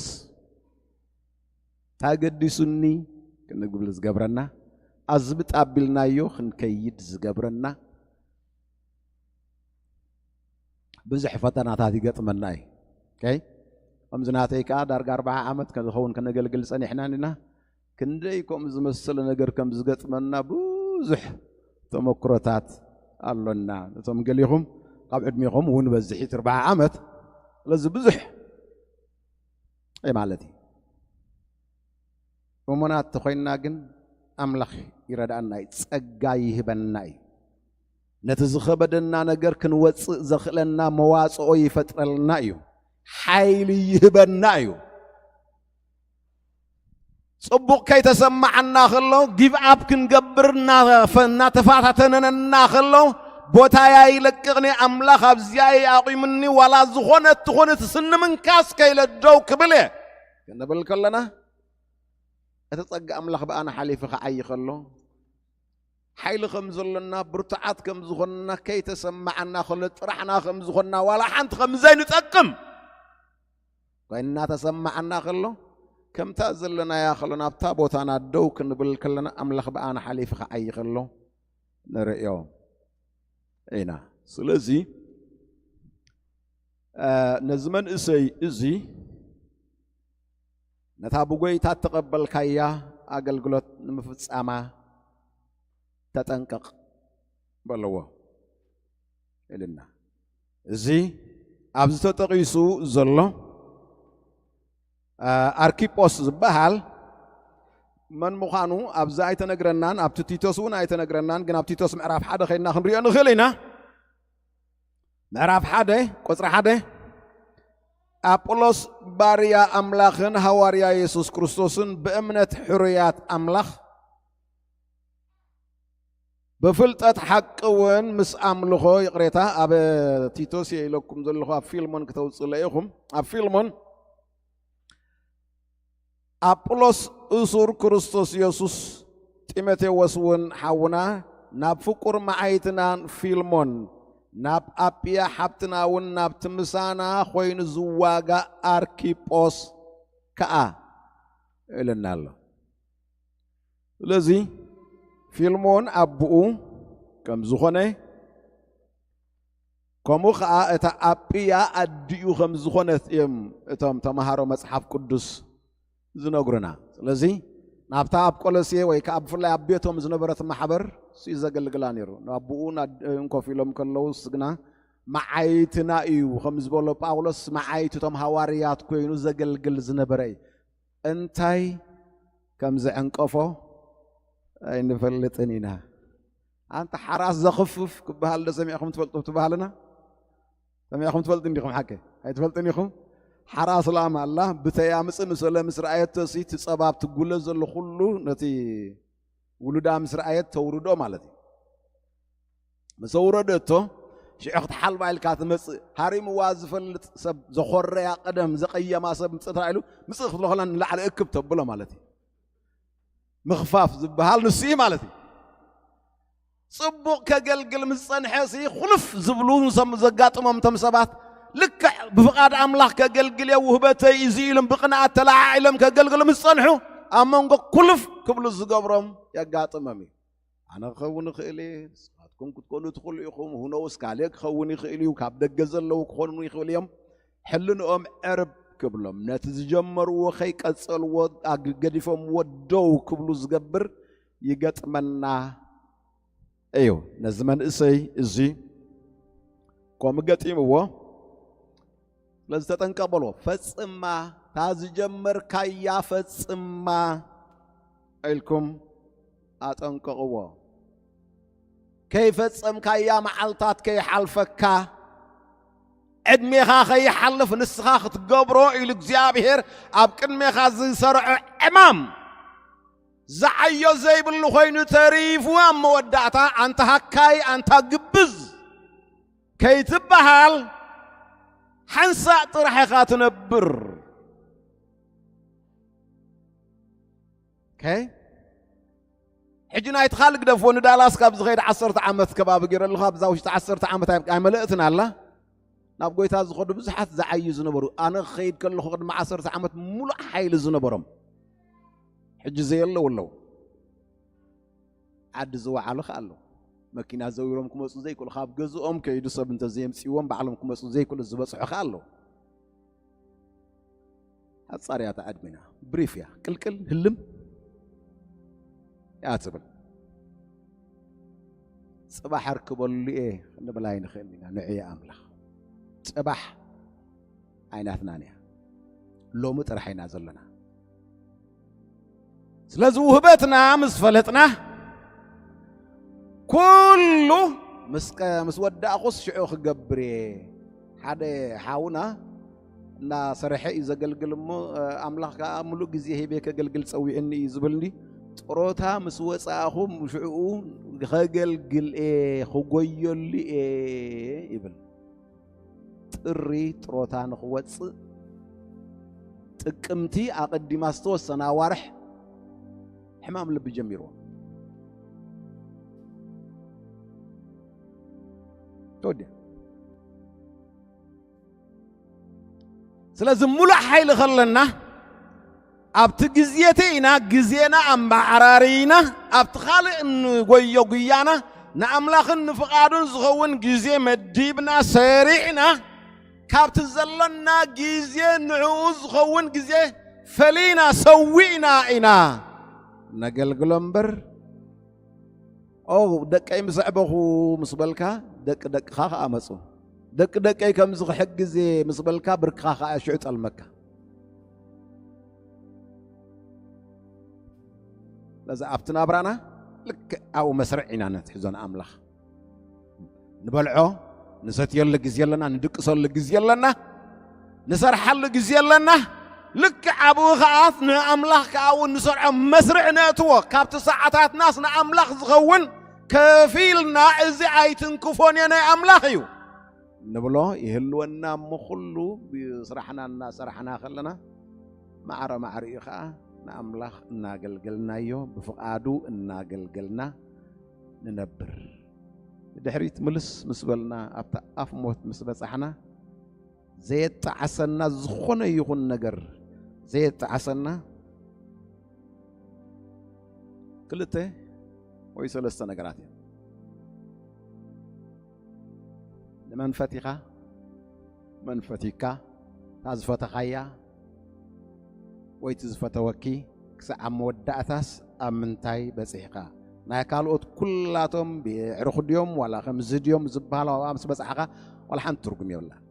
ታገዲሱኒ ክንብል ዝገብረና፣ ኣዝብጥ ኣቢልናዮ ክንከይድ ዝገብረና ብዙሕ ፈተናታት ይገጥመና እዩ። ኦኬ? ከምዚ ናተይ ከኣ ዳርጋ ኣርብዓ ዓመት ከዝኸውን ከነገልግል ጸኒሕና ኢና። ክንደይ ከምኡ ዝመሰለ ነገር ከም ዝገጥመና ብዙሕ ተመክሮታት ኣሎና። እቶም ገሊኹም ካብ ዕድሜኹም እውን በዝሒት ኣርብዓ ዓመት፣ ስለዚ ብዙሕ እዩ ማለት እዩ። እሙናት ተኾይንና ግን ኣምላኽ ይረድኣና እዩ፣ ጸጋ ይህበና እዩ። ነቲ ዝኸበደና ነገር ክንወጽእ ዘኽእለና መዋጽኦ ይፈጥረልና እዩ፣ ሓይሊ ይህበና እዩ። ጽቡቕ ከይተሰማዓና ከሎ፣ ጊቭ ኣፕ ክንገብር እናፈ-፣ እናተፈታተነና ከሎ፣ ቦታያ ይለቅቕኒ፣ ኣምላኽ ኣብዚኣ እዩ ኣቑሙኒ፣ ዋላ ዝኾነ ትኹን እቲ ስኒ ምንካስ ከይለ ደው ክብል እየ ክንብል ከለና፣ እቲ ጸጋ ኣምላኽ ብኣና ሓሊፉ ክዓዪ ከሎ፣ ሓይሊ ከም ዘሎና፣ ብርቱዓት ከም ዝኾንና ከይተሰማዓና ከሎ፣ ጥራሕና ከም ዝኾንና፣ ዋላ ሓንቲ ከም ዘይንጠቅም ኮይንና ተሰማዓና ከሎ፣ ከምታ ዘለናያ ከሎ፣ ናብታ ቦታና ደው ክንብል ከለና፣ ኣምላኽ ብኣና ሓሊፉ ክዓዪ ከሎ ንርእዮ ኢና። ስለዚ፣ እ፣ ነዚ መንእሰይ እዚ ነታ ብጎይታ እተቐበልካያ ኣገልግሎት ንምፍጻማ ተጠንቀቕ በልዎ ኢልና። እዚ ኣብዚ ተጠቒሱ ዘሎ፣ እ፣ ኣርኪጶስ ዝበሃል መን ምዃኑ ኣብዚ ኣይተነግረናን፣ ኣብቲ ቲቶስ እውን ኣይተነግረናን፣ ግን ኣብ ቲቶስ ምዕራፍ ሓደ ኸይድና ክንሪኦ ንኽእል ኢና። ምዕራፍ ሓደ ቁጽሪ ሓደ፣ ኣጵሎስ ባርያ ኣምላኽን ሃዋርያ የሱስ ክርስቶስን ብእምነት ሕሩያት ኣምላኽ ብፍልጠት ሓቂ እውን ምስ ኣምልኾ፣ ይቕሬታ፣ ኣብ ቲቶስ እየ ኢለኩም ዘለኹ፣ ኣብ ፊልሞን ክተውፅእለ ኢኹም። ኣብ ፊልሞን ኣጵሎስ እሱር ክርስቶስ የሱስ፣ ጢሞቴዎስ እውን ሓውና፣ ናብ ፍቁር መዓይትናን ፊልሞን፣ ናብ ኣጵያ ሓብትና እውን፣ ናብቲ ምሳና ኮይኑ ዝዋጋእ ኣርኪጶስ ከኣ ኢሉና ኣሎ። ስለዚ ፊልሞን ኣቦኡ ከም ዝኾነ፣ ከምኡ ኸኣ እታ ኣጵያ ኣዲኡ ከም ዝኾነት እዮም እቶም ተምሃሮ መጽሓፍ ቅዱስ ዝነግሩና። ስለዚ ናብታ ኣብ ቆሎሴ ወይ ከኣ ብፍላይ ኣብ ቤቶም ዝነበረት ማሕበር እዩ ዘገልግላ ነይሩ። ንኣቦኡ ንኣዲኡን ኮፍ ኢሎም ከለዉ፣ ስግና መዓይትና እዩ፣ ከም ዝበሎ ጳውሎስ፣ መዓይቱ እቶም ሃዋርያት ኮይኑ ዘገልግል ዝነበረ እዩ። እንታይ ከም ዘዕንቀፎ ኣይንፈልጥን ኢና። ኣንታ ሓራስ ዘኽፍፍ ክበሃል ዶ ሰሚዕኹም ትፈልጡ? ትበሃልና ሰሚዕኹም ትፈልጡ እንዲኹም? ሓቂ ኣይትፈልጡን ኢኹም። ሓራስ ላም ኣላ፣ ብተያ ምጽእ ምስ በለ ምስ ረኣየቶ ሲ እቲ ጸባ ኣብቲ ጉለ ዘሎ ኩሉ ነቲ ውሉዳ ምስ ረኣየት ተውርዶ ማለት እዩ። ምስ ኣውረደቶ ሽዑ ክትሓልባ ኢልካ ትመጽእ። ሃሪምዋ ዝፈልጥ ሰብ ዘኾረያ ቀደም ዘቐየማ ሰብ ምጽእ ተባሂሉ ምጽእ ክትብሎ ከላ ንላዕሊ እክብ ተብሎ ማለት እዩ። ምኽፋፍ ዝበሃል ንሱ እዩ ማለት እዩ። ጽቡቕ ከገልግል ምስ ጸንሐ ሲ ኩልፍ ዝብሉ ንሰም ዘጋጥሞም እቶም ሰባት ልክዕ ብፍቓድ ኣምላኽ ከገልግል እየ ውህበተይ እዚ ኢሎም ብቕንኣት ተለዓዒሎም ከገልግሉ ምስ ጸንሑ ኣብ መንጎ ኩልፍ ክብሉ ዝገብሮም የጋጥሞም እዩ። ኣነ ክኸውን እኽእል እየ፣ ንስኻትኩም ክትኮኑ ትኽእሉ ኢኹም፣ ሁነውስ ካልእ ክኸውን ይኽእል እዩ፣ ካብ ደገ ዘለዉ ክኾኑ ይኽእሉ እዮም። ሕልንኦም ዕርብ ክብሎም፣ ነቲ ዝጀመርዎ ከይቀጸልዎ ኣግ-፣ ገዲፎምዎ ደው ክብሉ ዝገብር ይገጥመና እዩ። ነዚ መንእሰይ እዚ ከምኡ ገጢምዎ፣ ስለዚ ተጠንቀቕ በሎ። ፈጽማ፣ እታ ዝጀመርካያ ፈጽማ ኢልኩም ኣጠንቅቕዎ። ከይፈጸምካያ መዓልታት ከይሓልፈካ፣ ዕድሜኻ ከይሓልፍ ንስኻ ክትገብሮ ኢሉ እግዚኣብሔር ኣብ ቅድሜኻ ዝሰርዖ ዕማም ዝዓዮ ዘይብሉ ኮይኑ ተሪፉ ኣብ መወዳእታ ኣንታ ሃካይ፣ ኣንታ ግብዝ ከይትበሃል ሓንሳእ ጥራሕ ኢኻ ትነብር። ኦኬ? ሕጂ ናይቲ ካልእ ግደፍዎ፣ ንዳላስ ካብ ዝኸይድ ዓሰርተ ዓመት ከባቢ ገይረ ኣለኹ። ኣብዛ ውሽጢ ዓሰርተ ዓመት ኣይ-፣ ኣይመለእትን ኣላ። ናብ ጎይታ ዝኸዱ ብዙሓት ዝዓዩ ዝነበሩ፣ ኣነ ክኸይድ ከለኹ ቅድሚ ዓሰርተ ዓመት ሙሉእ ሓይሊ ዝነበሮም፣ ሕጂ ዘየለዉ ኣለዉ። ዓዲ ዝወዓሉ ኸኣ ኣለዉ። መኪና ዘዊሮም ክመጹ ዘይክእሉ፣ ካብ ገዝኦም ከይዱ ሰብ እንተዘየምጽእዎም ባዕሎም ክመጹ ዘይክእሉ ዝበጽሑ ኸኣ ኣለዉ። ሓጻር እያ እታ ዕድሜና፣ ብሪፍ እያ፣ ቅልቅል ህልም እያ ትብል። ጽባሕ ኣርክበሉ እየ ክንብል ኣይንኽእልን ኢና፣ ንዑ እየ ኣምላኽ። ጽባሕ ኣይናትናን እያ፣ ሎሚ ጥራሕ ኢና ዘለና። ስለዚ ውህበትና ምስ ፈለጥና፣ ኩሉ ምስ ቀ-፣ ምስ ወዳእኹስ ሽዑ ክገብር እየ። ሓደ ሓውና እናሰርሐ እዩ ዘገልግል እሞ፣ ኣምላኽ ከኣ ምሉእ ግዜ ሂበ ከገልግል ጸዊዕኒ እዩ ዝብልኒ። ጥሮታ ምስ ወጻእኹ ሽዑ ከገልግል እየ፣ ክጎየሉ እየ ይብል። ጥሪ ጥሮታ ንኽወጽእ ጥቅምቲ ኣቐዲማ ዝተወሰነ ኣዋርሕ ሕማም ልቢ ጀሚርዎ። ተወዲኣ። ስለዚ ሙሉእ ሓይሊ ከለና ኣብቲ ግዜቲ ኢና ግዜና ኣመዓራርይና ኣብቲ ካልእ እንጎዮ ጉያና ንኣምላኽን ንፍቓዱን ዝኸውን ግዜ መዲብና ሰሪዕና ካብቲ ዘሎና ግዜ ንዕኡ ዝኸውን ግዜ ፈሊና ሰዊእና ኢና ነገልግሎ እምበር። ኦ ደቀይ ምስ ኣዕበኹ ምስ በልካ ደቂ ደቅኻ ከኣ መጹ። ደቂ ደቀይ ከምዚ ክሕግዝ እየ ምስ በልካ ብርክኻ ከኣ ሽዑ ጠልመካ። ስለዚ ኣብቲ ናብራና ልክዕ ኣብኡ መስርዕ ኢና ነትሕዞ ንኣምላኽ። ንበልዖ፣ ንሰትየሉ ግዜ ኣለና፣ ንድቅሰሉ ግዜ ኣለና፣ ንሰርሓሉ ግዜ ኣለና። ልክዕ ኣብኡ ኸዓ ንኣምላኽ ከኣ ኣብኡ ንሰርዖ መስርዕ ነእትዎ። ካብቲ ሰዓታትናስ ንኣምላኽ ዝኸውን ከፊልና እዚ ኣይትንክፎን እየ ናይ ኣምላኽ እዩ ንብሎ ይህልወና እሞ ኩሉ ብስራሕና እናሰራሕና ከለና ማዕረ ማዕሪኡ ኸዓ ንኣምላኽ እናገልገልናዮ ብፍቓዱ እናገልገልና ንነብር። ንድሕሪት ምልስ ምስ በልና ኣብታ ኣፍ ሞት ምስ በጻሕና ዘየጣዓሰና ዝኾነ ይኹን ነገር ዘየጣዓሰና ክልተ ወይ ሰለስተ ነገራት እዮም። ንመን ፈቲኻ? መን ፈቲካ? እታ ዝፈተኻያ ወይ እቲ ዝፈተወኪ ክሳዕ ኣብ መወዳእታስ ኣብ ምንታይ በጺሕካ? ናይ ካልኦት ኩላቶም ብዕሩኽ ድዮም ዋላ ከምዚ ድዮም ዝበሃሉ ኣብኣ ምስ በጻሕካ ዋላ ሓንቲ ትርጉም የብላን።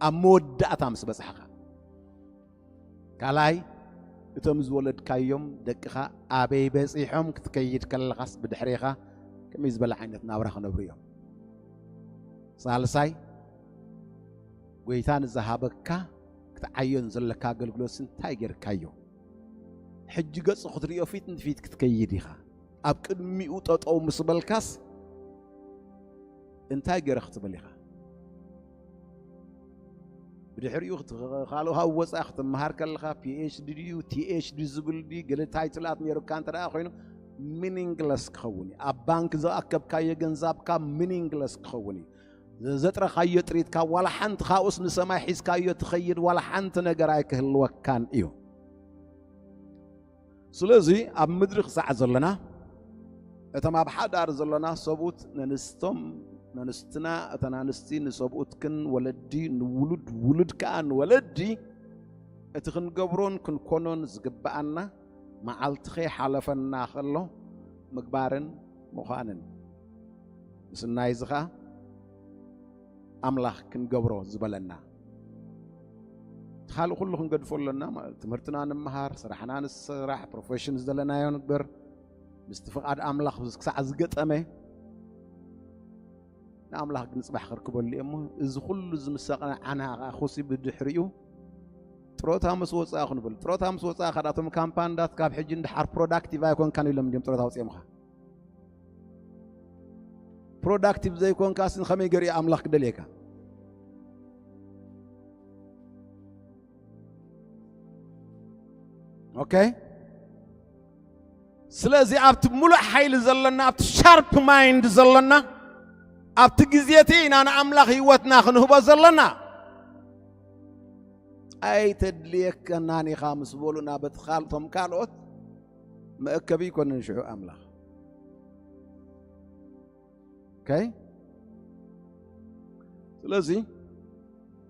ኣብ መወዳእታ ምስ በጻሕካ ካልኣይ እቶም ዝወለድካዮም ደቅኻ ኣበይ በጺሖም ክትከይድ ከለኻስ ብድሕሬኻ ከመይ ዝበለ ዓይነት ናብራ ክነብሩ እዮም? ሳልሳይ ጎይታ ንዝሃበካ ክትዓዮ ንዘለካ ኣገልግሎትስ እንታይ ጌርካዮ? ሕጂ ገጹ ክትርእዮ ፊት ንፊት ክትከይድ ኢኻ። ኣብ ቅድሚኡ ጠጠው ምስ በልካስ እንታይ ገይረ ክትብል ኢኻ? ብድሕሪኡ ክት-፣ ካልእ ካብ ወፃኢ ክትመሃር ከለኻ፣ ፒ ኤች ዲ ድዩ፣ ቲ ኤች ዲ ዝብል ድዩ፣ ገለ ታይትላት ነይሩካ እንተ ደኣ ኮይኑ፣ ሚኒንግለስ ክኸውን እዩ። ኣብ ባንክ ዝኣከብካዮ ገንዘብካ ሚኒንግለስ ክኸውን እዩ። ዘጥረኻዮ ጥሪትካ ዋላ ሓንቲ ካብኡስ ንሰማይ ሒዝካዮ ትኸይድ ዋላ ሓንቲ ነገር ኣይክህልወካን እዩ። ስለዚ ኣብ ምድሪ ክሳዕ ዘለና፣ እቶም ኣብ ሓዳር ዘለና ሰብኡት ነንስቶም፣ ነንስትና፣ እተን ኣንስቲ ንሰብኡትክን ወለዲ፣ ንውሉድ ውሉድ ከኣ ንወለዲ፣ እቲ ክንገብሮን ክንኮኖን ዝግብኣና መዓልቲ ከይሓለፈና ከሎ ምግባርን ምዃንን። ምስናይ እዚ ኸኣ ኣምላኽ ክንገብሮ ዝበለና። እቲ ካልእ ኩሉ ክንገድፎ ኣለና ማለት፣ ትምህርትና ንምሃር፣ ስራሕና ንስራሕ፣ ፕሮፌሽን ዝደለናዮ ንግበር፣ ምስቲ ፍቓድ ኣምላኽ ክሳዕ ዝገጠመ ንኣምላኽ ግን ጽባሕ ከርክበሉ እየ እሞ፣ እዚ ኩሉ ዝምሰቐ ዓና ከኣ ኹሲ ብድሕሪኡ ጥሮታ ምስ ወጻእኹ ንብል። ጥሮታ ምስ ወጻእካ ዳቶም ካምፓንዳት ካብ ሕጂ ንድሓር ፕሮዳክቲቭ ኣይኮንካን ኢሎም እንዲዮም ጥሮታ ኣውጺኦምኻ። ፕሮዳክቲቭ ዘይኮንካ ሲ ከመይ ገይሩ ኣምላኽ ክደልየካ? ኦኬ። ስለዚ ኣብቲ ሙሉእ ሓይሊ ዘለና፣ ኣብቲ ሻርፕ ማይንድ ዘለና፣ ኣብቲ ግዜ እቲ ኢና ንኣምላኽ ህይወትና ክንህቦ ዘለና። ኣይተድልየከናን ኢኻ ምስ በሉና በቲ ካልቶም ካልኦት መእከቢ ይኮንን ሽዑ ኣምላኽ። ኦኬ። ስለዚ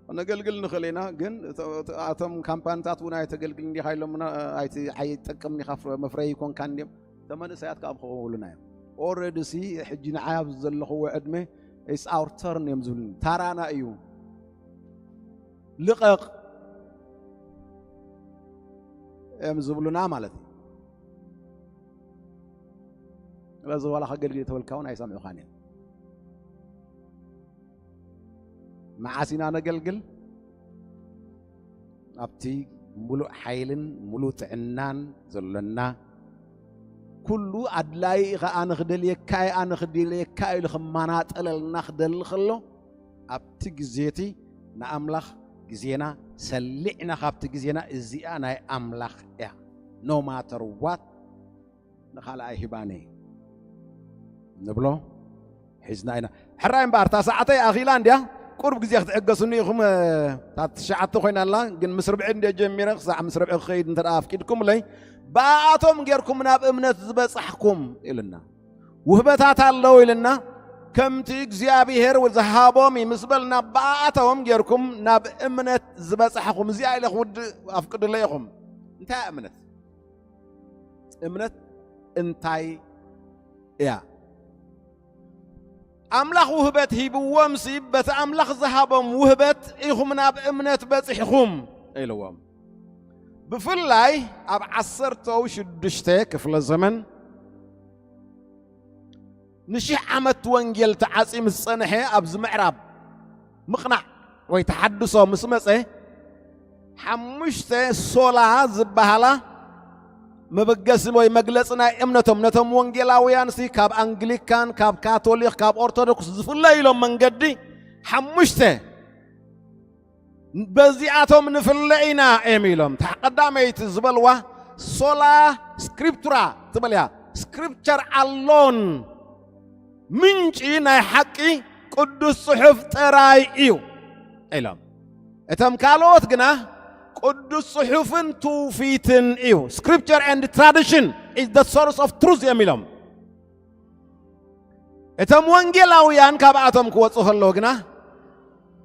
ከነገልግል ንኽእል ኢና፣ ግን እቶ-፣ እቶ-፣ ኣቶም ካምፓኒታት እውን ኣይተገልግልን ዲኻ ኢሎምና፣ ኣይቲ-፣ ኣይጠቅምን ኢኻ፣ ፍረ-፣ መፍረይ ይኮንካን ድዮም? እቶም መንእሰያት ከኣ ክኸውሉና እዮም። ኦረዲ ሲ ሕጂ ንዓይ ኣብዚ ዘለኽዎ ዕድመ it's our turn እዮም ዝብሉኒ። ታራና እዩ። ልቐቕ እዮም ዝብሉና ማለት እዩ። ስለዚ ዋላ ከገልግል ተበልካ እውን ኣይሰምዑኻን እዮም። መዓስ ኢና ነገልግል? ኣብቲ ሙሉእ ሓይልን ሙሉእ ጥዕናን ዘሎና፣ ኩሉ ኣድላይ እዩ ኸኣ፣ ኣነ ክደልየካ እየ፣ ኣነ ክደልየካ ኢሉ ክመናጠለልና ክደሊ ከሎ፣ ኣብቲ ግዜ እቲ ንኣምላኽ ግዜና ሰሊዕና፣ ካብቲ ግዜና እዚኣ ናይ ኣምላኽ እያ፣ no matter what፣ ንኻልኣይ ሂባኒ ንብሎ ሒዝና ኢና። ሕራይ እምበኣር፣ እታ ሰዓተይ ኣኺላ እንድያ፣ ቁሩብ ግዜ ክትዕገሱኒ ኢኹም። እ፣ እታ ትሽዓተ ኮይና ኣላ፣ ግን ምስ ርብዒ እንድየ ጀሚረ፣ ክሳዕ ምስ ርብዒ ክኸይድ እንተ ደኣ ኣፍቂድኩምለይ፣ ብኣኣቶም ጌርኩም ናብ እምነት ዝበጻሕኩም ኢልና። ውህበታት ኣለዉ ኢልና፣ ከምቲ እግዚኣብሔር ዝሃቦም እዩ ምስ በልና፣ ብኣኣቶም ጌርኩም ናብ እምነት ዝበጻሕኹም። እዚኣ ኢለ ክውድእ ኣፍቅዱለይ ኢኹም። እንታይ እያ እምነት? እምነት እንታይ እያ? ኣምላኽ ውህበት ሂብዎምሲ፣ በቲ ኣምላኽ ዝሃቦም ውህበት ኢኹም ናብ እምነት በጺሕኹም ኢልዎም። ብፍላይ ኣብ ዓሰርተው ሽዱሽተ ክፍለ ዘመን ንሽሕ ዓመት ወንጌል ተዓጽዩ ምስ ጸንሐ፣ ኣብዚ ምዕራብ ምቕናዕ ወይ ተሓድሶ ምስ መጸ፣ ሓሙሽተ ሶላ ዝበሃላ መበገሲ ወይ መግለጺ ናይ እምነቶም፣ ነቶም ወንጌላውያንሲ ካብ ኣንግሊካን፣ ካብ ካቶሊክ፣ ካብ ኦርቶዶክስ ዝፍለይሎም መንገዲ ሓሙሽተ በዚኣቶም ንፍለ ኢና እዮም ኢሎም። እታ ቀዳመይቲ ዝበልዋ ሶላ ስክሪፕቱራ ትበል እያ። ስክሪፕቸር ኣሎን፣ ምንጪ ናይ ሓቂ ቅዱስ ጽሑፍ ጥራይ እዩ ኢሎም። እቶም ካልኦት ግና ቅዱስ ጽሑፍን ትውፊትን እዩ። Scripture and tradition is the source of truth እዮም ኢሎም። እቶም ወንጌላውያን ካብኣቶም ክወጹ ከለዉ ግና፣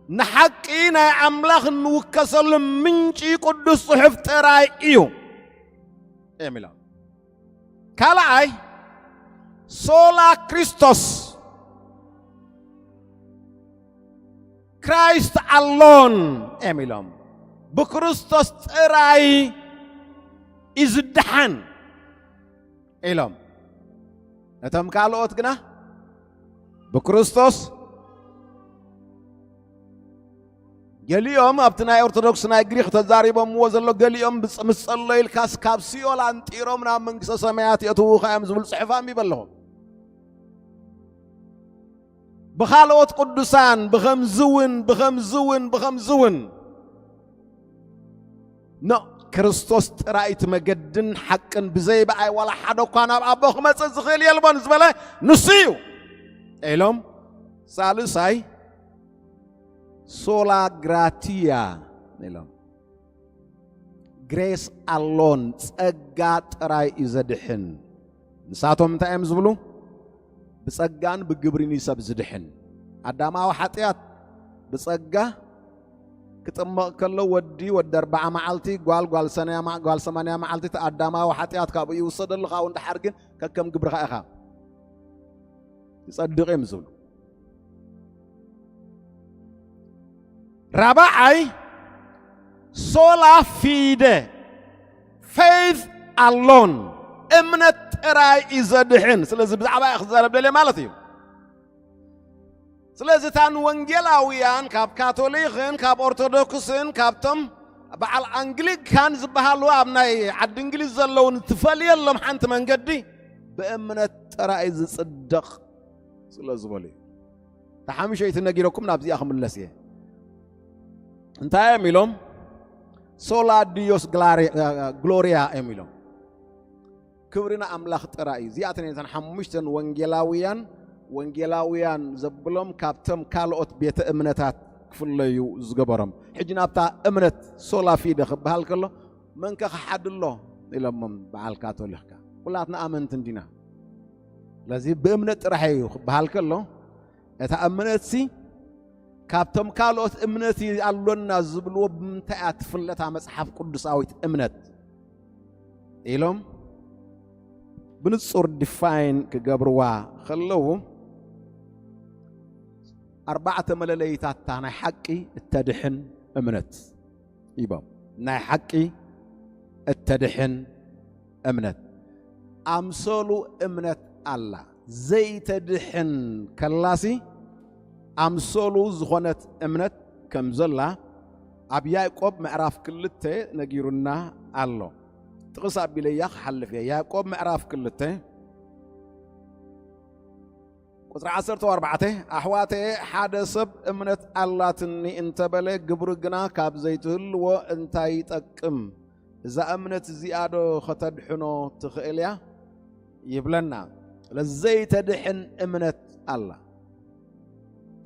ንሓቂ ናይ ኣምላኽ እንውከሰሉ ምንጪ ቅዱስ ጽሑፍ ጥራይ እዩ እዮም ኢሎም። ካልኣይ፣ ሶላ ክርስቶስ፣ ክራይስት ኣሎን እዮም ኢሎም። ብክርስቶስ ጥራይ እዩ ዝደሓን ኢሎም። ነቶም ካልኦት ግና ብክርስቶስ ገሊኦም ኣብቲ ናይ ኦርቶዶክስ ናይ ግሪክ ተዛሪቦምዎ ዘሎ፣ ገሊኦም ብጽ-፣ ምስ ጸሎ ኢልካስ ካብ ሲኦል ኣንጢሮም ናብ መንግስተ ሰማያት የእትዉኻ እዮም ዝብል ጽሑፍ ኣንቢበ ኣለኹም። ብኻልኦት ቅዱሳን ብኸምዚ እውን፣ ብኸምዚ እውን፣ ብኸምዚ እውን። ኖ፣ ክርስቶስ ጥራይ እቲ መገድን ሓቅን፣ ብዘይ ብኣይ ዋላ ሓደ እኳ ናብ ኣቦ ክመጽእ ዝኽእል የልቦን ዝበለ ንሱ እዩ ኢሎም። ሳልሳይ፣ ሶላ ግራቲያ ኢሎም። ግሬስ ኣሎን፣ ጸጋ ጥራይ እዩ ዘድሕን። ንሳቶም እንታይ እዮም ዝብሉ? ብጸጋን ብግብርን እዩ ሰብ ዝድሕን። ኣዳማዊ ሓጢኣት ብጸጋ ክጥመቕ ከሎ፣ ወዲ፣ ወዲ ኣርብዓ መዓልቲ፣ ጓል፣ ጓል ሰማንያ መዓ-፣ ጓል ሰማንያ መዓልቲ፣ እቲ ኣዳማዊ ሓጢኣት ካብኡ ይውሰደሉ። ካብኡ እንድሓር ግን ከከም ግብርኻ ኢኻ ትጸድቕ እዮም ዝብሉ። ራብዓይ፣ ሶላ ፊደ፣ ፌይዝ ኣሎን፣ እምነት ጥራይ እዩ ዘድሕን። ስለዚ ብዛዕባ እየ ክዛረብ ደልየ ማለት እዩ። ስለዚ እታ ንወንጌላውያን ካብ ካቶሊክን ካብ ኦርቶዶክስን ካብቶም በዓል ኣንግሊካን ዝበሃሉ ኣብ ናይ ዓዲ እንግሊዝ ዘለውን ትፈልየሎም ሓንቲ መንገዲ ብእምነት ጥራይ ዝጽደቕ ስለ ዝበሉ እዩ። እታ ሓሙሸይቲ ነጊረኩም ናብዚኣ ክምለስ እየ። እንታይ እዮም ኢሎም? ሶላ ዲዮስ ግላሪ-፣ ግሎሪያ እዮም ኢሎም። ክብሪ ንኣምላኽ ጥራይ እዩ። እዚኣተን እየን እተን ሓሙሽተን ወንጌላውያን፣ ወንጌላውያን ዘብሎም ካብቶም ካልኦት ቤተ እምነታት ክፍለዩ ዝገበሮም። ሕጂ ናብታ እምነት ሶላ ፊደ ክበሃል ከሎ፣ መንከ ክሓድሎ ኢሎሞም በዓል ካቶሊኽካ? ኩላትና ኣመንቲ እንዲና። ስለዚ ብእምነት ጥራሕ እዩ ክበሃል ከሎ፣ እታ እምነትሲ ካብቶም ካልኦት እምነት ኣሎና ዝብልዎ ብምንታይ እያ ትፍለታ መጽሓፍ ቅዱሳዊት እምነት ኢሎም ብንጹር ዲፋይን ክገብርዋ ከለዉ፣ ኣርባዕተ መለለይታታ ናይ ሓቂ እተድሕን እምነት ሂቦም። ናይ ሓቂ እተድሕን እምነት። ኣምሰሉ እምነት ኣላ። ዘይተድሕን ከላሲ ኣምሰሉ ዝኾነት እምነት ከም ዘላ ኣብ ያዕቆብ ምዕራፍ ክልተ ነጊሩና ኣሎ። ጥቕስ ኣቢለያ ክሓልፍ እየ። ያዕቆብ ምዕራፍ ክልተ ቁጽሪ ዓሰርተ ኣርባዕተ፣ ኣሕዋተየ፣ ሓደ ሰብ እምነት ኣላትኒ እንተበለ፣ ግብሪ ግና ካብ ዘይትህልዎ እንታይ ይጠቅም? እዛ እምነት እዚኣ ዶ ኸተድሕኖ ትኽእል እያ? ይብለና። ስለዚ ዘይተድሕን እምነት ኣላ።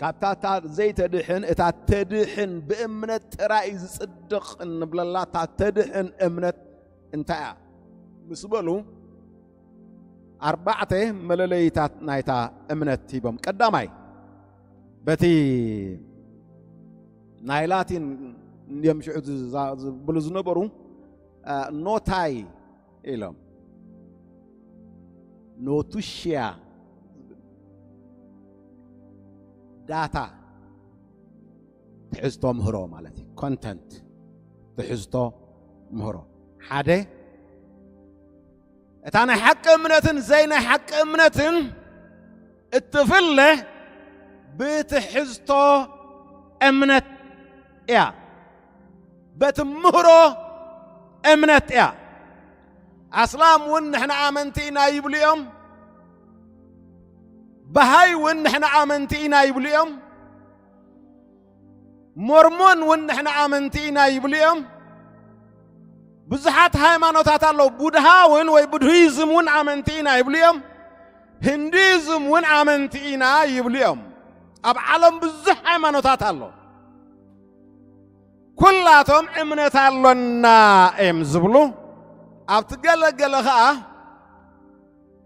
ካብታ እታ ዘይተድሕን፣ እታ ተድሕን፣ ብእምነት ጥራይ ዝጽድቕ እንብለላ፣ እታ ተድሕን እምነት እንታይ እያ? ምስ በሉ፣ ኣርባዕተ መለለይታት ናይታ እምነት ሂቦም። ቀዳማይ፣ በቲ ናይ ላቲን እዮም ሽዑ ዝዛ-፣ ዝብሉ ዝነበሩ፣ አ፣ ኖታይ ኢሎም። ኖቱሽያ ዳታ ትሕዝቶ ምህሮ ማለት እዩ። ኮንተንት ትሕዝቶ ምህሮ። ሓደ፣ እታ ናይ ሓቂ እምነትን ዘይ ናይ ሓቂ እምነትን እትፍለ ብትሕዝቶ እምነት እያ። በቲ ምህሮ እምነት እያ። ኣስላም እውን ንሕና ኣመንቲ ኢና ይብሉ እዮም። በሃይ እውን ንሕና ኣመንቲ ኢና ይብሉ እዮም። ሞርሞን እውን ንሕና ኣመንቲ ኢና ይብሉ እዮም። ብዙሓት ሃይማኖታት ኣለዉ። ቡድሃ እውን ወይ ቡድሂዝም እውን ኣመንቲ ኢና ይብሉ እዮም። ሂንዱይዝም እውን ኣመንቲ ኢና ይብሉ እዮም። ኣብ ዓለም ብዙሕ ሃይማኖታት ኣሎ። ኩላቶም እምነት ኣሎና እዮም ዝብሉ። ኣብቲ ገለ ገለ ኸኣ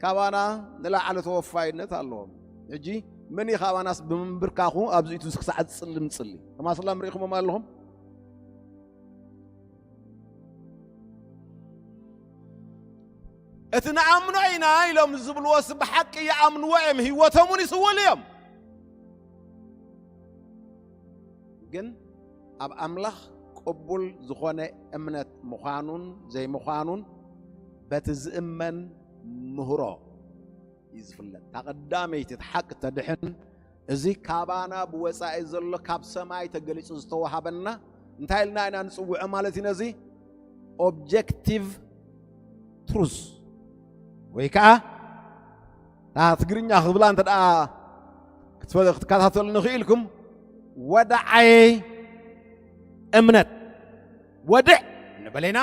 ካባና ንላዕሊ ተወፋይነት ኣለዎም። ሕጂ መን እዩ ካባናስ ብምንብርካኹ ኣብዚ ኢቱ ክሳዕ ዝጽሊ ምጽሊ? ከም ኣስላም ርኢኹሞም ኣለኹም? እቲ ንኣምኖ ኢና ኢሎም ዝብልዎስ ብሓቂ ይኣምንዎ እዮም፣ ህይወቶም እውን ይስውእሉ እዮም። ግን ኣብ ኣምላኽ ቅቡል ዝኾነ እምነት ምዃኑን ዘይምዃኑን በቲ ዝእመን ምህሮ እዩ ዝፍለጥ። እታ ቀዳመይቲ፣ እቲ ሓቂ ተድሕን፣ እዚ ካባና ብወፃኢ ዘሎ ካብ ሰማይ ተገሊፁ ዝተዋሃበና እንታይ ኢልና ኢና ንፅውዖ ማለት እዩ? ነዚ ኦብጀክቲቭ ትሩዝ ወይ ከዓ እታ ትግርኛ ክብላ እንተ ደኣ ክትፈ- ክትከታተሉ ንኽኢልኩም ወድዓይ እምነት ወድዕ ንበለና።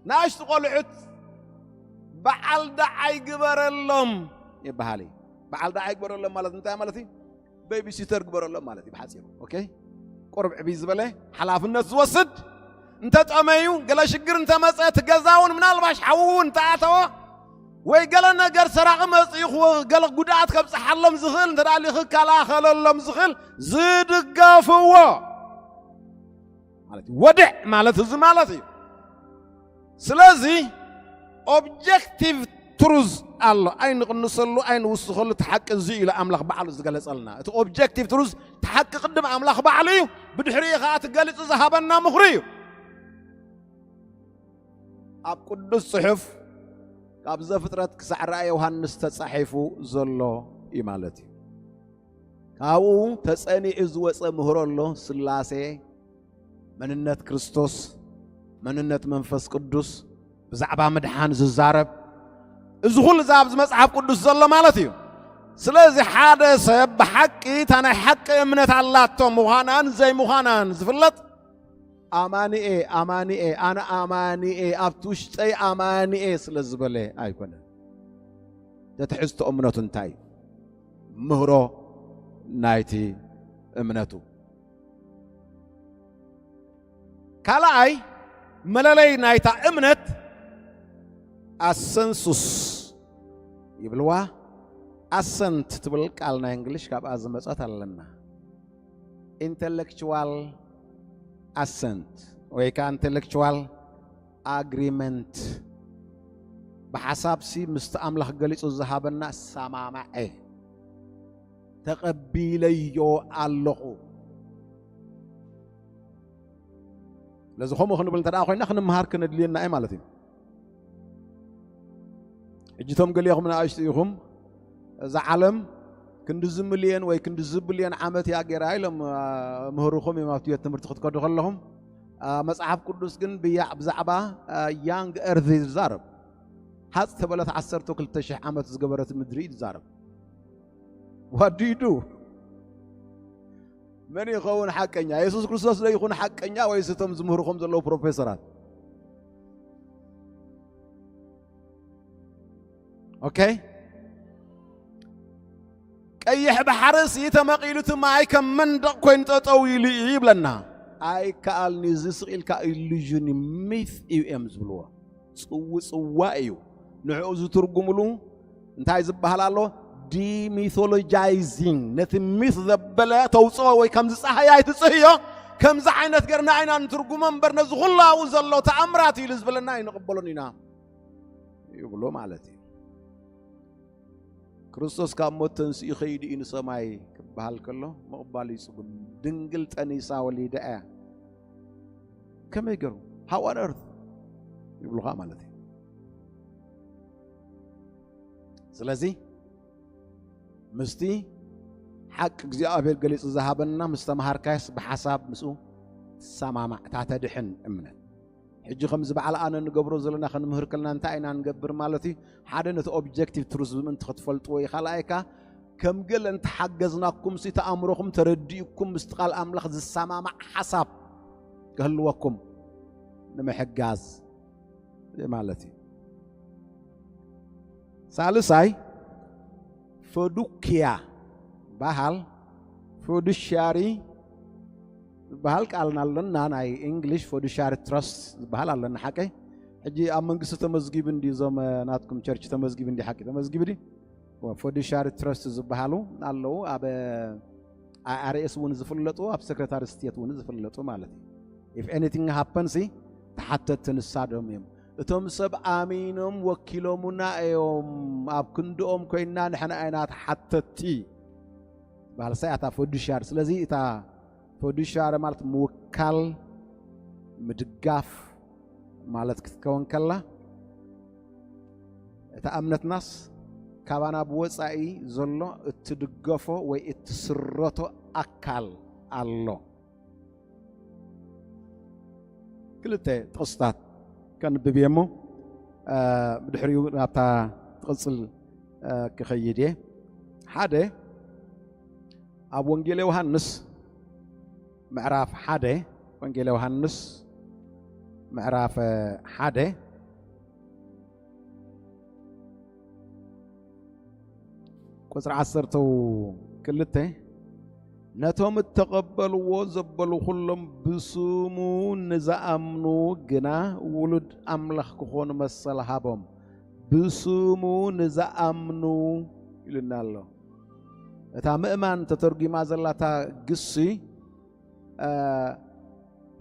ንኣሽቱ ቆልዑት በዓል ደዓይ ግበረሎም ይበሃል እዩ። በዓል ደዓይ ግበረሎም ማለት እንታይ ማለት እዩ? ቤቢሲተር ግበረሎም ማለት እዩ ብሓፂሩ። ኦኬ፣ ቁርብ ዕብይ ዝበለ ሓላፍነት ዝወስድ፣ እንተጠመዩ፣ ገለ ሽግር እንተመፀ፣ እቲ ገዛ እውን ምናልባሽ ሓዊ እውን እንተኣተወ ወይ ገለ ነገር ሰራቒ መፂኡ ክወ- ገለ ጉድኣት ከብፅሓሎም ዝኽእል እንተ ደኣ ክከላኸለሎም ዝኽእል ዝድገፍዎ ማለት እዩ። ወድዕ ማለት እዚ ማለት እዩ። ስለዚ ኦብጀክቲቭ ትሩዝ ኣሎ፣ ኣይንቕንሰሉ ኣይንውስኸሉ፣ እቲ ሓቂ እዚ ኢሉ ኣምላኽ ባዕሉ ዝገለጸልና። እቲ ኦብጀክቲቭ ትሩዝ እቲ ሓቂ ቅድም ኣምላኽ ባዕሉ እዩ፣ ብድሕሪኡ ኸዓ እቲ ገሊጹ ዝሃበና ምኽሪ እዩ። ኣብ ቅዱስ ጽሑፍ ካብ ዘፍጥረት ክሳዕ ራእይ ዮሃንስ ተጻሒፉ ዘሎ እዩ ማለት እዩ። ካብኡ ተጸኒዑ ዝወጸ ምህሮ ኣሎ፣ ስላሴ፣ መንነት ክርስቶስ፣ መንነት መንፈስ ቅዱስ፣ ብዛዕባ ምድሓን ዝዛረብ፣ እዚ ኩሉ እዚ ኣብዚ መጽሓፍ ቅዱስ ዘሎ ማለት እዩ። ስለዚ ሓደ ሰብ ብሓቂ እታ ናይ ሓቂ እምነት ኣላቶ ምዃናን ዘይምዃናን ዝፍለጥ ኣማኒኤ ኣማኒኤ ኣነ ኣማኒኤ ኣብቲ ውሽጠይ ኣማኒኤ ስለ ዝበለ ኣይኮነን። ተትሕዝቶ እምነቱ እንታይ እዩ? ምህሮ ናይቲ እምነቱ። ካልኣይ መለለይ ናይታ እምነት ኣሰንሱስ ይብልዋ። ኣሰንት ትብል ቃል ናይ እንግሊሽ ካብኣ ዝመጸት ኣለና። ኢንተሌክቹዋል ኣሰንት ወይ ከዓ ኢንተሌክቹዋል ኣግሪመንት፣ ብሓሳብሲ ምስቲ ኣምላኽ ገሊጹ ዝሃበና እሰማማዐ፣ ተቐቢለዮ ኣለኹ። ስለዚ ከምኡ ክንብል እንተ ደኣ ኮይና ክንምሃር ክነድልየና እዩ ማለት እዩ። ሕጂ እቶም ገሊኹም ንኣሽቱ ኢኹም፣ እዛ ዓለም ክንድዚ ሚልዮን ወይ ክንድዚ ቢልዮን ዓመት እያ ገይራ ኢሎም ምህርኹም እዮም ኣብቲ ቤት ትምህርቲ ክትከዱ ከለኹም። መጽሓፍ ቅዱስ ግን ብያ- ብዛዕባ ያንግ ኤርዝ እዩ ዝዛረብ። ሓጽ ተበለት ዓሰርተ ክልተ ሽሕ ዓመት ዝገበረት ምድሪ እዩ ዝዛረብ። ዋዲዱ መን ይኸውን ሓቀኛ? የሱስ ክርስቶስ ዶ ይኹን ሓቀኛ ወይስ እቶም ዝምህርኹም ዘለዉ ፕሮፌሰራት? ኦኬ፣ ቀይሕ ባሕርሲ ተመቒሉ እቲ ማይ ከም መንደቕ ኮይኑ ጠጠው ኢሉ እዩ ይብለና። ኣይከኣልን እዩ፣ እዚ ስቕ ኢልካ ኢሉዥን እዩ፣ ሚት እዩ እዮም ዝብልዎ። ጽውጽዋ እዩ። ንዕኡ ዝትርጉምሉ እንታይ ዝበሃል ኣሎ? ዲሚቶሎጃይዚንግ። ነቲ ሚት ዘበለ ተውፅኦ ወይ ከምዚ ፀሃይ ኣይትፅህዮ፣ ከምዚ ዓይነት ገርና ኢና ንትርጉሞ እምበር ነዚ ኩሉ ኣብኡ ዘሎ ተኣምራት ኢሉ ዝበለና ኣይንቕበሎን ኢና ይብሉ ማለት እዩ። ክርስቶስ ካብ ሞት ተንስኡ ከይዱ እዩ ንሰማይ ክበሃል ከሎ ምቕባል እዩ ጽጉም። ድንግል ጠኒሳ ወሊዳ እያ። ከመይ ገሩ? How on earth ይብሉኻ ማለት እዩ። ስለዚ ምስቲ ሓቂ እግዚኣብሔር ገሊጹ ዝሃበና ምስ ተምሃርካዮስ ብሓሳብ ምስኡ ትሰማማዕ፣ እታ ተድሕን እምነት። ሕጂ ከምዚ በዓል ኣነ ንገብሮ ዘለና ክንምህር ከለና እንታይ ኢና ንገብር ማለት እዩ? ሓደ ነቲ ኦብጀክቲቭ ትሩዝ ብምእንቲ ክትፈልጥዎ እዩ። ካልኣይካ ከም ገለ እንተሓገዝናኩም ሲ ተኣምሮኹም ተረዲእኩም ምስቲ ቃል ኣምላኽ ዝሰማማዕ ሓሳብ ክህልወኩም ንምሕጋዝ ማለት እዩ። ሳልሳይ ፈዱክያ በሃል፣ ፎዱሻሪ ዝበሃል ቃልና ኣለና። ናይ እንግሊሽ ፎዱሻሪ ትረስት ዝበሃል ኣለና። ሓቀይ ሕጂ ኣብ መንግስቲ ተመዝጊቡ እንዲ እዞም ናትኩም ቸርች ተመዝጊቡ እንዲ ሓቂ ተመዝጊቡ ዲ ፎዱሻሪ ትረስት ዝበሃሉ ኣለዉ። ኣብ ኣይኣርኤስ እውን ዝፍለጡ ኣብ ሴክሬታሪ ስቴት እውን ዝፍለጡ ማለት እዩ። ኢፍ ኤኒቲንግ ሃፐንሲ ተሓተትቲ ንሳዶም እዮም። እቶም ሰብ ኣሚኖም ወኪሎሙና እዮም፣ ኣብ ክንድኦም ኮይና ንሕና ኢና ተሓተትቲ በሃል ሳይ ኣታ ፎዱሻሪ። ስለዚ እታ ፎዱሻሪ ማለት ምውካል ምድጋፍ ማለት ክትከውን ከላ እታ እምነትናስ ካባና ብወጻኢ ዘሎ እትድገፎ ወይ እትስረቶ ኣካል ኣሎ። ክልተ ጥቕስታት ከንብብ እየ እሞ፣ እ፣ ብድሕሪኡ ናብታ ትቕጽል፣ እ፣ ክኸይድ እየ። ሓደ፣ ኣብ ወንጌል ዮሃንስ ምዕራፍ ሓደ፣ ወንጌል ዮሃንስ ምዕራፍ ሓደ፣ ቁጽሪ ዓሰርተ ክልተ፣ ነቶም እተቐበልዎ ዘበሉ ኩሎም ብስሙ ንዝኣምኑ ግና ውሉድ ኣምላኽ ክኾኑ መሰል ሃቦም። ብስሙ ንዝኣምኑ ኢሉና ኣሎ። እታ ምእማን ተተርጒማ ዘላታ ግሲ፣ እ፣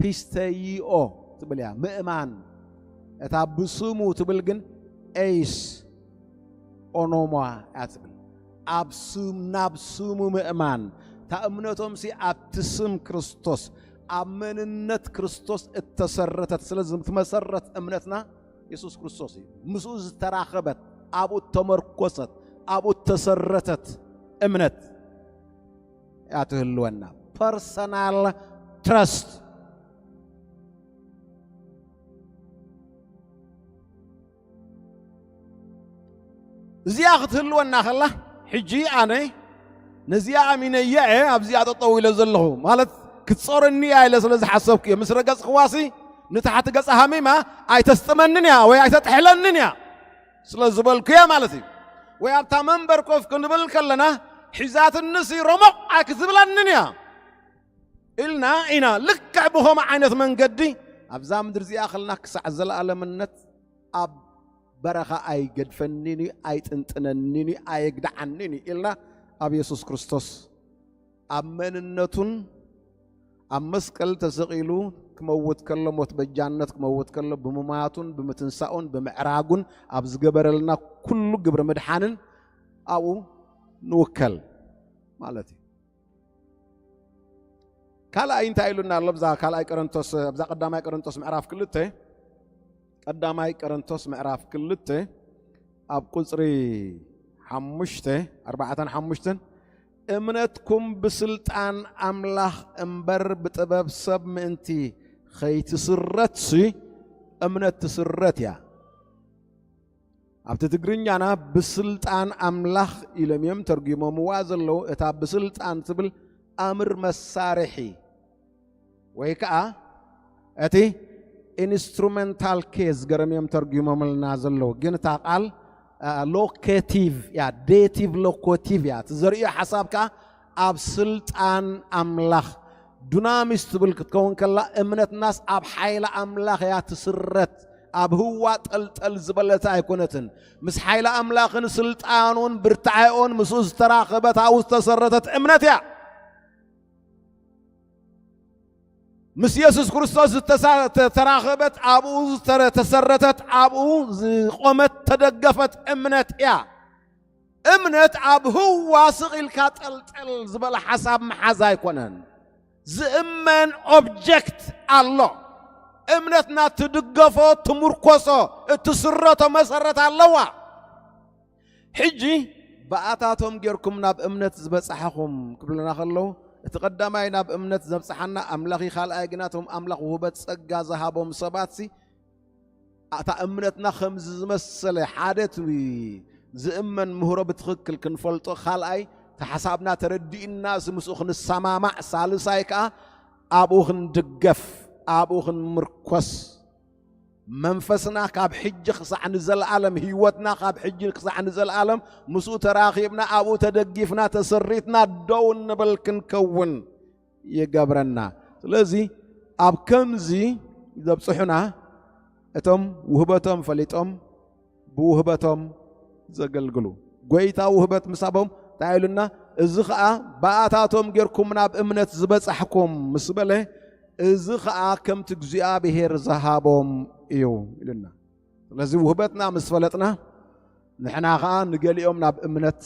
ፒስተይኦ ትብል እያ፣ ምእማን። እታ ብስሙ ትብል ግን ኤይስ ኦኖማ እያ ትብል። ኣብ ስም፣ ናብ ስሙ ምእማን። እታ እምነቶምሲ ኣብቲ ስም ክርስቶስ፣ ኣብ መንነት ክርስቶስ እተሰረተት። ስለዚ እቲ መሰረት እምነትና የሱስ ክርስቶስ እዩ። ምስኡ ዝተራኸበት፣ ኣብኡ እተመርኮሰት፣ ኣብኡ እተሰረተት እምነት እያ ትህልወና። ፐርሰናል ትረስት። እዚኣ ክትህልወና ከላ፣ ሕጂ ኣነ ነዚኣ ኣሚነያ እየ ኣብዚኣ ጠጠው ኢለ ዘለኹ። ማለት፣ ክትጾረኒ እያ ኢለ ስለ ዝሓሰብኩ እየ። ምስ ረገጽክዋሲ፣ ንታሕቲ ገጻ ሃሚማ ኣይተስጥመንን እያ ወይ ኣይተጥሕለንን እያ ስለ ዝበልኩ እየ ማለት እዩ። ወይ ኣብታ መንበር ኮፍ ክንብል ከለና፣ ሒዛትንሲ ረሞቕ ኣይክትብለንን እያ ኢልና ኢና። ልክዕ ብኸምኡ ዓይነት መንገዲ ኣብዛ ምድሪ እዚኣ ከለና፣ ክሳዕ ዘለኣለምነት ኣብ በረኻ ኣይገድፈንን እዩ፣ ኣይጥንጥነንን እዩ፣ ኣየግድዓንን እዩ ኢልና ኣብ የሱስ ክርስቶስ፣ ኣብ መንነቱን ኣብ መስቀል ተሰቒሉ ክመውት ከሎ፣ ሞት በጃነት ክመውት ከሎ፣ ብምማቱን ብምትንሳኡን ብምዕራጉን ኣብ ዝገበረልና ኩሉ ግብሪ ምድሓንን ኣብኡ ንውከል ማለት እዩ። ካልኣይ እንታይ ኢሉና ኣሎ? ኣብዛ ካልኣይ ቆሮንቶስ፣ ኣብዛ ቀዳማይ ቆሮንቶስ ምዕራፍ ክልተ፣ ቀዳማይ ቆሮንቶስ ምዕራፍ ክልተ ኣብ ቁጽሪ ሓሙሽተ፣ ኣርባዕተን ሓሙሽተን፣ "እምነትኩም ብስልጣን ኣምላኽ እምበር ብጥበብ ሰብ ምእንቲ ኸይትስረትሲ፣ እምነት ትስረት እያ።" ኣብቲ ትግርኛና ብስልጣን ኣምላኽ ኢሎም እዮም ተርጒሞምዋ ዘለዉ። እታ ብስልጣን ትብል ኣምር መሳርሒ ወይ ከዓ እቲ ኢንስትሩመንታል ኬዝ ገረም እዮም ተርጒሞምልና ዘለዉ። ግን እታ ቃል፣ አ፣ ሎኬቲቭ እያ፣ ዴቲቭ ሎኮቲቭ እያ። እቲ ዘርእዮ ሓሳብ ከዓ ኣብ ስልጣን ኣምላኽ ዱናሚስ ትብል ክትከውን ከላ፣ እምነትናስ ኣብ ሓይሊ ኣምላኽ እያ ትስረት። ኣብ ህዋ ጠልጠል ዝበለት ኣይኮነትን። ምስ ሓይሊ ኣምላኽን ስልጣኑን ብርታዐኦን ምስኡ ዝተራኸበት፣ ኣብኡ ዝተሰረተት እምነት እያ። ምስ የሱስ ክርስቶስ ዝተሳ-፣ ተ-፣ ተራኸበት፣ ኣብኡ ዝተረ-፣ ተሰረተት፣ ኣብኡ ዝቆመት፣ ተደገፈት እምነት እያ። እምነት ኣብ ህዋ ስቕ ኢልካ ጠልጠል ዝበለ ሓሳብ ምሓዝ ኣይኮነን። ዝእመን ኦብጀክት ኣሎ። እምነትና ትድገፎ፣ ትምርኮሶ፣ እትስረቶ መሰረት ኣለዋ። ሕጂ ብኣታቶም ጌርኩም ናብ እምነት ዝበጻሕኹም ክብሉና ከለዉ፣ እቲ ቀዳማይ ናብ እምነት ዘብጽሓና ኣምላኽ እዩ፣ ካልኣይ ግና እቶም ኣምላኽ ውህበት ጸጋ ዝሃቦም ሰባትሲ፣ እታ እምነትና ከምዚ ዝመሰለ ሓደ እቲ ዝእመን ምህሮ ብትኽክል ክንፈልጦ፣ ካልኣይ እቲ ሓሳብና ተረዲእና እዚ ምስኡ ክንሰማማዕ፣ ሳልሳይ ከኣ ኣብኡ ክንድገፍ፣ ኣብኡ ክንምርኮስ፣ መንፈስና ካብ ሕጂ ክሳዕ ንዘለኣለም፣ ህይወትና ካብ ሕጂ ክሳዕ ንዘለኣለም ምስኡ ተራኺብና፣ ኣብኡ ተደጊፍና፣ ተሰሪትና ደው እንብል ክንከውን ይገብረና። ስለዚ ኣብ ከምዚ ዘብጽሑና እቶም ውህበቶም ፈሊጦም ብውህበቶም ዘገልግሉ። ጎይታ ውህበት ምሳቦም እንታይ ኢሉና? "እዚ ኸኣ ብኣታቶም ጌርኩም ናብ እምነት ዝበጻሕኩም" ምስ በለ፣ እዚ ኸኣ ከምቲ እግዚኣብሄር ዝሃቦም እዩ ኢሉና። ስለዚ ውህበትና ምስ ፈለጥና፣ ንሕና ኸኣ ንገሊኦም ናብ እምነት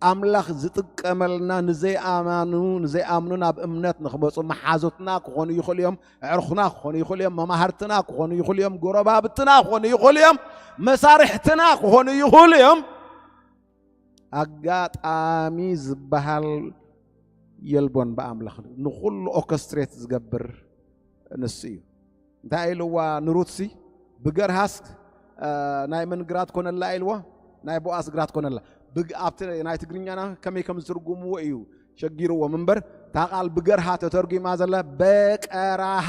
ኣምላኽ ዝጥቀመልና፣ ንዘይኣማኑ፣ ንዘይኣምኑ ናብ እምነት ንኽመጹ መሓዙትና ክኾኑ ይኽእሉ እዮም፣ ኣዕሩኽና ክኾኑ ይኽእሉ እዮም፣ መማህርትና ክኾኑ ይኽእሉ እዮም፣ ጎረባብትና ክኾኑ ይኽእሉ እዮም፣ መሳርሕትና ክኾኑ ይኽእሉ እዮም። ኣጋጣሚ ዝበሃል የልቦን ብኣምላኽ። ንኹሉ ኦርኬስትሬት ዝገብር ንሱ እዩ። እንታይ ኢልዋ ንሩትሲ? "ብገርሃስ፣ እ፣ ናይ መን ግራት ኮነላ?" ኢልዋ። "ናይ ቦኣስ ግራት ኮነላ።" ብግ-፣ ኣብቲ ናይ ትግርኛና ከመይ ከም ዝትርጉምዎ እዩ ሸጊርዎም እምበር፣ እታ ቃል ብገርሃ ተተርጒማ ዘላ በቀራሃ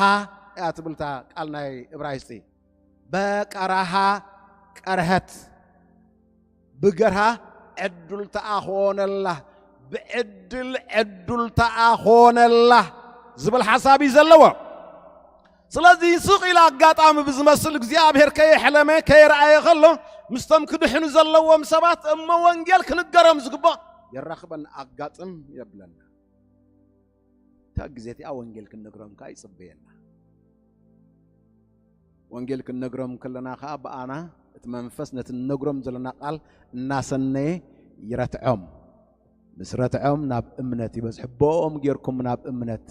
እያ ትብል እታ ቃል ናይ እብራይስጢ። በቀራሃ ቀርሀት፣ ብገርሃ ዕዱልተኣ ኾነላ፣ ብዕድል ዕዱልተኣ ኾነላ ዝብል ሓሳብ እዩ ዘለዎ። ስለዚ ስቕ ኢላ ኣጋጣሚ ብዝመስል እግዚኣብሔር ከየሕለመ ከየረኣየ ከሎ ምስቶም ክድሕኑ ዘለዎም ሰባት እሞ ወንጌል ክንገሮም ዝግባእ የራኽበን ኣጋጥም የብለና። እታ ግዜ እቲኣ ወንጌል ክንነግሮም ከኣ ይጽበየና። ወንጌል ክንነግሮም ከለና ከኣ ብኣና እቲ መንፈስ ነቲ ንነግሮም ዘለና ቃል እናሰነየ ይረትዖም። ምስ ረትዖም ናብ እምነት ይበጽሑ። ብኦም ጌርኩም ናብ እምነት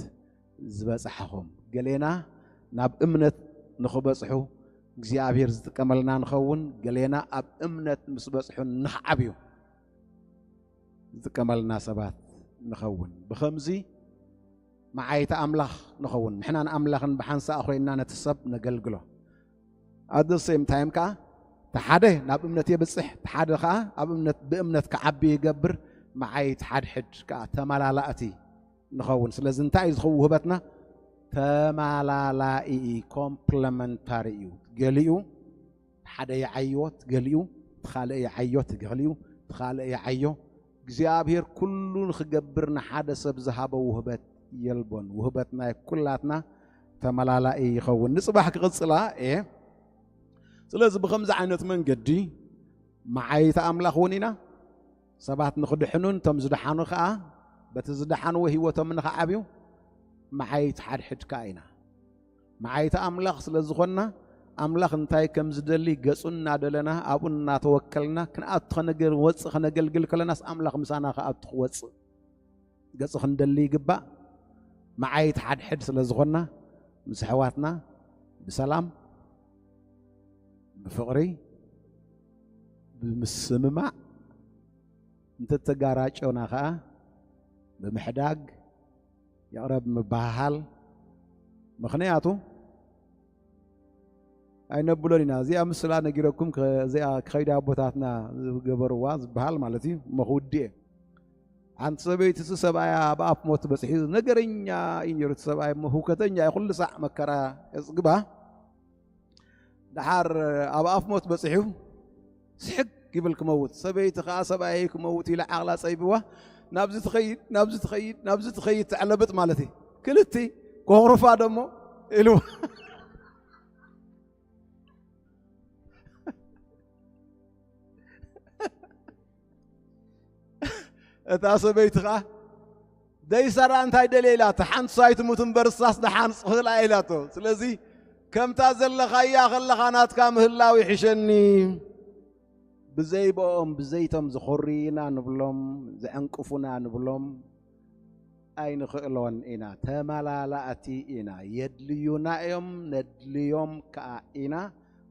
ዝበጻሕኹም። ገሌና ናብ እምነት ንኽበጽሑ እግዚኣብሔር ዝጥቀመልና ንኸውን፣ ገሌና ኣብ እምነት ምስ በጽሑ ንኽዓብዩ ዝጥቀመልና ሰባት ንኸውን። ብኸምዚ መዓይቲ ኣምላኽ ንኸውን። ንሕናን ኣምላኽን ብሓንሳእ ኮይንና ነቲ ሰብ ነገልግሎ። At the same time ከኣ፣ እቲ ሓደ ናብ እምነት የብጽሕ፣ እቲ ሓደ ከኣ ኣብ እምነት፣ ብእምነት ክዓቢ ይገብር። መዓይቲ ሓድሕድ ከኣ ተመላላእቲ ንኸውን። ስለዚ እንታይ እዩ ዝኸውን ውህበትና? ተመላላኢ እዩ፣ ኮምፕለመንታሪ እዩ። ገሊኡ ሓደ ይዓዮ፣ እቲ ገሊኡ፣ እቲ ካልእ ይዓዮ፣ እቲ ገሊኡ፣ እቲ ካልእ ይዓዮ። እግዚኣብሔር ኩሉ ንኽገብር ንሓደ ሰብ ዝሃቦ ውህበት የልቦን። ውህበት ናይ ኩላትና ተመላላኢ ይኸውን። ንጽባሕ ክቕጽላ እየ። ስለዚ ብኸምዚ ዓይነት መንገዲ መዓይቲ ኣምላኽ እውን ኢና። ሰባት ንኽድሕኑን እቶም ዝደሓኑ ኸኣ በቲ ዝደሓንዎ ህይወቶም ንኽዓብዩ መዓይቲ ሓድሕድ ከኣ ኢና። መዓይቲ ኣምላኽ ስለ ዝኾንና፣ ኣምላኽ እንታይ ከም ዝደሊ ገጹ እናደለና፣ ኣብኡ እናተወከልና፣ ክንኣቱ ኸነገ-፣ ወጽእ ኸነገልግል ከለናስ፣ ኣምላኽ ምሳና ክኣቱ ክወጽእ ገጹ ክንደሊ ይግባእ። መዓይቲ ሓድሕድ ስለ ዝኾንና፣ ምስ ኣሕዋትና ብሰላም፣ ብፍቕሪ፣ ብምስምማዕ፣ እንተተጋራጨና ኸኣ ብምሕዳግ፣ ይቕረ ብምብሃሃል። ምኽንያቱ ኣይነብሎን ኢና። እዚኣ ምስላ ነጊረኩም፣ ከ-፣ እዚኣ ከይዳ ኣቦታትና ዝገበርዋ ዝበሃል ማለት እዩ። እሞ ክውድእ እየ። ሓንቲ ሰበይቲ፣ እሱ ሰብኣያ ኣብ ኣፍ ሞት በጺሑ፣ ነገረኛ እዩ ነይሩ እቲ ሰብኣይ፣ እሞ ህውከተኛ እዩ፣ ኩሉ ሳዕ መከራ የጽግባ። ደሓር ኣብ ኣፍ ሞት በጺሑ፣ ስሕግ ይብል ክመውት። ሰበይቲ ከኣ፣ "ሰብኣየይ ክመውት" ኢላ ዓቕላ ጸቢባ፣ ናብዚ ትኸይድ፣ ናብዚ ትኸይድ፣ ናብዚ ትኸይድ፣ ተዕለብጥ ማለት እዩ። ክልቲ ኮኽርፋ ደሞ ኢሉ። እታ ሰበይቲ ኸኣ፣ "ደይሳ ደኣ እንታይ ደልየ?" ኢላቶ። "ሓንቲ ሰብኣይ ትሙት እምበር፣ እሳስ ደሓን ጽኽላ" ኢላቶ። ስለዚ፣ "ከምታ ዘለኻያ ከለኻ ናትካ ምህላው ይሕሸኒ። ብዘይ ብኦም፣ ብዘይቶም ዝኾርዩና ንብሎም፣ ዘዕንቅፉና ንብሎም፣ ኣይንኽእሎን ኢና። ተመላላእቲ ኢና። የድልዩና እዮም፣ ነድልዮም ከኣ ኢና።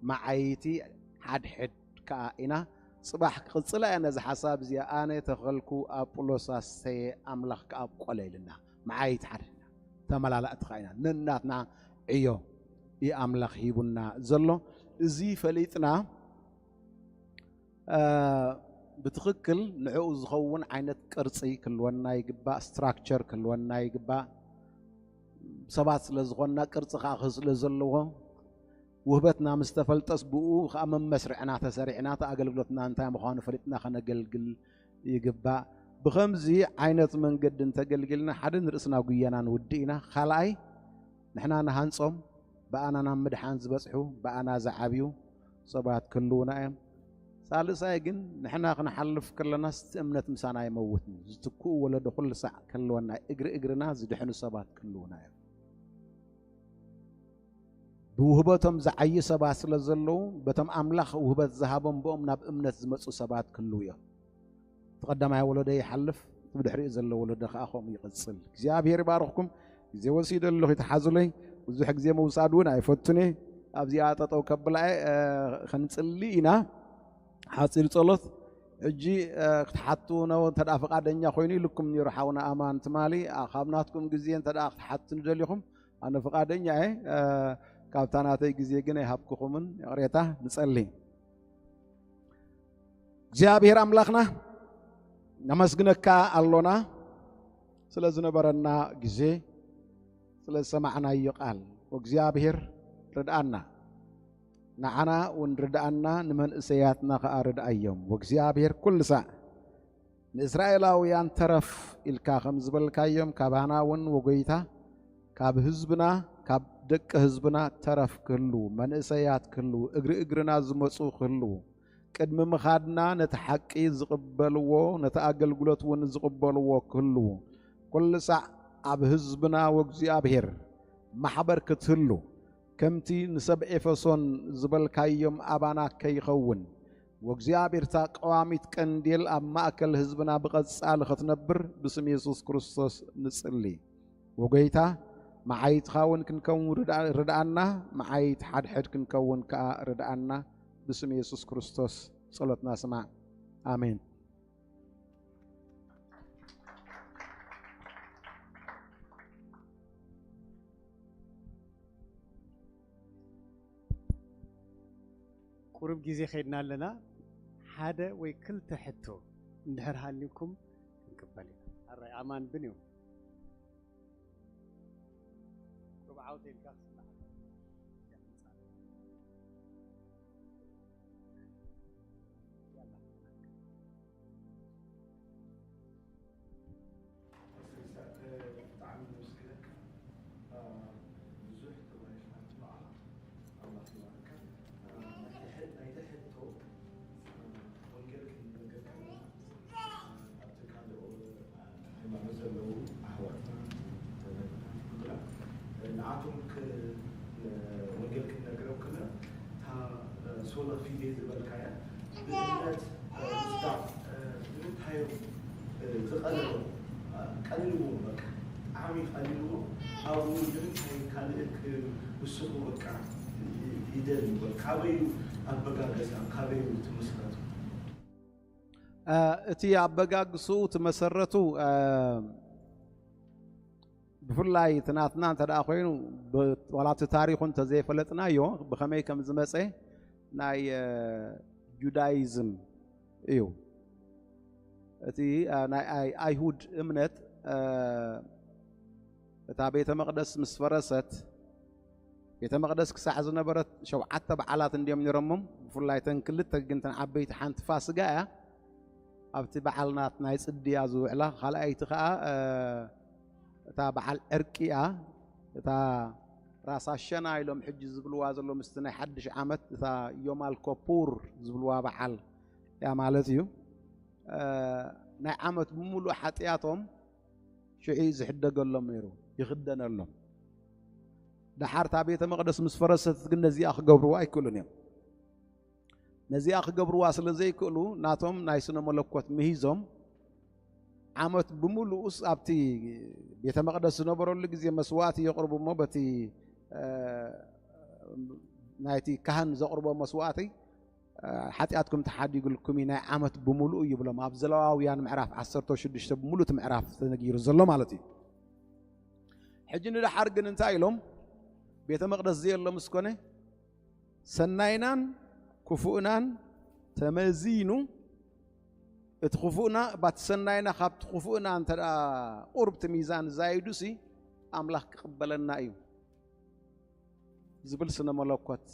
መዓይቲ ሓድሕድ ከኣ ኢና። ጽባሕ ክቕጽላ እያ ነዚ ሓሳብ እዚ። ኣነ ተኸልኩ፣ ኣጵሎስ ኣስተየ፣ ኣምላኽ ከኣ ኣብቆለ" ኢልና። መዓይቲ ሓድሕድ ኢና። ተመላላእቲ ከኣ ኢና። ነናትና ዕዮ እዩ ኣምላኽ ሂቡና ዘሎ። እዚ ፈሊጥና፣ እ፣ ብትኽክል ንዕኡ ዝኸውን ዓይነት ቅርጺ ክህልወና ይግባእ፣ ስትራክቸር ክህልወና ይግባእ። ሰባት ስለ ዝኾንና፣ ቅርጺ ከኣ ስለ ዘለዎ፣ ውህበትና ምስ ተፈልጠስ፣ ብኡ ከኣ መመስርዕና ተሰሪዕና፣ እቲ ኣገልግሎትና እንታይ ምዃኑ ፈሊጥና ከነገልግል ይግባእ። ብኸምዚ ዓይነት መንገዲ እንተገልጊልና፣ ሓደ ንርእስና ጉያና ንውድእ ኢና። ካልኣይ፣ ንሕና ንሃንጾም፣ ብኣና ናብ ምድሓን ዝበጽሑ፣ ብኣና ዝዓብዩ ሰባት ክህልዉና እዮም። ሳልሳይ ግን፣ ንሕና ክንሓልፍ ከለናስ፣ እቲ እምነት ምሳና ኣይመውትን። ዝትክኡ ወለዶ ኩሉ ሳዕ ክህልወና፣ እግሪ እግርና ዝድሕኑ ሰባት ክህልዉና እዮም። ብውህበቶም ዝዓዩ ሰባት ስለ ዘለዉ፣ በቶም ኣምላኽ ውህበት ዝሃቦም ብኦም ናብ እምነት ዝመጹ ሰባት ክህልዉ እዮም። እቲ ቀዳማይ ወለዶ ይሓልፍ፣ እቲ ብድሕሪኡ ዘሎ ወለዶ ከኣ ከምኡ ይቕጽል። እግዚኣብሔር ይባርኽኩም። ግዜ ወሲደ ኣለኹ፣ ይትሓዙለይ። ብዙሕ ግዜ ምውሳድ እውን ኣይፈቱን እየ። ኣብዚኣ ጠጠው ከብላ እየ፣ እ፣ ክንጽሊ ኢና። ሓጺር ጸሎት። ሕጂ ክትሓቱ ነው እንተ ፍቃደኛ ኮይኑ ኢልኩም ነይሩ ሓውና ኣማን ትማሊ። ካብ ናትኩም ግዜ እንተ ክትሓቱ ንደሊኹም ኣነ ፍቃደኛ እየ። ካብታ ናተይ ግዜ ግን ኣይሃብኩኹምን፣ ይቕሬታ። ንጸሊ። እግዚኣብሔር ኣምላኽና ነመስግነካ ኣሎና ስለ ዝነበረና ግዜ፣ ስለ ዝሰማዕናዮ ቃል። ወእግዚኣብሔር ርድኣና፣ ንዓና እውን ርድኣና፣ ንመንእሰያትና ከኣ ርድኣዮም። ወእግዚኣብሔር ኩሉ ሳዕ ንእስራኤላውያን ተረፍ ኢልካ ከም ዝበልካዮም፣ ካባና እውን ወጎይታ፣ ካብ ህዝብና፣ ካብ ደቂ ህዝብና ተረፍ ክህሉ፣ መንእሰያት ክህሉ፣ እግሪ እግርና ዝመጹ ክህሉ፣ ቅድሚ ምኻድና ነቲ ሓቂ ዝቕበልዎ፣ ነቲ ኣገልግሎት እውን ዝቕበልዎ ክህሉ፣ ኩሉ ሳዕ ኣብ ህዝብና ወእግዚኣብሔር ማሕበር ክትህሉ፣ ከምቲ ንሰብ ኤፌሶን ዝበልካዮም ኣባና ከይኸውን፣ ወእግዚኣብሔር እታ ቀዋሚት ቀንዴል ኣብ ማእከል ህዝብና ብቐጻሊ ክትነብር ብስም የሱስ ክርስቶስ ንጽሊ። ወጎይታ፣ መዓይትኻ እውን ክንከውን ርድኣ-፣ ርድኣና፣ መዓይት ሓድሕድ ክንከውን ከኣ ርድኣና፣ ብስም የሱስ ክርስቶስ ጸሎትና ስማዕ። ኣሜን። ቁሩብ ግዜ ኸይድና ኣለና። ሓደ ወይ ክልተ ሕቶ እንድሕር ሃልዩኩም ክንቅበል ኢና። ኣራይ ኣማን ብን እዩ። ቁሩብ ዓውተ ኢልካ ክስማዕ። ብጣዕሚ ነመስግነካ። ብዙሕ ተማሂርና ብዓኻ። ኣምላኽ ይባርካ። ናይቲ ሕቶ፣ ወንጌል ክንነግር ከለና፣ ኣብቲ ካልእ ሃይማኖት ዘለዉ ኣሕዋትና፣ ንዓቶም ክ-፣ ወንጌል ክንነግሮም ከለና፣ እታ ሶላ ፊዴ ዝበልካያ፣ ብእምነት ምስዳቕ፣ ንምንታይ እዮም ዝቐለሎም? ቀሊልዎም፣ በቃ ብጣዕሚ ቀሊልዎም። ኣብኡ ንምንታይ ካልእ ክውስኹ በቃ ይደልዩ? በቃ ካበይ እዩ ኣበጋገሳ? ካበይ እዩ ትምስረቱ? እ፣ እቲ ኣበጋግስኡ፣ እቲ መሰረቱ፣ እ፣ ብፍላይ እቲ ናትና እንተ ደኣ ኮይኑ፣ ብ-፣ ዋላ እቲ ታሪኹ እንተ ዘይፈለጥናዮ፣ ብኸመይ ከም ዝመጸ ናይ፣ እ፣ ጁዳይዝም እዩ። እቲ፣ እ፣ ናይ ኣይ-፣ ኣይሁድ እምነት፣ እ፣ እታ ቤተ መቕደስ ምስ ፈረሰት፣ ቤተ መቕደስ ክሳዕ ዝነበረት ሸውዓተ በዓላት እንድዮም ነይሮሞም። ብፍላይ እተን ክልተ ግን እተን ዓበይቲ፣ ሓንቲ ፋስጋ እያ። ኣብቲ በዓል ናት ናይ ጽድያ ዝውዕላ፣ ካልኣይቲ ከኣ፣ እ፣ እታ በዓል ዕርቂ እያ። እታ ራስ ኣሸና ኢሎም ሕጂ ዝብልዋ ዘሎ ምስቲ ናይ ሓድሽ ዓመት፣ እታ ዮማል ኮፑር ዝብልዋ በዓል እያ ማለት እዩ። እ፣ ናይ ዓመት ብምሉእ ሓጢኣቶም ሽዑ ዝሕደገሎም ነይሩ፣ ይኽደነሎም። ደሓር እታ ቤተ መቕደስ ምስ ፈረሰት ግን ነዚኣ ክገብርዋ ኣይክእሉን እዮም። ነዚኣ ክገብርዋ ስለ ዘይክእሉ ናቶም ናይ ስነ መለኮት ምሂዞም ዓመት ብምሉኡስ ኣብቲ ቤተ መቕደስ ዝነበረሉ ግዜ መስዋእቲ የቕርቡ እሞ በቲ፣ እ፣ ናይቲ ካህን ዘቕርቦ መስዋእቲ፣ እ፣ ሓጢኣትኩም ተሓዲጉልኩም እዩ ናይ ዓመት ብምሉኡ ይብሎም። ኣብ ዘለዋውያን ምዕራፍ ዓሰርተ ሽዱሽተ ብምሉእ እቲ ምዕራፍ ተነጊሩ ዘሎ ማለት እዩ። ሕጂ ንደሓር ግን እንታይ ኢሎም? ቤተ መቕደስ ዘየሎ ምስ ኮነ ሰናይናን ክፉእናን ተመዚኑ፣ እቲ ክፉእና ባቲ ሰናይና ካብቲ ክፉእና እንተ ደኣ ቁርብቲ ሚዛን ዛይዱሲ ኣምላኽ ክቕበለና እዩ ዝብል ስነ መለኮት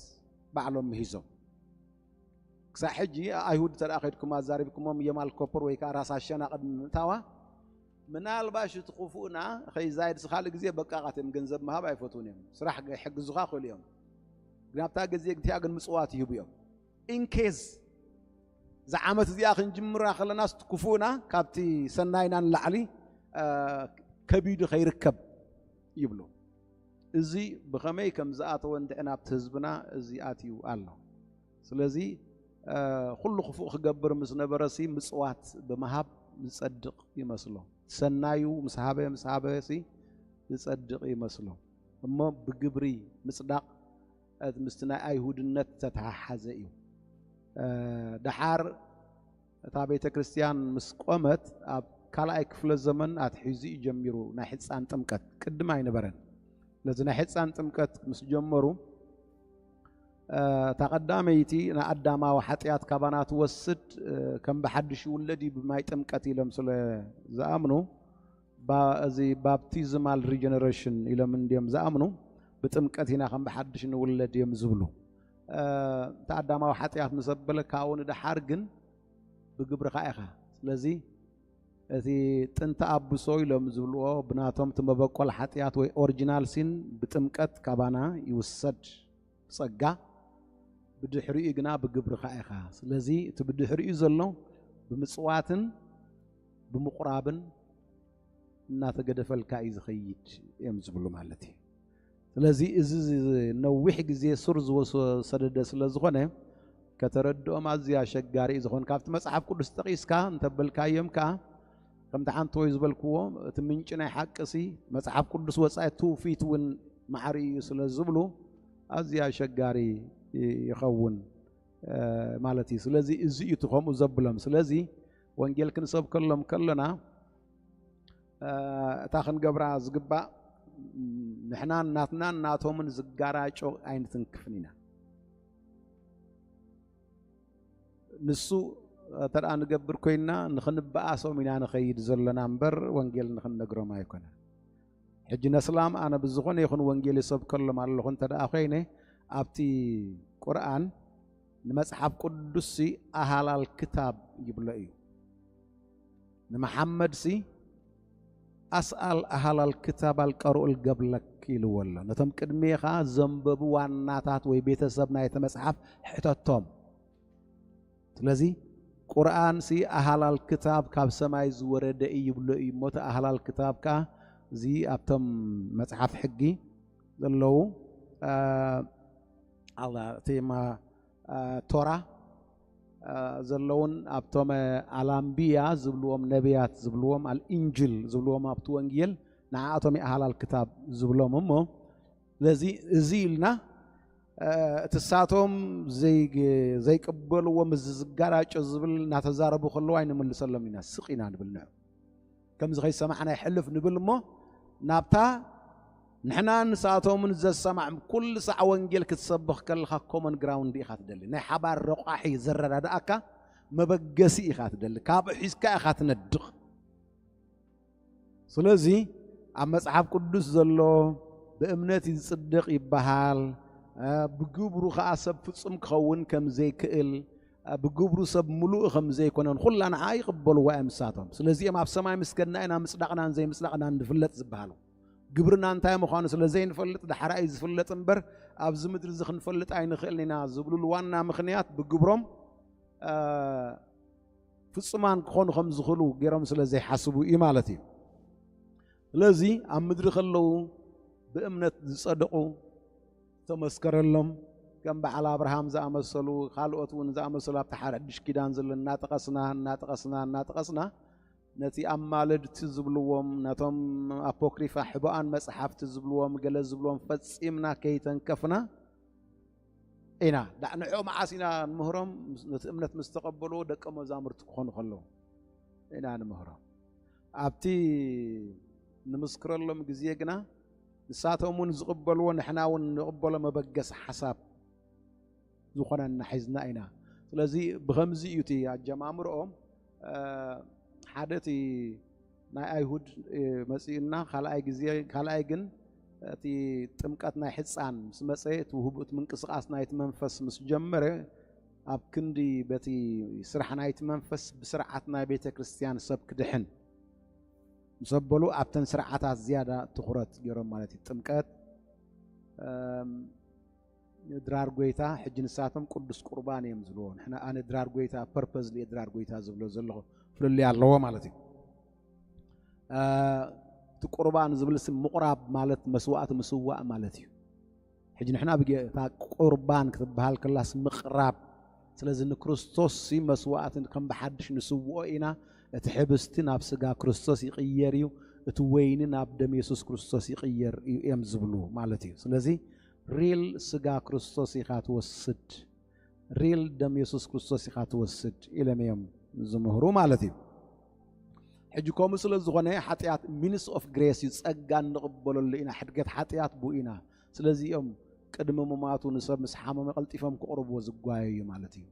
ባዕሎም ምሂዞም። ክሳዕ ሕጂ ኣይሁድ እንተ ደኣ ከድኩም ኣዛሪብኩሞም የማል ኮፖር ወይ ከኣ ራስ ኣሸና ቅድሚ ምእታዋ ምናልባሽ እቲ ክፉእና ኸይዛይድ ዝኻልእ ግዜ በቃ ቃትዮም ገንዘብ ምሃብ ኣይፈትውን እዮም። ስራሕ ይሕግዙኻ ክእሉ እዮም። ግን ኣብታ ግዜ እቲኣ ግን ምጽዋት ይህቡ እዮም። ኢንኬዝ እዛ ዓመት እዚኣ ክንጅምራ ከለናስ እቲ ክፉእና ካብቲ ሰናይና ንላዕሊ፣ እ፣ ከቢዱ ከይርከብ ይብሉ። እዚ ብኸመይ ከም ዝኣተወ እንድዒ ናብቲ ህዝብና እዚ ኣትዩ ኣሎ። ስለዚ፣ እ፣ ኩሉ ክፉእ ክገብር ምስ ነበረሲ ምጽዋት ብምሃብ ዝጸድቕ ይመስሎ። ሰናዩ ምስ ሃበ፣ ምስ ሃበሲ ዝጸድቕ ይመስሎ። እሞ ብግብሪ ምጽዳቕ፣ እ፣ ምስቲ ናይ ኣይሁድነት ዝተተሓሓዘ እዩ። እ፣ ደሓር እታ ቤተ ክርስቲያን ምስ ቆመት ኣብ ካልኣይ ክፍለ ዘመን ኣትሒዙ እዩ ጀሚሩ ናይ ሕፃን ጥምቀት። ቅድም ኣይነበረን። ስለዚ ናይ ሕፃን ጥምቀት ምስ ጀመሩ እታ ቀዳመይቲ ንኣዳማዊ ሓጢኣት ካባና ትወስድ፣ ከም ብሓድሽ ይውለድ እዩ ብማይ ጥምቀት ኢሎም ስለ ዝኣምኑ፣ እዚ ባፕቲዝማል ሪጀነሬሽን ኢሎም እንዲዮም ዝኣምኑ። ብጥምቀት ኢና ከም ብሓድሽ ንውለድ እዮም ዝብሉ። እታ ኣዳማዊ ሓጢኣት ምስ ኣበለ ካብኡ ንደሓር ግን ብግብርኻ ኢኻ። ስለዚ እቲ ጥንቲ ኣብሶ ኢሎም ዝብልዎ ብናቶም እቲ መበቆል ሓጢኣት ወይ ኦሪጂናል ሲን ብጥምቀት ካባና ይውሰድ። ጸጋ ብድሕሪኡ ግና ብግብርኻ ኢኻ። ስለዚ እቲ ብድሕሪኡ ዘሎ ብምጽዋትን ብምቑራብን እናተገደፈልካ እዩ ዝኸይድ እዮም ዝብሉ ማለት እዩ። ስለዚ እዚ ነዊሕ ግዜ ሱር ዝወሰደደ ስለ ዝኾነ ከተረድኦም ኣዝዩ ኣሸጋሪ እዩ ዝኾን። ካብቲ መጽሓፍ ቅዱስ ጠቒስካ እንተበልካዮም ከኣ ከምቲ ሓንቲ ወይ ዝበልክዎ እቲ ምንጪ ናይ ሓቂ ሲ መጽሓፍ ቅዱስ ወጻኢ ትውፊት እውን ማዕሪ እዩ ስለ ዝብሉ ኣዝዩ ኣሸጋሪ ይኸውን ማለት እዩ። ስለዚ እዚ እዩ እቲ ከምኡ ዘብሎም። ስለዚ ወንጌል ክንሰብከሎም ከለና እታ ክንገብራ ዝግባእ ንሕናን ናትናን ናቶምን ዝጋራጮ ኣይንትንክፍን ኢና። ንሱ ተደኣ ንገብር ኮይና ንኽንበኣሶም ኢና ንኸይድ ዘለና እምበር ወንጌል ንኽንነግሮም ኣይኮነን። ሕጂ ነስላም ኣነ ብዝኾነ ይኹን ወንጌል ይሰብከሎም ኣለኹ እንተ ደኣ ኮይነ ኣብቲ ቁርኣን ንመጽሓፍ ቅዱስ ሲ ኣሃላል ክታብ ይብሎ እዩ። ንመሓመድ ሲ ኣስኣል ኣሃላል ክታብ ኣልቀርኡል ገብለክ ኢልዎ ኣሎ። ነቶም ቅድሜኻ ዘንበቡ ዋናታት ወይ ቤተሰብ ናይቲ መጽሓፍ ሕተቶም። ስለዚ ቁርኣን ሲ ኣሃላል ክታብ ካብ ሰማይ ዝወረደ እዩ ይብሎ እዩ። እሞ እቲ ኣሃላል ክታብ ከኣ እዚ ኣብቶም መጽሓፍ ሕጊ ዘለዉ እቲ ቶራ ዘለውን ኣብቶም ኣላምቢያ ዝብልዎም ነቢያት ዝብልዎም ኣልእንጅል ዝብልዎም ኣብቲ ወንጌል ንዓኣቶም ይኣሃላል ክታብ ዝብሎም እሞ ስለዚ እዚ ኢልና እቲ ሳቶም ዘይቅበልዎ ምስ ዝጋራጮ ዝብል እናተዛረቡ ከለዉ ኣይንምልሰሎም ኢና ስቕ ኢና ንብል ንዑ ከምዚ ከይሰማዕና ይሕልፍ ንብል እሞ ናብታ ንሕና ንሳቶምን ዘሰማዕ ኩሉ ሳዕ ወንጌል ክትሰብኽ ከለኻ ኮመን ግራውንድ ኢኻ ትደሊ ናይ ሓባር ረቋሒ ዘረዳድኣካ መበገሲ ኢኻ ትደሊ ካብኡ ሒዝካ ኢኻ ትነድቕ ስለዚ ኣብ መጽሓፍ ቅዱስ ዘሎ ብእምነት ዝጽድቕ ይበሃል ብግብሩ ኸዓ ሰብ ፍጹም ክኸውን ከም ዘይክእል ብግብሩ ሰብ ምሉእ ከም ዘይኮነን ኩላ ንዓ ይቕበልዋ እዮም ንሳቶም ስለዚኦም ኣብ ሰማይ ምስ ከድና ኢና ምጽዳቕናን ዘይምጽዳቕናን ንፍለጥ ዝበሃሉ ግብርና እንታይ ምዃኑ ስለ ዘይንፈልጥ ዳሕራ እዩ ዝፍለጥ እምበር ኣብዚ ምድሪ እዚ ክንፈልጥ ኣይንኽእልን ኢና ዝብሉሉ ዋና ምኽንያት ብግብሮም ፍጹማን ክኾኑ ከም ዝኽእሉ ገይሮም ስለ ዘይሓስቡ እዩ ማለት እዩ ስለዚ ኣብ ምድሪ ከለዉ ብእምነት ዝጸደቑ ዝተመስከረሎም ከም በዓል ኣብርሃም ዝኣመሰሉ ካልኦት እውን ዝኣመሰሉ ኣብቲ ሓድሽ ኪዳን ዘሎ እናጠቐስና እናጠቐስና እናጠቐስና ነቲ ኣማልድቲ ዝብልዎም ነቶም ኣፖክሪፋ ሕቡኣን መጽሓፍቲ ዝብልዎም ገለ ዝብልዎም ፈጺምና ከይተንከፍና ኢና ዳዕ ንዕኦ መዓስ ኢና ንምህሮም ነቲ እምነት ምስ ተቐበልዎ ደቀ መዛሙርቲ ክኾኑ ከለዉ ኢና ንምህሮም ኣብቲ ንምስክረሎም ግዜ ግና ንሳቶም እውን ዝቕበልዎ ንሕና እውን ንቕበሎ መበገሲ ሓሳብ ዝኾነና ሒዝና ኢና ስለዚ ብኸምዚ እዩ እቲ ኣጀማምርኦም ሓደ እቲ ናይ ኣይሁድ መፂኡና ካልኣይ ግዜ ካልኣይ ግን እቲ ጥምቀት ናይ ሕፃን ምስ መፀ እቲ ውህቡ እቲ ምንቅስቃስ ናይቲ መንፈስ ምስ ጀመረ ኣብ ክንዲ በቲ ስራሕ ናይቲ መንፈስ ብስርዓት ናይ ቤተ ክርስቲያን ሰብ ክድሕን ምስ ኣበሉ ኣብተን ስርዓታት ዝያዳ ትኹረት ገይሮም ማለት እዩ ጥምቀት ድራር ጎይታ ሕጂ ንሳቶም ቅዱስ ቁርባን እዮም ዝብልዎ ንሕና ኣነ ድራር ጎይታ ፐርፐዝሊ ድራር ጎይታ ዝብሎ ዘለኹ ፍልልይ ኣለዎ ማለት እዩ እቲ ቁርባን ዝብል ስም ምቁራብ ማለት መስዋእቲ ምስዋእ ማለት እዩ ሕጂ ንሕና ብጌታ ቁርባን ክትበሃል ከላስ ምቕራብ ስለዚ ንክርስቶስ ሲ መስዋእቲ ከም ብሓድሽ ንስውኦ ኢና እቲ ሕብስቲ ናብ ስጋ ክርስቶስ ይቕየር እዩ እቲ ወይኒ ናብ ደም የሱስ ክርስቶስ ይቕየር እዩ እዮም ዝብሉ ማለት እዩ ስለዚ ሪል ስጋ ክርስቶስ ኢኻ ትወስድ ሪል ደም የሱስ ክርስቶስ ኢኻ ትወስድ ኢሎም እዮም ዝምህሩ ማለት እዩ። ሕጂ ከምኡ ስለ ዝኾነ ሓጢኣት means of grace እዩ፣ ጸጋ እንቕበለሉ ኢና፣ ሕድገት ሓጢኣት ብኡ ኢና። ስለዚ እዮም ቅድሚ ምማቱ ንሰብ ምስ ሓመመ ቀልጢፎም ክቕርብዎ ዝጓየዩ ማለት እዩ።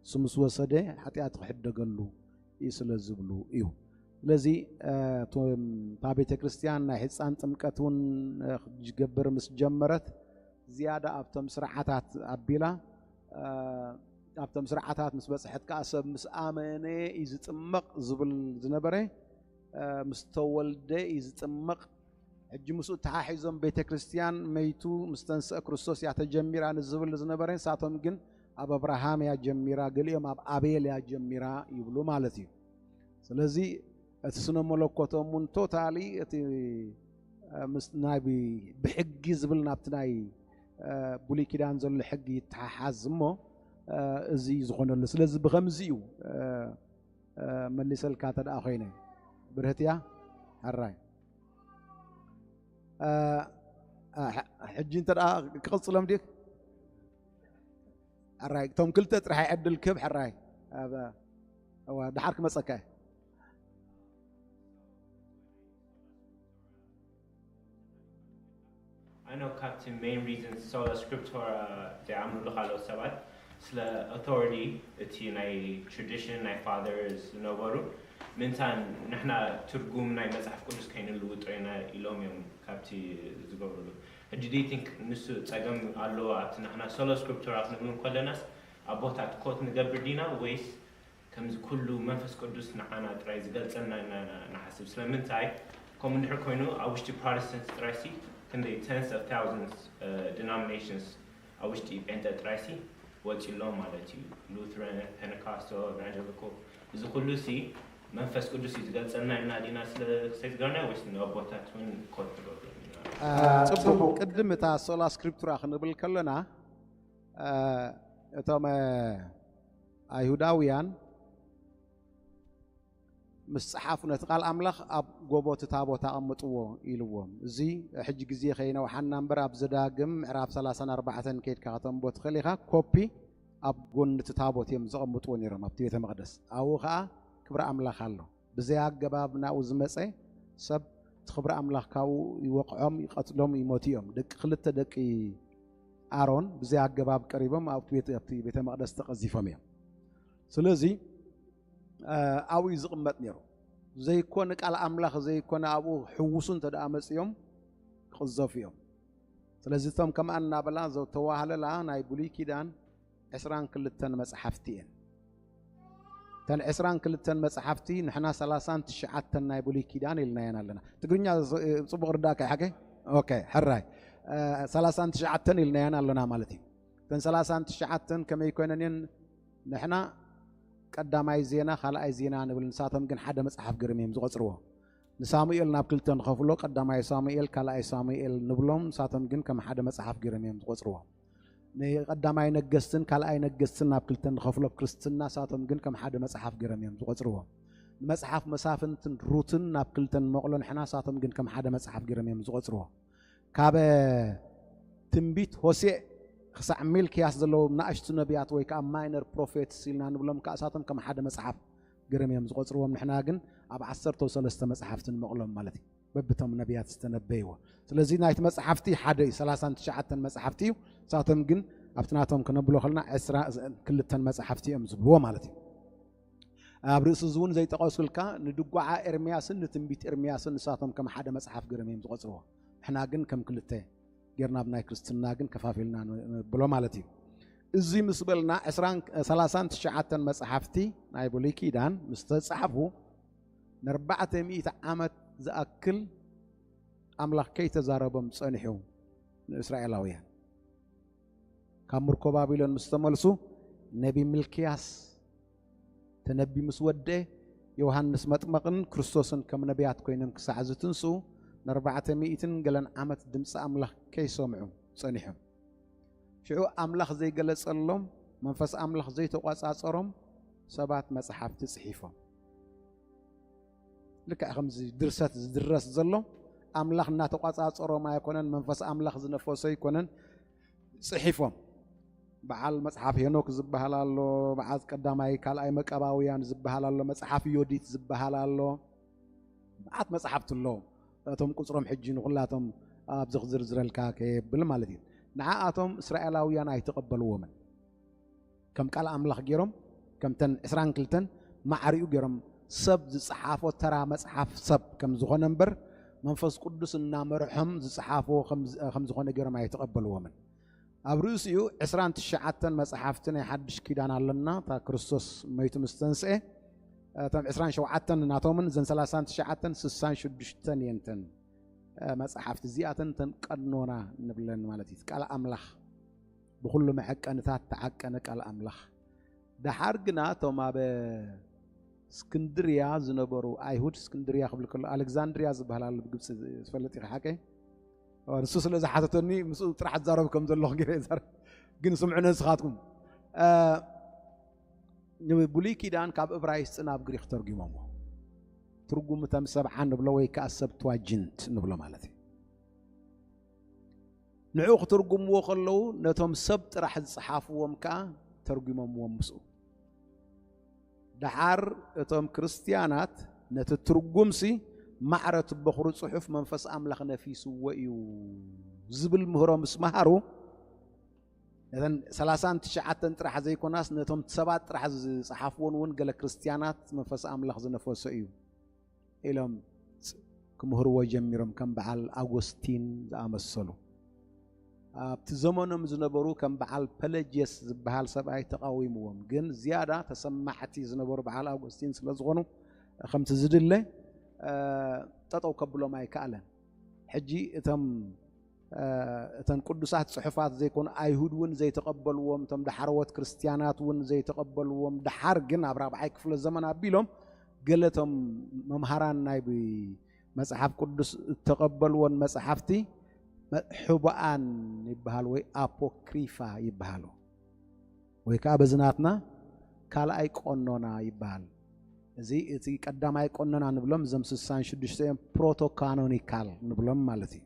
እሱ ምስ ወሰደ ሓጢኣት ክሕደገሉ እዩ ስለ ዝብሉ እዩ። ስለዚ እታ ቤተ ክርስቲያን ናይ ሕፃን ጥምቀት እውን ክገብር ምስ ጀመረት ዝያዳ ኣብቶም ስርዓታት ኣቢላ ኣብቶም ስርዓታት ምስ በፅሐት ከዓ ሰብ ምስ ኣመነ እዩ ዝጥመቕ ዝብል ዝነበረ ምስ ተወልደ እዩ ዝጥመቕ። ሕጂ ምስኡ ተሓሒዞም ቤተ ክርስቲያን መይቱ ምስ ተንስአ ክርስቶስ እያ ተጀሚራ ንዝብል ዝነበረ ንሳቶም ግን ኣብ ኣብርሃም እያ ጀሚራ፣ ገሊኦም ኣብ ኣቤል እያ ጀሚራ ይብሉ ማለት እዩ። ስለዚ እቲ ስነ መለኮቶም እውን totally እቲ ምስ ናይ ብሕጊ ዝብል ናብቲ ናይ ብሉይ ኪዳን ዘሎ ሕጊ ይተሓሓዝ እሞ እዚ እዩ ዝኾነሉ። ስለዚ ብኸምዚ እዩ መሊሰልካ ተደኣ ኮይነ ብርህትያ ሕራይ ሕጂ እንተ ክቕፅሎም ድዩ? ሕራይ እቶም ክልተ ጥራሕ ዕድል ክብ ሕራይ ደሓር ክመፀካ I know ካብቲ main reason sola scriptura ዝኣምኑሉ ካልኦት ሰባት ስለ authority እቲ ናይ tradition ናይ fathers ዝነበሩ ምንታን ንሕና ትርጉም ናይ መጽሓፍ ቅዱስ ከይንልውጦ ኢና ኢሎም እዮም ካብቲ ዝገብሩሉ። ሕጂ do you think ንሱ ጸገም ኣለዎ ኣብቲ ንሕና sola scriptura ክንብል እንከለናስ ኣቦታት quote ንገብር ዲና ወይስ ከምዚ ኩሉ መንፈስ ቅዱስ ንዓና ጥራይ ዝገልጸልና ኢና ንሓስብ። ስለምንታይ ከምኡ እንድሕር ኮይኑ ኣብ ውሽጢ Protestants ጥራይሲ ክንደይ tens of thousands denominations ኣብ ውሽጢ ጴንጠ ጥራይሲ ወጺ ኣሎ ማለት እዩ። Lutheran፣ Pentecostal፣ Evangelical እዚ ኩሉ ሲ መንፈስ ቅዱስ እዩ ዝገልጸልና ኢልና ዲና ስለ ዘይትገብርና ወይስ ንኣቦታት እውን quote ንገብሮም ኢና? ጽቡቕ። ቅድም እታ sola scriptura ክንብል ከለና እቶም ኣይሁዳውያን ምስ ጸሓፉ ነቲ ቃል ኣምላኽ ኣብ ጎቦ እቲ ታቦት ኣቐምጥዎ ኢልዎም። እዚ ሕጂ ግዜ ከይነውሓና እምበር ኣብ ዘዳግም ምዕራፍ ሰላሳን ኣርባዕተን ከይድካ ከተንቦ ትኽእል ኢኻ። ኮፒ ኣብ ጎኒ እቲ ታቦት እዮም ዘቐምጥዎ ነይሮም ኣብቲ ቤተ መቕደስ። ኣብኡ ኸዓ ክብሪ ኣምላኽ ኣሎ። ብዘይ ኣገባብ ናብኡ ዝመጸ ሰብ እቲ ክብሪ ኣምላኽ ካብኡ ይወቕዖም፣ ይቐትሎም፣ ይሞቱ እዮም። ደቂ ክልተ ደቂ ኣሮን ብዘይ ኣገባብ ቀሪቦም ኣብቲ ቤተ መቕደስ ተቐዚፎም እዮም። ስለዚ ኣብኡ እዩ ዝቕመጥ ነይሩ። ዘይኮነ ቃል ኣምላኽ ዘይኮነ ኣብኡ ሕውሱ እንተ ደኣ መጺኦም ክቕዘፉ እዮም። ስለዚ እቶም ከምኣ እናበላ ዘተዋህለላ ናይ ብሉይ ኪዳን ዕስራን ክልተን መጽሓፍቲ እየን። እተን ዕስራን ክልተን መጽሓፍቲ ንሕና ሰላሳን ትሽዓተን ናይ ብሉይ ኪዳን ኢልናየን ኣለና። ትግርኛ ጽቡቕ ርዳእካ ሓቀይ? ኦኬ፣ ሕራይ። ሰላሳን ትሽዓተን ኢልናየን ኣለና ማለት እዩ። እተን ሰላሳን ትሽዓተን ከመይ ኮይነን እየን? ንሕና ቀዳማይ ዜና፣ ካልኣይ ዜና ንብል፣ ንሳቶም ግን ሓደ መጽሓፍ ገይሮም እዮም ዝቖጽርዎ። ንሳሙኤል ናብ ክልተ ንኸፍሎ፣ ቀዳማይ ሳሙኤል፣ ካልኣይ ሳሙኤል ንብሎም፣ ንሳቶም ግን ከም ሓደ መጽሓፍ ገይሮም እዮም ዝቖጽርዎ። ንቀዳማይ ነገስትን ካልኣይ ነገስትን ናብ ክልተ ንኸፍሎ፣ ኣብ ክርስትና ንሳቶም ግን ከም ሓደ መጽሓፍ ገይሮም እዮም ዝቖጽርዎ። ንመጽሓፍ መሳፍንትን ሩትን ናብ ክልተ ንመቕሎ፣ ንሕና ንሳቶም ግን ከም ሓደ መጽሓፍ ገይሮም እዮም ዝቖጽርዎ። ካብ ትንቢት ሆሴዕ ክሳዕ ሚልክያስ ዘለዎም ናእሽቱ ነቢያት ወይ ከዓ ማይነር ፕሮፌትስ ኢልና ንብሎም ከዓ እሳቶም ከም ሓደ መፅሓፍ ገይሮም እዮም ዝቆፅርዎም። ንሕና ግን ኣብ ዓሰርተው ሰለስተ መፅሓፍቲ ንመቕሎም ማለት እዩ። በብቶም ነቢያት ዝተነበይዎ። ስለዚ ናይቲ መፅሓፍቲ ሓደ እዩ፣ ሰላሳን ትሽዓተን መፅሓፍቲ እዩ። እሳቶም ግን ኣብቲ ናቶም ክነብሎ ከለና ዕስራ ክልተን መፅሓፍቲ እዮም ዝብልዎ ማለት እዩ። ኣብ ርእሲ እዚ እውን ዘይጠቐስኩልካ ንድጓዓ ኤርምያስን ንትንቢት ኤርምያስን ንሳቶም ከም ሓደ መፅሓፍ ገይሮም እዮም ዝቆፅርዎ። ንሕና ግን ከም ክልተ ጌርና ኣብ ናይ ክርስትና ግን ከፋፊልና ንብሎ ማለት እዩ። እዚ ምስ በልና ዕስራን ሰላሳን ትሽዓተን መፅሓፍቲ ናይ ብሉይ ኪዳን ምስ ተፃሕፉ ንኣርባዕተ ሚእቲ ዓመት ዝኣክል ኣምላኽ ከይተዛረቦም ፀኒሑ ንእስራኤላውያን። ካብ ምርኮ ባቢሎን ምስ ተመልሱ ነቢ ሚልክያስ ተነቢ ምስ ወደአ ዮሃንስ መጥመቕን ክርስቶስን ከም ነቢያት ኮይኖም ክሳዕ ዝትንስኡ ንኣርባዕተ ሚእትን ገለን ዓመት ድምፂ ኣምላኽ ከይሰምዑ ፀኒሖም። ሽዑ ኣምላኽ ዘይገለፀሎም መንፈስ ኣምላኽ ዘይተቋፃፀሮም ሰባት መፅሓፍቲ ፅሒፎም። ልክዕ ከምዚ ድርሰት ዝድረስ ዘሎ ኣምላኽ እናተቋፃፀሮም ኣይኮነን፣ መንፈስ ኣምላኽ ዝነፈሶ ኣይኮነን። ፅሒፎም በዓል መጽሓፍ ሄኖክ ዝበሃል ኣሎ፣ መዓዝ ቀዳማይ ካልኣይ መቃባውያን ዝበሃል ኣሎ፣ መጽሓፍ ዮዲት ዝበሃል ኣሎ። መዓት መጽሓፍቲ ኣለዉ። እቶም ቁጽሮም ሕጂ ንኹላቶም ኣብዚ ክዝርዝረልካ ከየብል ማለት እዩ። ንዓኣቶም እስራኤላውያን ኣይተቐበልዎምን። ከም ቃል ኣምላኽ ገይሮም፣ ከምተን ዕስራን ክልተን ማዕሪኡ ገይሮም፣ ሰብ ዝጸሓፎ ተራ መጽሓፍ ሰብ ከም ዝኾነ እምበር፣ መንፈስ ቅዱስ እናመርሖም ዝጸሓፍዎ ከም፣ ከም ዝኾነ ገይሮም ኣይተቐበልዎምን። ኣብ ርእሲኡ ዕስራን ትሽዓተን መጽሓፍቲ ናይ ሓድሽ ኪዳን ኣለና፣ እታ ክርስቶስ መይቱ ምስ ተንስኤ፣ እቶም ዕስራን ሸውዓተን ናቶምን እዘን ሰላሳን ትሽዓተን ስሳን ሽዱሽተን እየን እተን፣ እ፣ መጽሓፍቲ እዚኣተን እተን ቀኖና ንብለን ማለት እዩ። ቃል ኣምላኽ ብኹሉ መዐቀንታት ተዓቀነ ቃል ኣምላኽ። ደሓር ግና እቶም ኣብ እስክንድርያ ዝነበሩ ኣይሁድ፣ እስክንድርያ ክብል ከሎ ኣሌክዛንድርያ ዝበሃል ኣሎ ብግብፂ፣ ዝፈልጥ ኢኻ ሓቀይ? ንሱ ስለ ዝሓተተኒ ምስኡ ጥራሕ ዝዛረብ ከም ዘለኹ ገይረ ይዛረብ። ግን ስምዑ ነስኻትኩም። እ፣ ንብሉይ ኪዳን ካብ እብራይስጥ ናብ ግሪክ ተርጉሞሞ። ትርጉም እቶም ሰብዓ ንብሎ ወይ ከዓ ሰብትዋጅንት ንብሎ ማለት እዩ። ንዕኡ ክትርጉምዎ ከለዉ ነቶም ሰብ ጥራሕ ዝጸሓፍዎም ከዓ ተርጉሞምዎም ምስኡ። ደሓር እቶም ክርስትያናት ነቲ ትርጉምሲ ማዕረ እቲ በኹሪ ጽሑፍ መንፈስ ኣምላኽ ነፊስዎ እዩ ዝብል ምህሮ ምስ መሃሩ፣ ነተን ሰላሳን ትሽዓተን ጥራሕ ዘይኮናስ ነቶም ሰባት ጥራሕ ዝጸሓፍዎን እውን ገለ ክርስትያናት መንፈስ ኣምላኽ ዝነፈሶ እዩ ኢሎም ክምህርዎ ጀሚሮም፣ ከም በዓል ኣጎስቲን ዝኣመሰሉ። ኣብቲ ዘመኖም ዝነበሩ ከም በዓል ፐለጅየስ ዝበሃል ሰብኣይ ተቃዊምዎም፣ ግን ዝያዳ ተሰማዕቲ ዝነበሩ በዓል ኣጎስቲን ስለ ዝኾኑ፣ ከምቲ ዝድለ፣ እ፣ ጠጠው ከብሎም ኣይከኣለን። ሕጂ እቶም፣ እ፣ እተን ቅዱሳት ጽሑፋት ዘይኮኑ ኣይሁድ እውን ዘይተቐበልዎም፣ እቶም ዳሕረዎት ክርስትያናት እውን ዘይተቐበልዎም፣ ደሓር ግን ኣብ ራብዓይ ክፍለ ዘመን ኣቢሎም ገለ እቶም መምሃራን ናይ ብ-፣ መጽሓፍ ቅዱስ እተቐበልዎን መጽሓፍቲ መ-፣ ሕቡኣን ይበሃል ወይ ኣፖክሪፋ ይበሃሉ። ወይ ከዓ በዚ ናትና ካልኣይ ቆኖና ይበሃል። እዚ እቲ ቀዳማይ ቆኖና ንብሎም እዞም ስሳን ሽዱሽተ እዮም፣ ፕሮቶካኖኒካል ንብሎም ማለት እዩ።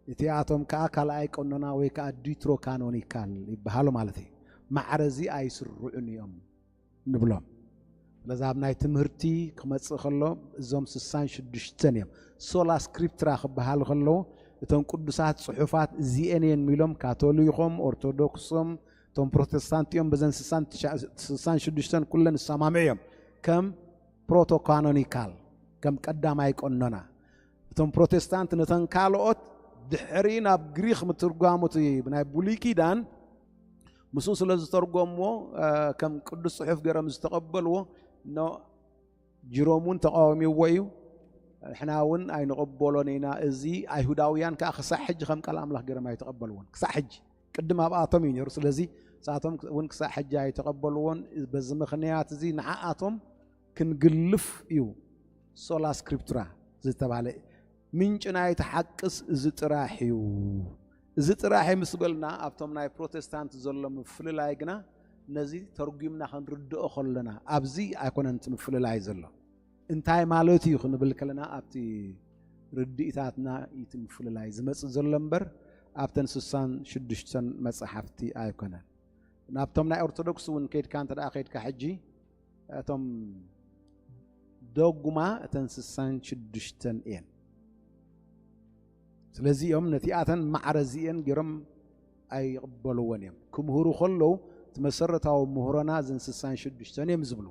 እቲኣቶም ከዓ ካልኣይ ቆኖና ወይ ከዓ ዲትሮካኖኒካል ይበሃሉ ማለት እዩ። ማዕረ እዚ ኣይስርዑን እዮም ንብሎም። ስለዚ ኣብ ናይ ትምህርቲ ክመጽእ ከሎ እዞም ስሳን ሽዱሽተን እዮም። ሶላ ስክሪፕትራ ክበሃሉ ከለዉ እቶም ቅዱሳት ጽሑፋት እዚኤን እየን ኢሎም ካቶሊኾም፣ ኦርቶዶክሶም፣ እቶም ፕሮቴስታንት እዮም። በዘን ስሳን ትሽዓ፣ ስሳን ሽዱሽተን ኩለን ዝሰማምዑ እዮም። ከም ፕሮቶካኖኒካል፣ ከም ቀዳማይ ቆኖና። እቶም ፕሮቴስታንት ነተን ካልኦት ድሕሪ ናብ ግሪኽ ምትርጓሙ እቲ ብናይ ብሉይ ኪዳን ምስኡ ስለ ዝተርጎምዎ፣ እ፣ ከም ቅዱስ ጽሑፍ ገይሮም ዝተቐበልዎ፣ ኖ፣ ጅሮም እውን ተቃዋሚዎ እዩ። ንሕና እውን ኣይንቕበሎን ኢና። እዚ ኣይሁዳውያን ከዓ ክሳዕ ሕጂ ከም ቃል ኣምላኽ ገይሮም ኣይተቐበልዎን። ክሳዕ ሕጂ። ቅድም ኣብኣቶም እዩ ነይሩ። ስለዚ ንሳቶም እውን ክሳዕ ሕጂ ኣይተቐበልዎን። በዚ ምኽንያት እዚ ንዓኣቶም ክንግልፍ እዩ ሶላ ስክሪፕቱራ ዝተባህለ። ምንጪ ናይቲ ሓቅስ እዚ ጥራሕ እዩ። እዚ ጥራሕ እዩ ምስ በልና ኣብቶም ናይ ፕሮቴስታንት ዘሎ ምፍልላይ ግና ነዚ ተርጒምና ክንርድኦ ከለና ኣብዚ ኣይኮነን እቲ ምፍልላይ ዘሎ። እንታይ ማለት እዩ ክንብል ከለና ኣብቲ ርድኢታትና እዩ እቲ ምፍልላይ ዝመጽእ ዘሎ እምበር ኣብተን ስሳን ሽዱሽተን መጻሕፍቲ ኣይኮነን። ናብቶም ናይ ኦርቶዶክስ እውን ከይድካ እንተ ደኣ ከይድካ ሕጂ እቶም ዶግማ እተን ስሳን ሽዱሽተን እየን። ስለዚ እዮም ነቲኣተን ማዕረ እዚኤን ገይሮም ኣይቕበልዎን እዮም። ክምህሩ ከለዉ እቲ መሰረታዊ ምህሮና እዘን ስሳን ሽዱሽተን እዮም ዝብሉ።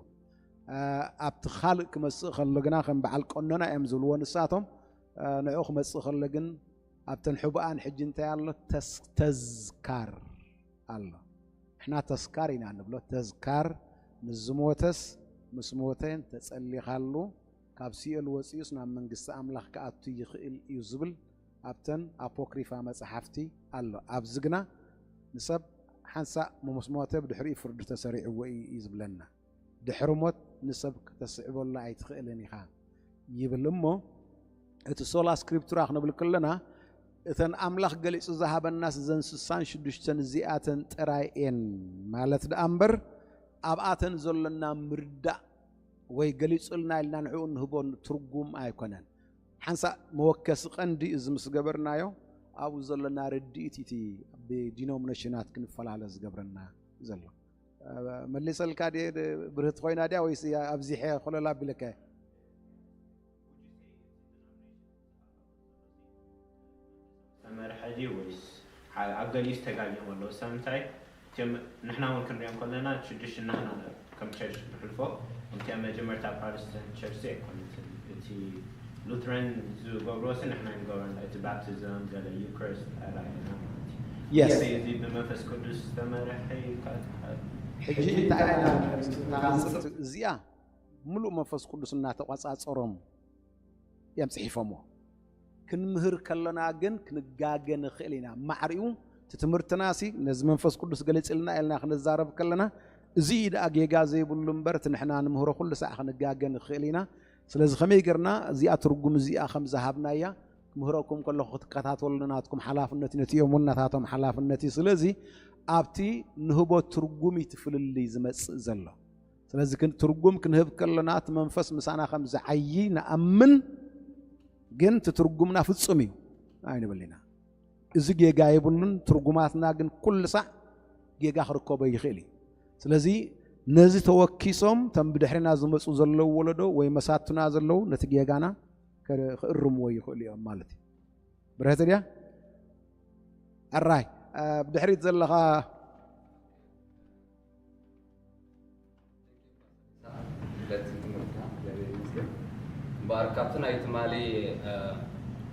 እ፣ ኣብቲ ካልእ ክመጽእ ከሎ ግና ከም በዓል ቀኖና እዮም ዝብልዎ ንሳቶም። እ፣ ንዕኡ ክመጽእ ከሎ ግን ኣብተን ሕቡኣን ሕጂ እንታይ ኣሎ? ተስ-፣ ተዝካር ኣሎ። ንሕና ተስካር ኢና ንብሎ። ተዝካር ንዝሞተስ ምስ ሞተ እንተጸሊኻሉ ካብ ሲኦል ወጺኡስ ናብ መንግስቲ ኣምላኽ ክኣቱ ይኽእል እዩ ዝብል ኣብተን ኣፖክሪፋ መጻሕፍቲ ኣሎ። ኣብዚ ግና ንሰብ ሓንሳእ ምስ ሞተ ብድሕሪኡ ፍርዲ ተሰሪዕዎ እዩ እዩ ዝብለና። ድሕሪ ሞት ንሰብ ከተስዕበሉ ኣይትኽእልን ኢኻ ይብል። እሞ እቲ ሶላ ስክሪፕቱራ ክንብል ከለና እተን ኣምላኽ ገሊጹ ዝሃበናስ እዘን ስሳን ሽዱሽተን እዚኣተን ጥራይ እየን ማለት ደኣ እምበር ኣብኣተን ዘሎና ምርዳእ ወይ ገሊጹልና ኢልና ንዕኡ ንህቦ ትርጉም ኣይኮነን። ሓንሳእ መወከሲ ቀንዲ እዚ ምስ ገበርናዮ ኣብኡ ዘሎና ርድኢት እቲ ብዲኖሚኔሽናት ክንፈላለ ዝገብረና ዘሎ። መሊሰልካ ድየ? ብርህት ኮይና ድያ ወይስ ኣብዚሐ ኮለል ኣቢለካ? ዝተመርሐ ድዩ ወይስ ኣብ ገሊኡ ዝተጋገ ኣሎ? ሳምታይ ንሕና እውን ክንሪኦም ከለና ሽዱሽተ ናህና ከም ቸርች ንሕልፎ። እቲ ኣብ መጀመርታ ፕሮቴስታንት ቸርች ኣይኮነትን። እቲ ሉትራን ዝገብርዎ ሲ ንሕና ንገብሮ፣ እቲ ባፕቲዝም፣ ገለ ዩክሪስት ኣራእየና ማለት እዩ። Yes። እዚ ብመንፈስ ቅዱስ ዝተመርሐ እዩ። ሕጂ እንታይ ኢና እዚኣ ሙሉእ መንፈስ ቅዱስ እናተቋጻጸሮም እዮም ጽሒፎምዎ። ክንምህር ከለና ግን ክንጋገ ንኽእል ኢና። ማዕሪኡ እቲ ትምህርትና ሲ ነዚ መንፈስ ቅዱስ ገሊጽልና ኢልና ክንዛረብ ከለና፣ እዚ ደኣ ጌጋ ዘይብሉ እምበር እቲ ንሕና ንምህሮ ኩሉ ሳዕ ክንጋገ ንኽእል ኢና። ስለዚ ከመይ ጌርና እዚኣ ትርጉም እዚኣ ከም ዝሃብናያ ክምህረኩም ከለኹ ክትከታተሉኒ ናትኩም ሓላፍነት እዩ። ነቲኦም እውን ናታቶም ሓላፍነት እዩ። ስለዚ ኣብቲ ንህቦ ትርጉም እዩ እቲ ፍልልይ ዝመጽእ ዘሎ። ስለዚ ክን- ትርጉም ክንህብ ከለና እቲ መንፈስ ምሳና ከም ዝዓዪ ንኣምን፣ ግን እቲ ትርጉምና ፍጹም እዩ ኣይንብል ኢና። እዚ ጌጋ የብሉን። ትርጉማትና ግን ኩሉ ሳዕ ጌጋ ክርከቦ ይኽእል እዩ። ስለዚ ነዚ ተወኪሶም እቶም ብድሕሪና ዝመፁ ዘለዉ ወለዶ ወይ መሳቱና ዘለዉ ነቲ ጌጋና ከ- ክእርምዎ ይኽእሉ እዮም ማለት እዩ። ብርህቲ ድያ? ኣራይ ብድሕሪት ዘለኻ እምበር ካብቲ ናይ ትማሊ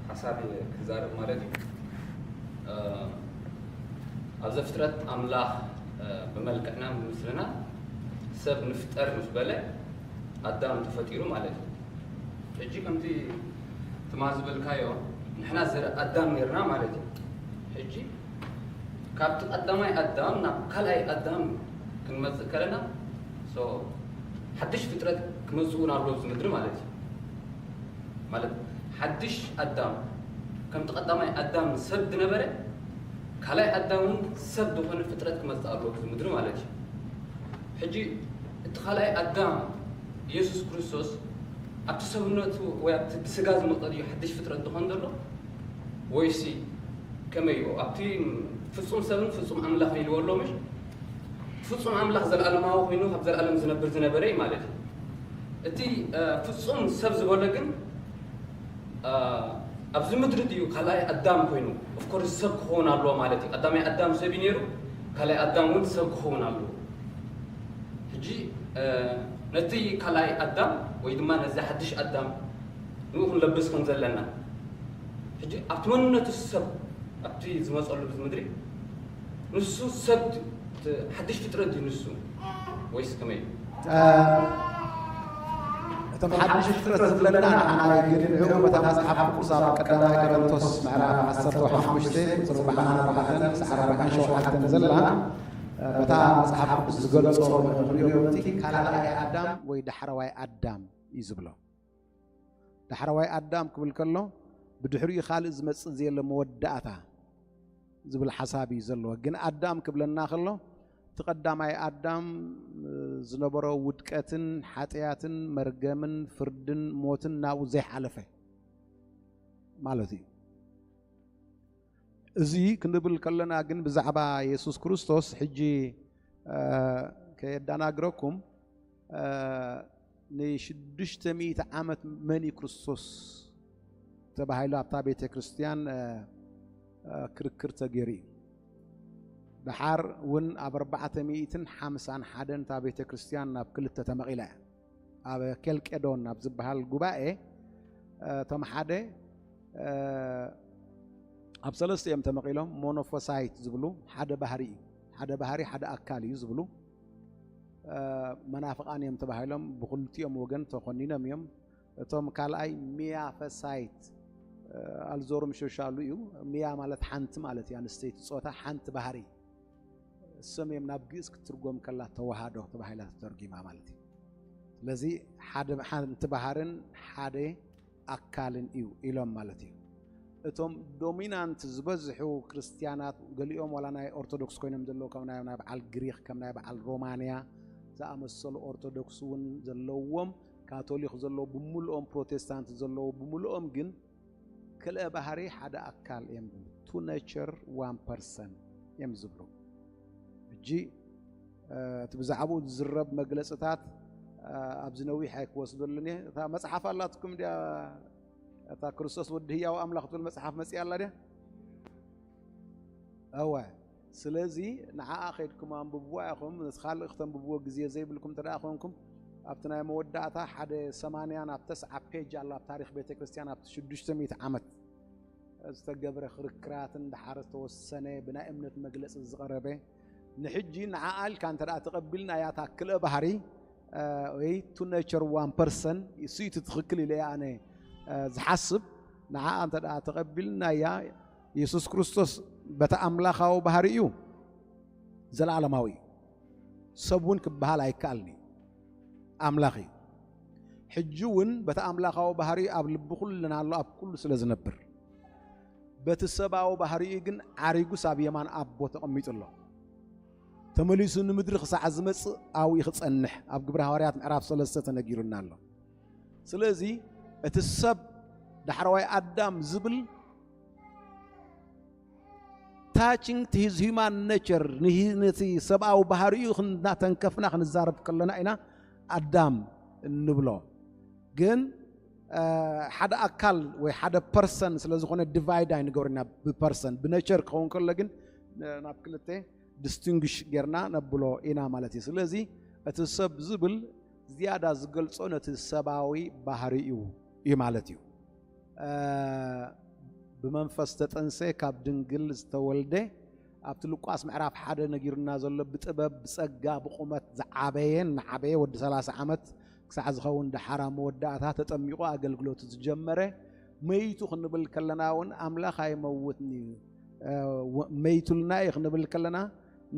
ሓሳብ ክዛረብ ማለት እዩ። ኣብ ዘፍጥረት ኣምላኽ ብመልክዕና ብምስልና ሰብ ንፍጠር ምስ በለ ኣዳም ተፈጢሩ ማለት እዩ። ሕጂ ከምቲ ትማል ዝበልካዮ ንሕና ዘርኢ ኣዳም ነርና ማለት እዩ። ሕጂ ካብቲ ቀዳማይ ኣዳም ናብ ካልኣይ ኣዳም ክንመፅእ ከለና ሓድሽ ፍጥረት ክመፅእ እውን ኣሎ ኣብዚ ምድሪ ማለት እዩ። ማለት ሓድሽ ኣዳም ከምቲ ቀዳማይ ኣዳም ሰብ ዝነበረ ካልኣይ ኣዳም እውን ሰብ ዝኾነ ፍጥረት ክመፅእ ኣሎ ኣብዚ ምድሪ ማለት እዩ። ሕጂ እቲ ካልኣይ ኣዳም ኢየሱስ ክርስቶስ ኣብቲ ሰብነቱ ወይ ኣብቲ ብስጋ ዝመፀ ድዩ ሓድሽ ፍጥረት ዝኾን ዘሎ ወይሲ ከመይ እዩ? ኣብቲ ፍጹም ሰብን ፍጹም ኣምላኽን ኢልዎ ኣሎ ምሽ? ፍጹም ኣምላኽ ዘለኣለማዊ ኮይኑ ካብ ዘለኣለም ዝነብር ዝነበረ እዩ ማለት እዩ። እቲ ፍጹም ሰብ ዝበሎ ግን ኣብዚ ምድሪ ድዩ ካልኣይ ኣዳም ኮይኑ? ኦፍኮርስ ሰብ ክኸውን ኣለዎ ማለት እዩ። ቀዳማይ ኣዳም ሰብ እዩ ነይሩ፣ ካልኣይ ኣዳም እውን ሰብ ክኸውን ኣለዎ። ሕጂ ነቲ ካልኣይ ኣዳም ወይ ድማ ነዚ ሓድሽ ኣዳም ንኡ ክንለብስ ከም ዘለና ሕጂ ኣብቲ መንነቱ ሰብ ኣብቲ ዝመፀሉ ምድሪ ንሱ ሰብ ሓድሽ ፍጥረት ድዩ ንሱ ወይስ ከመይ? እቶም ሓድሽ ፍጥረት ዝብለና ንዓና ግን ንዕኡ በታ መፅሓፍ ቅዱስ ኣብ ቀዳማይ ቆሮንቶስ ምዕራፍ ዓሰርተ ሓሙሽተ ቁፅሪ ኣርባዓን ኣርባዕተን ክሳዕ ኣርባዓን ሸውዓተን ዘላ በታ መፅሓፍ ቅዱስ ዝገልፆ ንሪኦ እቲ ካልኣይ ኣዳም ወይ ዳሕረዋይ ኣዳም እዩ ዝብሎ። ዳሕረዋይ ኣዳም ክብል ከሎ ብድሕሪኡ ካልእ ዝመፅእ ዘየለ መወዳእታ ዝብል ሓሳብ እዩ ዘለዎ። ግን ኣዳም ክብለና ከሎ እቲ ቀዳማይ ኣዳም ዝነበሮ ውድቀትን ሓጢኣትን መርገምን ፍርድን ሞትን ናብኡ ዘይሓለፈ ማለት እዩ። እዚ ክንብል ከለና ግን ብዛዕባ የሱስ ክርስቶስ ሕጂ ከየዳናግረኩም ንሽዱሽተ ሚእቲ ዓመት መን እዩ ክርስቶስ ተባሂሉ ኣብታ ቤተ ክርስቲያን ክርክር ተገይሩ እዩ። ደሓር እውን ኣብ ኣርባዕተ ሚእትን ሓምሳን ሓደን እታ ቤተ ክርስቲያን ናብ ክልተ ተመቒላ እያ። ኣብ ኬልቄዶን ኣብ ዝበሃል ጉባኤ እቶም ሓደ ኣብ ሰለስተ እዮም ተመቒሎም። ሞኖፎሳይት ዝብሉ ሓደ ባህሪ እዩ፣ ሓደ ባህሪ ሓደ ኣካል እዩ ዝብሉ መናፍቓን እዮም ተባሂሎም ብክልቲኦም ወገን ተኾኒኖም እዮም። እቶም ካልኣይ ሚያፈሳይት ኣልዞርም ሸሻሉ እዩ። ሚያ ማለት ሓንቲ ማለት እዩ፣ ኣንስተይቲ ጾታ ሓንቲ ባህሪ። እሶም እዮም ናብ ግእዝ ክትትርጎም ከላ ተዋህዶ ተባሂላ ተተርጊማ ማለት እዩ። ስለዚ ሓደ ሓንቲ ባህርን ሓደ ኣካልን እዩ ኢሎም ማለት እዩ። እቶም ዶሚናንት ዝበዝሑ ክርስትያናት ገሊኦም ዋላ ናይ ኦርቶዶክስ ኮይኖም ዘለዉ ከም ናይ ናይ በዓል ግሪክ ከም ናይ በዓል ሮማንያ ዝኣመሰሉ ኦርቶዶክስ እውን ዘለዎም ካቶሊክ ዘለዉ ብምልኦም ፕሮቴስታንት ዘለዉ ብምልኦም ግን ክልተ ባህሪ ሓደ ኣካል እዮም። ቱ ኔቸር ዋን ፐርሰን እዮም ዝብሉ። ሕጂ እቲ ብዛዕባኡ ዝዝረብ መግለፅታት ኣብዚ ነዊሕ ኣይክወስደሉን እየ። እታ መፅሓፍ ኣላትኩም ድያ? እታ ክርስቶስ ወዲ ህያው ኣምላኽ ትብል መፅሓፍ መፅያ ኣላ ድያ? እወ። ስለዚ ንዓኣ ከይድኩም ኣንብብዋ ኢኹም። ነቲ ካልእ ክተንብብዎ ግዜ ዘይብልኩም እንተ ደኣ ኮንኩም፣ ኣብቲ ናይ መወዳእታ ሓደ ሰማንያ ናብ ተስዓ ፔጅ ኣላ ኣብ ታሪኽ ቤተ ክርስቲያን ኣብቲ ሽዱሽተ ሚእቲ ዓመት ዝተገብረ ክርክራትን ደሓር ዝተወሰነ ብናይ እምነት መግለጺ ዝቐረበ ንሕጂ ንዓኣ ኢልካ እንተ ደኣ ተቐቢልናያ እታ ክልእ ባህሪ ወይ ቱ ኔቸር ዋን ፐርሰን እሱ እዩ ትኽክል ኢለ እየ ኣነ ዝሓስብ። ንዓኣ እንተ ደኣ ተቐቢልናያ የሱስ ክርስቶስ በቲ ኣምላኻዊ ባህሪ እዩ ዘለኣለማዊ እዩ። ሰብ እውን ክበሃል ኣይከኣልን እዩ። ኣምላኽ እዩ። ሕጂ እውን በቲ ኣምላኻዊ ባህሪኡ ኣብ ልቢ ኩልና ኣሎ፣ ኣብ ኩሉ ስለ ዝነብር። በቲ ሰብኣዊ ባህሪኡ ግን ዓሪጉስ ኣብ የማን ኣቦ ተቐሚጡ ኣሎ። ተመሊሱ ንምድሪ ክሳዕ ዝመጽእ ኣብኡ ክጸንሕ ኣብ ግብሪ ሃዋርያት ምዕራፍ ሰለስተ ተነጊሩና ኣሎ። ስለዚ እቲ ሰብ ዳሕረዋይ ኣዳም ዝብል ታችንግ ቱ ሂዝ ሂማን ኔቸር፣ ነቲ ሰብኣዊ ባህሪኡ እናተንከፍና ክንዛረብ ከለና ኢና ኣዳም እንብሎ። ግን ሓደ ኣካል ወይ ሓደ ፐርሰን ስለ ዝኾነ ዲቫይድ ኣይንገብርና ብፐርሰን። ብኔቸር ክኸውን ከሎ ግን ናብ ክልተ ዲስቲንጉሽ ጌርና ነብሎ ኢና ማለት እዩ። ስለዚ እቲ ሰብ ዝብል ዝያዳ ዝገልጾ ነቲ ሰብኣዊ ባህሪኡ እዩ ማለት እዩ። ብመንፈስ ዝተጠንሰ ካብ ድንግል ዝተወልደ ኣብቲ ሉቃስ ምዕራፍ ሓደ ነጊሩና ዘሎ ብጥበብ ብጸጋ ብቑመት ዝዓበየ እናዓበየ ወዲ ሰላሳ ዓመት ክሳዕ ዝኸውን ደሓር ኣብ መወዳእታ ተጠሚቑ ኣገልግሎቱ ዝጀመረ መይቱ ክንብል ከለና እውን ኣምላኽ ኣይመውትን እዩ። መይቱልና እዩ ክንብል ከለና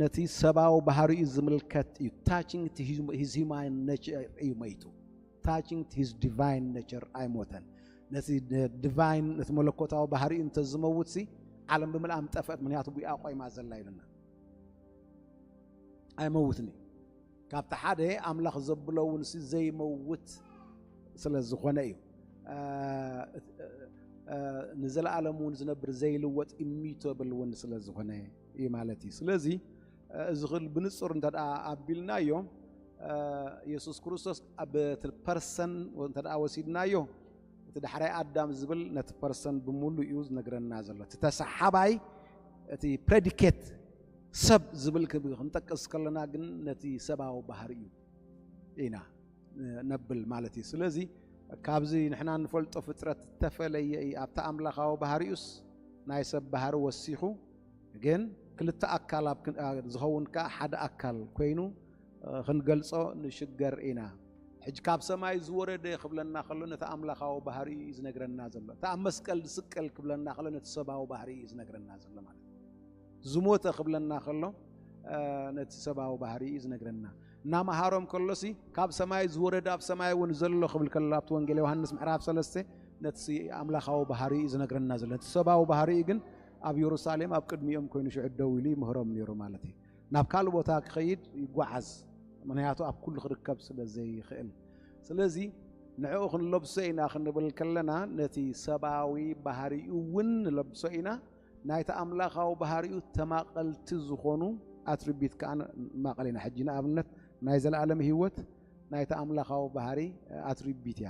ነቲ ሰብኣዊ ባህሪኡ ዝምልከት እዩ። ታችንግ ቱ ሂዝ ሂማን ኔቸር እዩ መይቱ። ታችንግ ቱ ሂዝ ዲቫይን ኔቸር ኣይሞተን። ነቲ ዲቫይን ነቲ መለኮታዊ ባህሪኡ እንተዝመውትሲ ዓለም ብምልኣ ምጠፍአት፣ ምክንያቱ ብኣ ቆይማ ዘላ ኢሉና። ኣይመውትን እዩ። ካብቲ ሓደ ኣምላኽ ዘብሎ እውን ሲ ዘይመውት ስለ ዝኾነ እዩ። ንዘለኣለም እውን ዝነብር ዘይልወጥ ኢሚቶብል እውን ስለ ዝኾነ እዩ ማለት እዩ። ስለዚ እዚ ክል ብንጹር እንተ ደኣ ኣቢልናዮ የሱስ ክርስቶስ ኣብ እቲ ፐርሰን እንተ ደኣ ወሲድናዮ እቲ ዳሕራይ ኣዳም ዝብል ነቲ ፐርሰን ብምሉእ እዩ ዝነግረና ዘሎ። እቲ ተሰሓባይ እቲ ፕሬዲኬት ሰብ ዝብል ክንጠቅስ ከለና ግን ነቲ ሰብኣዊ ባህሪ እዩ ኢና ነብል ማለት እዩ። ስለዚ ካብዚ ንሕና ንፈልጦ ፍጥረት ዝተፈለየ እዩ። ኣብቲ ኣምላኻዊ ባህሪኡስ ናይ ሰብ ባህሪ ወሲኹ ግን ክልተ ኣካል ዝኸውን ከዓ ሓደ ኣካል ኮይኑ ክንገልጾ ንሽገር ኢና። ሕጂ ካብ ሰማይ ዝወረደ ክብለና ከሎ ነቲ ኣምላኻዊ ባህሪ እዩ ዝነግረና ዘሎ። እቲ ኣብ መስቀል ዝስቀል ክብለና ከሎ ነቲ ሰብኣዊ ባህሪ እዩ ዝነግረና ዘሎ ማለት እዩ። ዝሞተ ክብለና ከሎ ነቲ ሰብኣዊ ባህሪ እዩ ዝነግረና። እናመሃሮም ከሎሲ ካብ ሰማይ ዝወረደ ኣብ ሰማይ እውን ዘሎ ክብል ከሎ ኣብቲ ወንጌል ዮሃንስ ምዕራፍ ሰለስተ ነቲ ኣምላኻዊ ባህሪ እዩ ዝነግረና ዘሎ። ነቲ ሰብኣዊ ባህሪ ግን ኣብ የሩሳሌም ኣብ ቅድሚኦም ኮይኑ ሽዑ ደው ኢሉ ይምህሮም ነይሩ ማለት እዩ። ናብ ካልእ ቦታ ክኸይድ ይጓዓዝ፣ ምክንያቱ ኣብ ኩሉ ክርከብ ስለ ዘይኽእል። ስለዚ ንዕኡ ክንለብሶ ኢና ክንብል ከለና ነቲ ሰብኣዊ ባህሪኡ እውን ንለብሶ ኢና። ናይቲ ኣምላኻዊ ባህሪኡ ተማቐልቲ ዝኾኑ ኣትሪቢት ከዓ ንማቐል ኢና። ሕጂ ንኣብነት ናይ ዘለኣለም ህይወት ናይቲ ኣምላኻዊ ባህሪ ኣትሪቢት እያ፣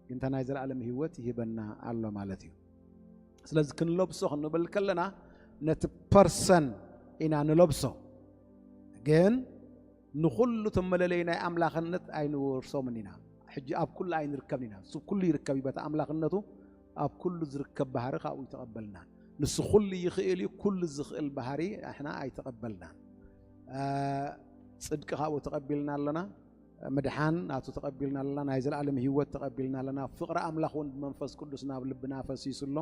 ግን እታ ናይ ዘለኣለም ህይወት ይህበና ኣሎ ማለት እዩ። ስለዚ ክንለብሶ ክንብል ከለና ነቲ ፐርሰን ኢና ንለብሶ፣ ግን ንኹሉ እቶም መለለይ ናይ ኣምላኽነት ኣይንወርሶምን ኢና። ሕጂ ኣብ ኩሉ ኣይንርከብን ኢና። እሱ ኩሉ ይርከብ እዩ፣ በቲ ኣምላኽነቱ ኣብ ኩሉ ዝርከብ ባህሪ ካብኡ ይተቐበልና። ንሱ ኩሉ ይኽእል እዩ፣ ኩሉ ዝኽእል ባህሪ ኣሕና ኣይተቐበልናን። ጽድቂ ካብኡ ተቐቢልና ኣለና። ምድሓን ናቱ ተቐቢልና ኣለና። ናይ ዘለኣለም ህይወት ተቐቢልና ኣለና። ፍቕሪ ኣምላኽ እውን ብመንፈስ ቅዱስ ናብ ልብና ፈሲሱ ኣሎ።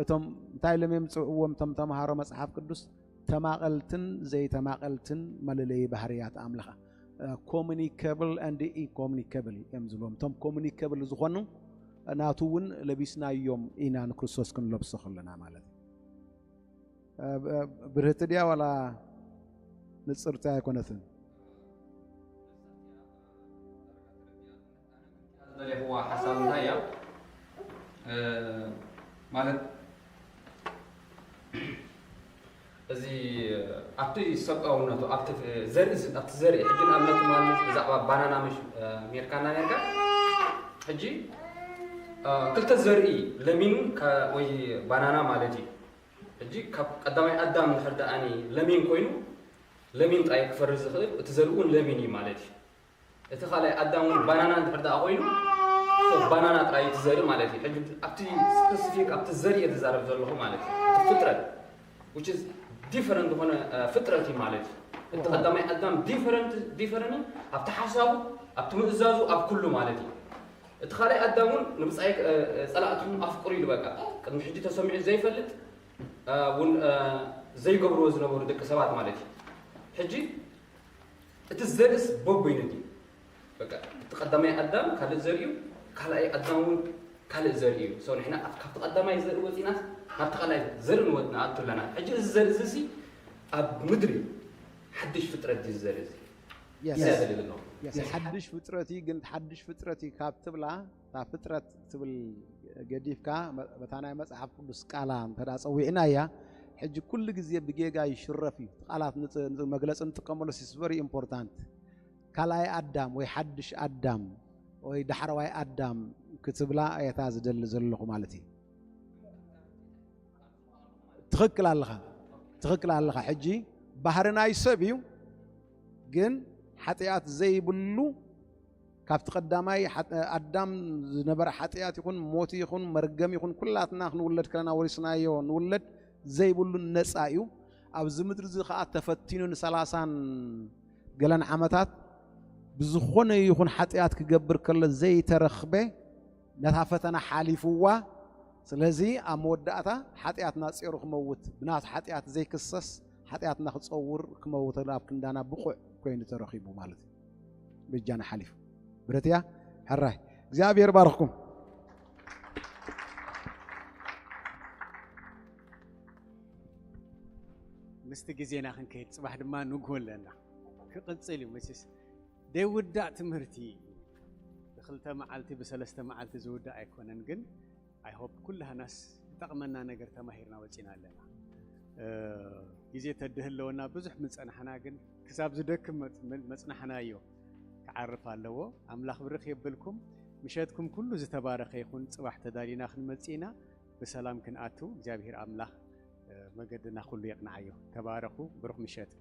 እቶም እንታይ ኢሎም እዮም ዝጽውዕዎም እቶም ተምሃሮ መጽሓፍ ቅዱስ? ተማቐልትን ዘይተማቐልትን መለለዪ ባህርያት ኣምላኽ፣ ኮሙኒከብል ኤንድ ኢንኮሙኒከብል እዮም ዝብሎም። እቶም ኮሙኒከብል ዝኾኑ ናቱ እውን ለቢስናዮም ኢና ንክርስቶስ ክንለብሶ ከለና ማለት እዩ። ብርህቲ ድያ ዋላ ንጽርቲ ኣይኮነትን? ዝደለኹዋ ሓሳብ እንታይ እያ ማለት እዚ ኣብቲ ሰብኣውነቱ ኣብቲ ዘርኢ፣ ኣብቲ ዘርኢ ሕጂ ንኣብነት ማለት ብዛዕባ ባናና ምሽ ሜርካና ኔርካ። ሕጂ ክልተ ዘርኢ፣ ለሚን ወይ ባናና ማለት እዩ። ሕጂ ካብ ቀዳማይ ኣዳም እንድሕር ደኣኒ ለሚን ኮይኑ፣ ለሚን ጥራይ ክፈሪ ዝኽእል፣ እቲ ዘርኢ እውን ለሚን እዩ ማለት እዩ። እቲ ካልኣይ ኣዳም እውን ባናና እንድሕር ደኣ ኮይኑ፣ ባናና ጥራይ እዩ እቲ ዘርኢ ማለት እዩ። ሕጂ ኣብቲ ስፐሲፊክ ኣብቲ ዘርኢ እየ ዝዛረብ ዘለኹ ማለት እዩ። እቲ ፍጥረት which is different ዝኾነ ፍጥረት እዩ ማለት እዩ። እቲ ቀዳማይ ኣዳም ዲፈረንት ዲፈረንት ኣብቲ ሓሳቡ፣ ኣብቲ ምእዛዙ፣ ኣብ ኩሉ ማለት እዩ። እቲ ካልኣይ ኣዳም እውን ንብጻይ ጸላእቱ ኣፍቅሩ ኢሉ በቃ ቅድሚ ሕጂ ተሰሚዑ ዘይፈልጥ እውን ዘይገብርዎ ዝነበሩ ደቂ ሰባት ማለት እዩ። ሕጂ እቲ ዘርእስ በቦይኑ ድዩ? በቃ እቲ ቀዳማይ ኣዳም ካልእ ዘርኢ እዩ፣ ካልኣይ ኣዳም እውን ካልእ ዘርኢ እዩ። So ንሕና ኣብ- ካብቲ ቀዳማይ ዘርኢ ወፂና ናብቲ ካልኣይ ዘርኢ ንወ- ንኣቱ ኣለና። ሕጂ እዚ ዘርኢ እዚ ሲ ኣብ ምድሪ ሓድሽ ፍጥረት ድዩ ዘርኢ እዚ? Yes። ኢላ ዘርኢ ዘለኹ። Yes፣ ሓድሽ ፍጥረት እዩ። ግን ሓድሽ ፍጥረት እዩ ካብ ትብላ፣ እታ ፍጥረት ትብል ገዲፍካ መ- በታ ናይ መጽሓፍ ቅዱስ ቃላ እንተ ደኣ ጸዊዕናያ፣ ሕጂ ኩሉ ግዜ ብጌጋ ይሽረፍ እዩ። እቲ ቃላት ንጽ- ንጽ- መግለጺ ንጥቀመሉ is very important። ካልኣይ ኣዳም ወይ ሓድሽ ኣዳም ወይ ዳሕረዋይ ኣዳም ክትብላ እየታ ዝደሊ ዘለኹ ማለት እዩ። ትኽክል ኣለኻ፣ ትኽክል ኣለኻ። ሕጂ ባህሪ ናይ ሰብ እዩ፣ ግን ሓጢኣት ዘይብሉ ካብቲ ቀዳማይ ሓጢ- ኣዳም ዝነበረ ሓጢኣት ይኹን ሞት ይኹን መርገም ይኹን ኩላትና ክንውለድ ከለና ወሪስናዮ ንውለድ ዘይብሉ ነፃ እዩ። ኣብዚ ምድሪ እዚ ከዓ ተፈቲኑ ንሰላሳን ገለን ዓመታት ብዝኾነ ይኹን ሓጢኣት ክገብር ከሎ ዘይተረኽበ ነታ ፈተና ሓሊፍዋ። ስለዚ ኣብ መወዳእታ ሓጢኣት ናፂሩ ክመውት ብናቱ ሓጢኣት ዘይክሰስ ሓጢኣትና ክፀውር ክመውተሉ ኣብ ክንዳና ብቑዕ ኮይኑ ተረኺቡ ማለት እዩ። በጃና ሓሊፉ ብረትያ ሕራይ እግዚኣብሔር ባርኽኩም። ምስቲ ግዜና ክንከይድ ፅባሕ ድማ ንግሆ ኣለና ክቕፅል እዩ መችስ ደይውዳእ ትምህርቲ እዩ። ብክልተ መዓልቲ ብሰለስተ መዓልቲ ዝውዳእ ኣይኮነን ግን I hope ኩላህናስ ዝጠቕመና ነገር ተማሂርና ወፂና ኣለና። ግዜ ተድህ ኣለወና ብዙሕ ምፀናሕና ግን ክሳብ ዝደክም መፅናሕናዮ ክዓርፍ ኣለዎ። ኣምላኽ ብርኽ የብልኩም። ምሸትኩም ኩሉ ዝተባረኸ ይኹን። ፅባሕ ተዳሊና ክንመፅእ ኢና። ብሰላም ክንኣቱ እግዚኣብሔር ኣምላኽ መገድና ኩሉ የቕንዓዮ። ተባረኹ። ብሩኽ ምሸት።